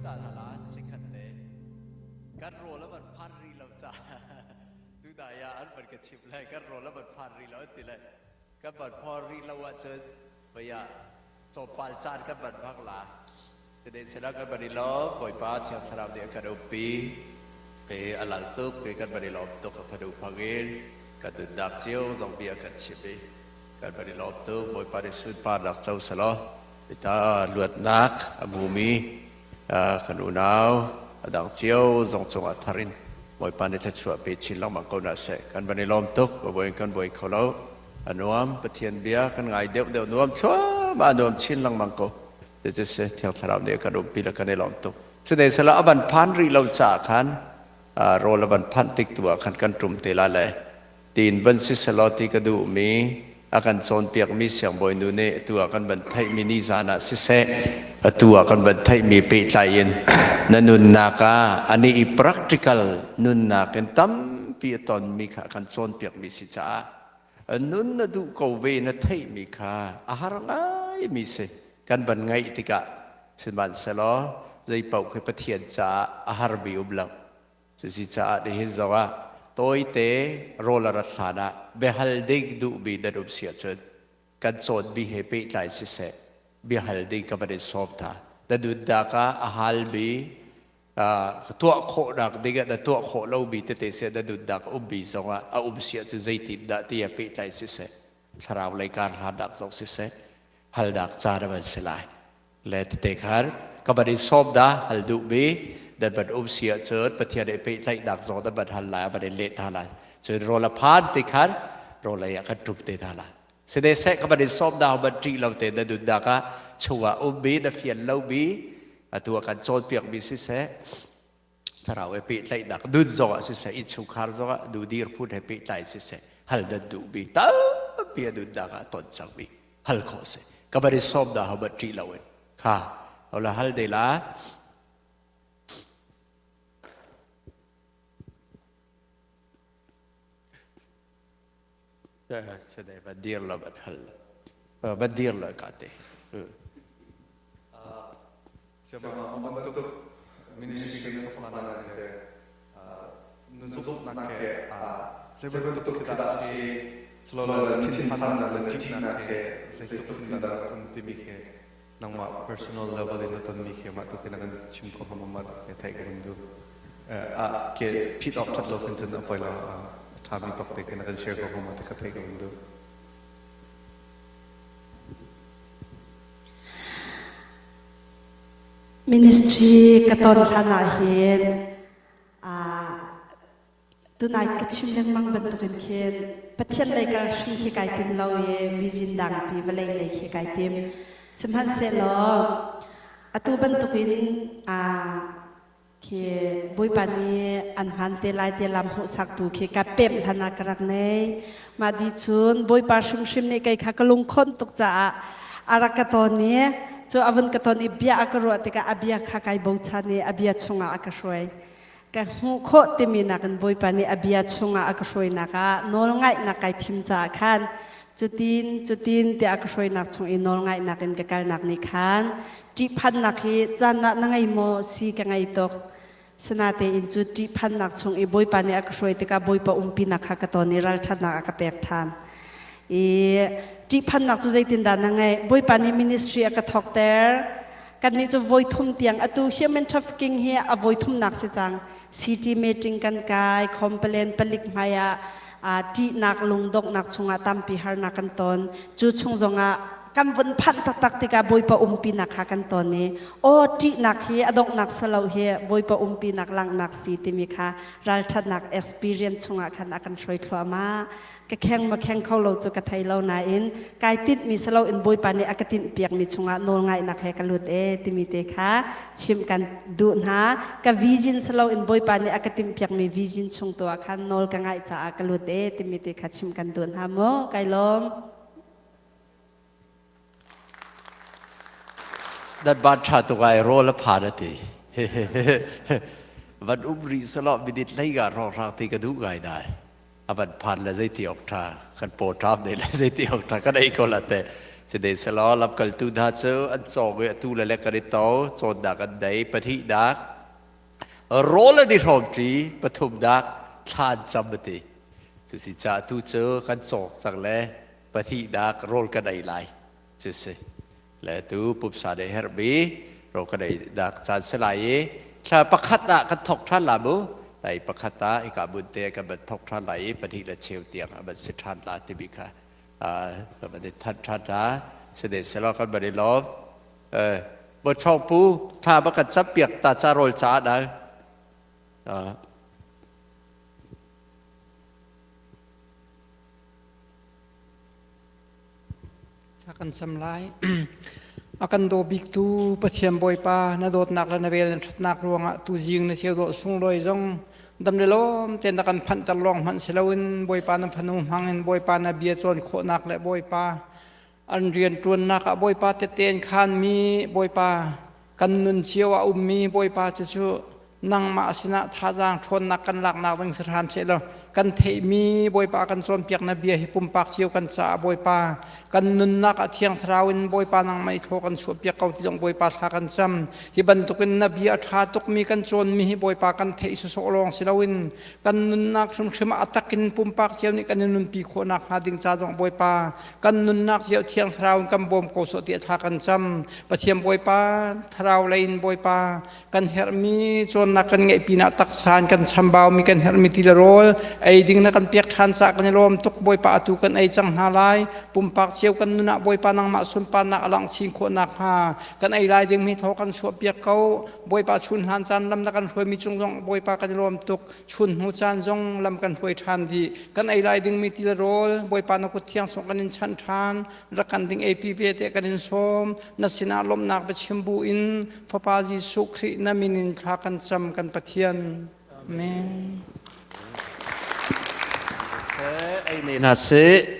ta la la sikhat te. Kan rawl a van phan rih lo ca. Tu da ya an van ka chim lai kan rawl a van phan rih lo ti lai. Kan van phor rih lo ahcun vaya tlawmpal caan kan van hmang la. Today sila kan van i lawm Bawipa Thiang Thlarau nih a kan umpi. Ke a lal tuk ke kan van i lawm tuk a fanu phangin kan nunnak cio zong bia kan chim i kan van i lawm tuk Bawipa nih sunparnak co selaw ita luatnak a hmumi kan unau a dang cio zong cungah thar in Bawipa nih thluachuah pe chin lengmang ko hna seh. Kan van i lawm tuk bawiin kan buai kho lo. A nuam Pathian bia kan ngai deuh deuh nuam thluahmah nuam chin lengmang ko. Cucu si Thiang Thlarau nih kan umpi le kan i lawm tuk. Cunei sala a van phan rih lo caah khan rawl a van phanh tik tu ah khan kan ṭum te la le tiin van si selaw ti ka duhmi a kan cawnpiakmi siangbawinu nih atu ah kan van theihmi nizan ah siseh atu ah kan van theihmi pehtlai in na nunnak ah ani i practical nunnak in tampi a tonmi kha kan cawnpiakmi si caah nun na duh ko ve na theihmi kha a har ngaimi si kan van ngaih tikah sihmanhsehlaw zei paoh khi Pathian caah a harmi um lo. Cusi caah nihin zongah tawite rawl a rat hlan ah biahal ding duhmi nan um si ahcun kan cawnmi he pehtlai siseh biahal ding ka van in sawm hna. Na nunnak ah a halmi tuah khawhnak ding ah na tuah khawh lomi tete seh na nunnak ummi zongah a um si ahcun zeitindah ti he pehtlai siseh thlarau lei kar hlannak zong siseh halnak caan a van si lai. Le tete khan ka van in sawm da hal duh mi nan van um si ahcun Pathian he pehtlaihnak zong nan van hal lai a van in leh hna lai cun rawl a phan ti khan rawl ei ah kan ṭum te hna lai sine seh ka van in sawm da van ṭih lo te na nunnak ah chungah ummi na fian lomi atu ah kan cawnpiak mi siseh thlarau he pehtlaihnak nun zongah siseh innchungkhar zongah nu dirhmun he pehtlai siseh hal nan duhmi tampi a nunnak ah ton cangmi hal khawh si ka van i sawm na ho ṭih lo in kha hola hal de la se va dir la van hal va dir la ka te Siama bantuk ministry kan thok hna na te na zumhnak he zei bantuk khi dah si silo le thinphannak le ṭihnak he zeitluk in dah um timi khi nangmah personal level in na tonmi khi mah tu khi na kan chim kho hnga mah tu khi theih ka van duh. Ah ke phit awk ṭhat lo khin cun a poi lo a ṭhami bak te khi na kan share kho hnga ma ti kha theih ka van duh. Ministry ka ton hlan ah hin tunai ka chim lengmang bantukin khin Pathian lei kal hrim khi kai tim lo i vision dangpi vawlei lei khi kai tim. Sihmanhsehlaw atu bantukin Khi Bawipa nih an hman te lai te lam hmuhsaktu khi ka pemh hlan ah ka rak nei. Mah di cun Bawipa hrimhrim nih kei kha ka lungkhon tuk caah a rak ka ton i cu a vun ka ton i bia a ka ruah tikah a bia kha kai bochan i a bia chungah a ka hruai. Ka hmuh khawh timi nakin Bawipa nih a bia chungah a ka hruainak ah nawlngaihnak kai thim caah khan cutin cutin tiah a ka hruainak chung i nawlngaihnak in ka kalnak nih khan Ṭihphannak hi caan ah na ngei maw? Si ka ngei tuk. Sinatein cu ṭihphannak chung i Bawipa nih a ka hruai tikah Bawipa umpinak kha ka ton i ralṭhatnak a ka pek ṭhan. I ṭihphannak cu zeitindah na ngeih? Bawipa nih ministry a ka thawkter. Kannih cu voithum tiang atu human trafficking hi a voithumnak si cang. City meeting kan kai, complain palik hmai ah ṭihnak lungdonghnak chungah tampi harnak kan ton. Cu chung zongah kan vun phanh taktak tikah Bawipa umpinak kha kan ton i aw ṭihnak hi a donghnak salo hi Bawipa umpinak langhnak si timi kha ralṭhatnak experience chungah khan a kan hruai thluahmah. Ka kheng ma kheng kho lo cu ka thei lo nain kai tinhmi salo in Bawipa nih a ka tinhpiakmi chungah nawlngaihnak he ka lut e timi te kha chimh kan duh hna. Ka vision salo in Bawipa nih a ka timhpiakmi vision chung tu ah khan nawl ka ngaih caah ka lut e timi te kha chimh kan duh hna mu. Kai lawm. Nan ban ṭha tuk ai rawl a phan a ti. Van um rih selaw minute hlei nga hrawnghrang ti ka duh ngai nai. A van phan le zeiti awk ṭha kan paw ṭam dei le zeiti awk ṭha kan ei ko la te. Side selaw lamkaltu hna cu an cawng i atu le le kan i to cawnnak an nei pahnihnak rawl an i hrawmṭi pathumnak thla an cam a ti. Cusi caah tu cu kan cawk cang le pahnihnak rawl kan ei lai. Cu si. Le tu pumsa nih herhmi rawl kan ei nak caan si lai i thla pakhat ah kan thok ṭhan la mu. Lai pakhat ah hika hmun te kan van thok ṭhan lai i pahnih le cheu tiang a van si ṭhan la timi kha kan van i thanh ṭhan hna. Sine selaw kan van i lawm. Bawi Pu thla ba kan campiak ta ca rawl caah na. A kan cam lai. A kan daw biktu Pathian Bawipa na dawtnak le na vel na ṭhatnak ruangah tuzing na ceu dawh sunglawi zong dam le lawm tein na kan phanhter lawng hmanh si loin Bawipa na fanu hmang in Bawipa na bia cawn khawhnak le Bawipa an rian ṭuannak ah Bawipa tette an khaanmi Bawipa kan nun cio ah ummi Bawipa cucu nangmah sinah thazaang ṭhawnnak kan laknak ding si hram seh law kan theihmi Bawipa kan cawnpiaknak bia hi pumpak cio kan caah Bawipa kan nunnak ah Thiang Thlarau in Bawipa nangmah i thaw kan chuahpiak ko ti zong Bawipa thla kan cam. Hi bantukin na bia a ṭha tukmi kan cawnmi hi Bawipa kan theih sawsawh lawng si loin kan nunnak hrimhrim ah a takin pumpak cio nih kan i nunpi khawhnak hnga ding ca zong Bawipa kan nunnak cio Thiang Thlarau in kan bawm ko sawh tiah thla kan cam. Pathian Bawipa Thlarau lei in Bawipa kan herhmi cawnnak kan ngeih pinah taksa in kan chambaumi kan herhmi ti le rawl ei ding na kan pek ṭhan caah kan i lawm tuk. Bawipa, atu kan ei cang hna lai. Pumpak cio kan nun ah Bawipa nangmah sunparnak a langh chin khawh nakhnga kan ei lai dingmi thaw kan chuahpiak ko. Bawipa, chun hlan caan lam na kan hruaimi cung zong Bawipa kan i lawm tuk. Chun hnu caan zong lam kan hruai ṭhan dih. Kan ei lai dingmi ti le rawl Bawipa na kut thiang chung kan in chanh ṭhan. Rak kan ding eipi ve te kan in sawm. Na sinah lawmhnak biachim bu in Fapa Jesuh Khrih na min in thla kan cam kan Pathian. Amen. Ei ne hna sih.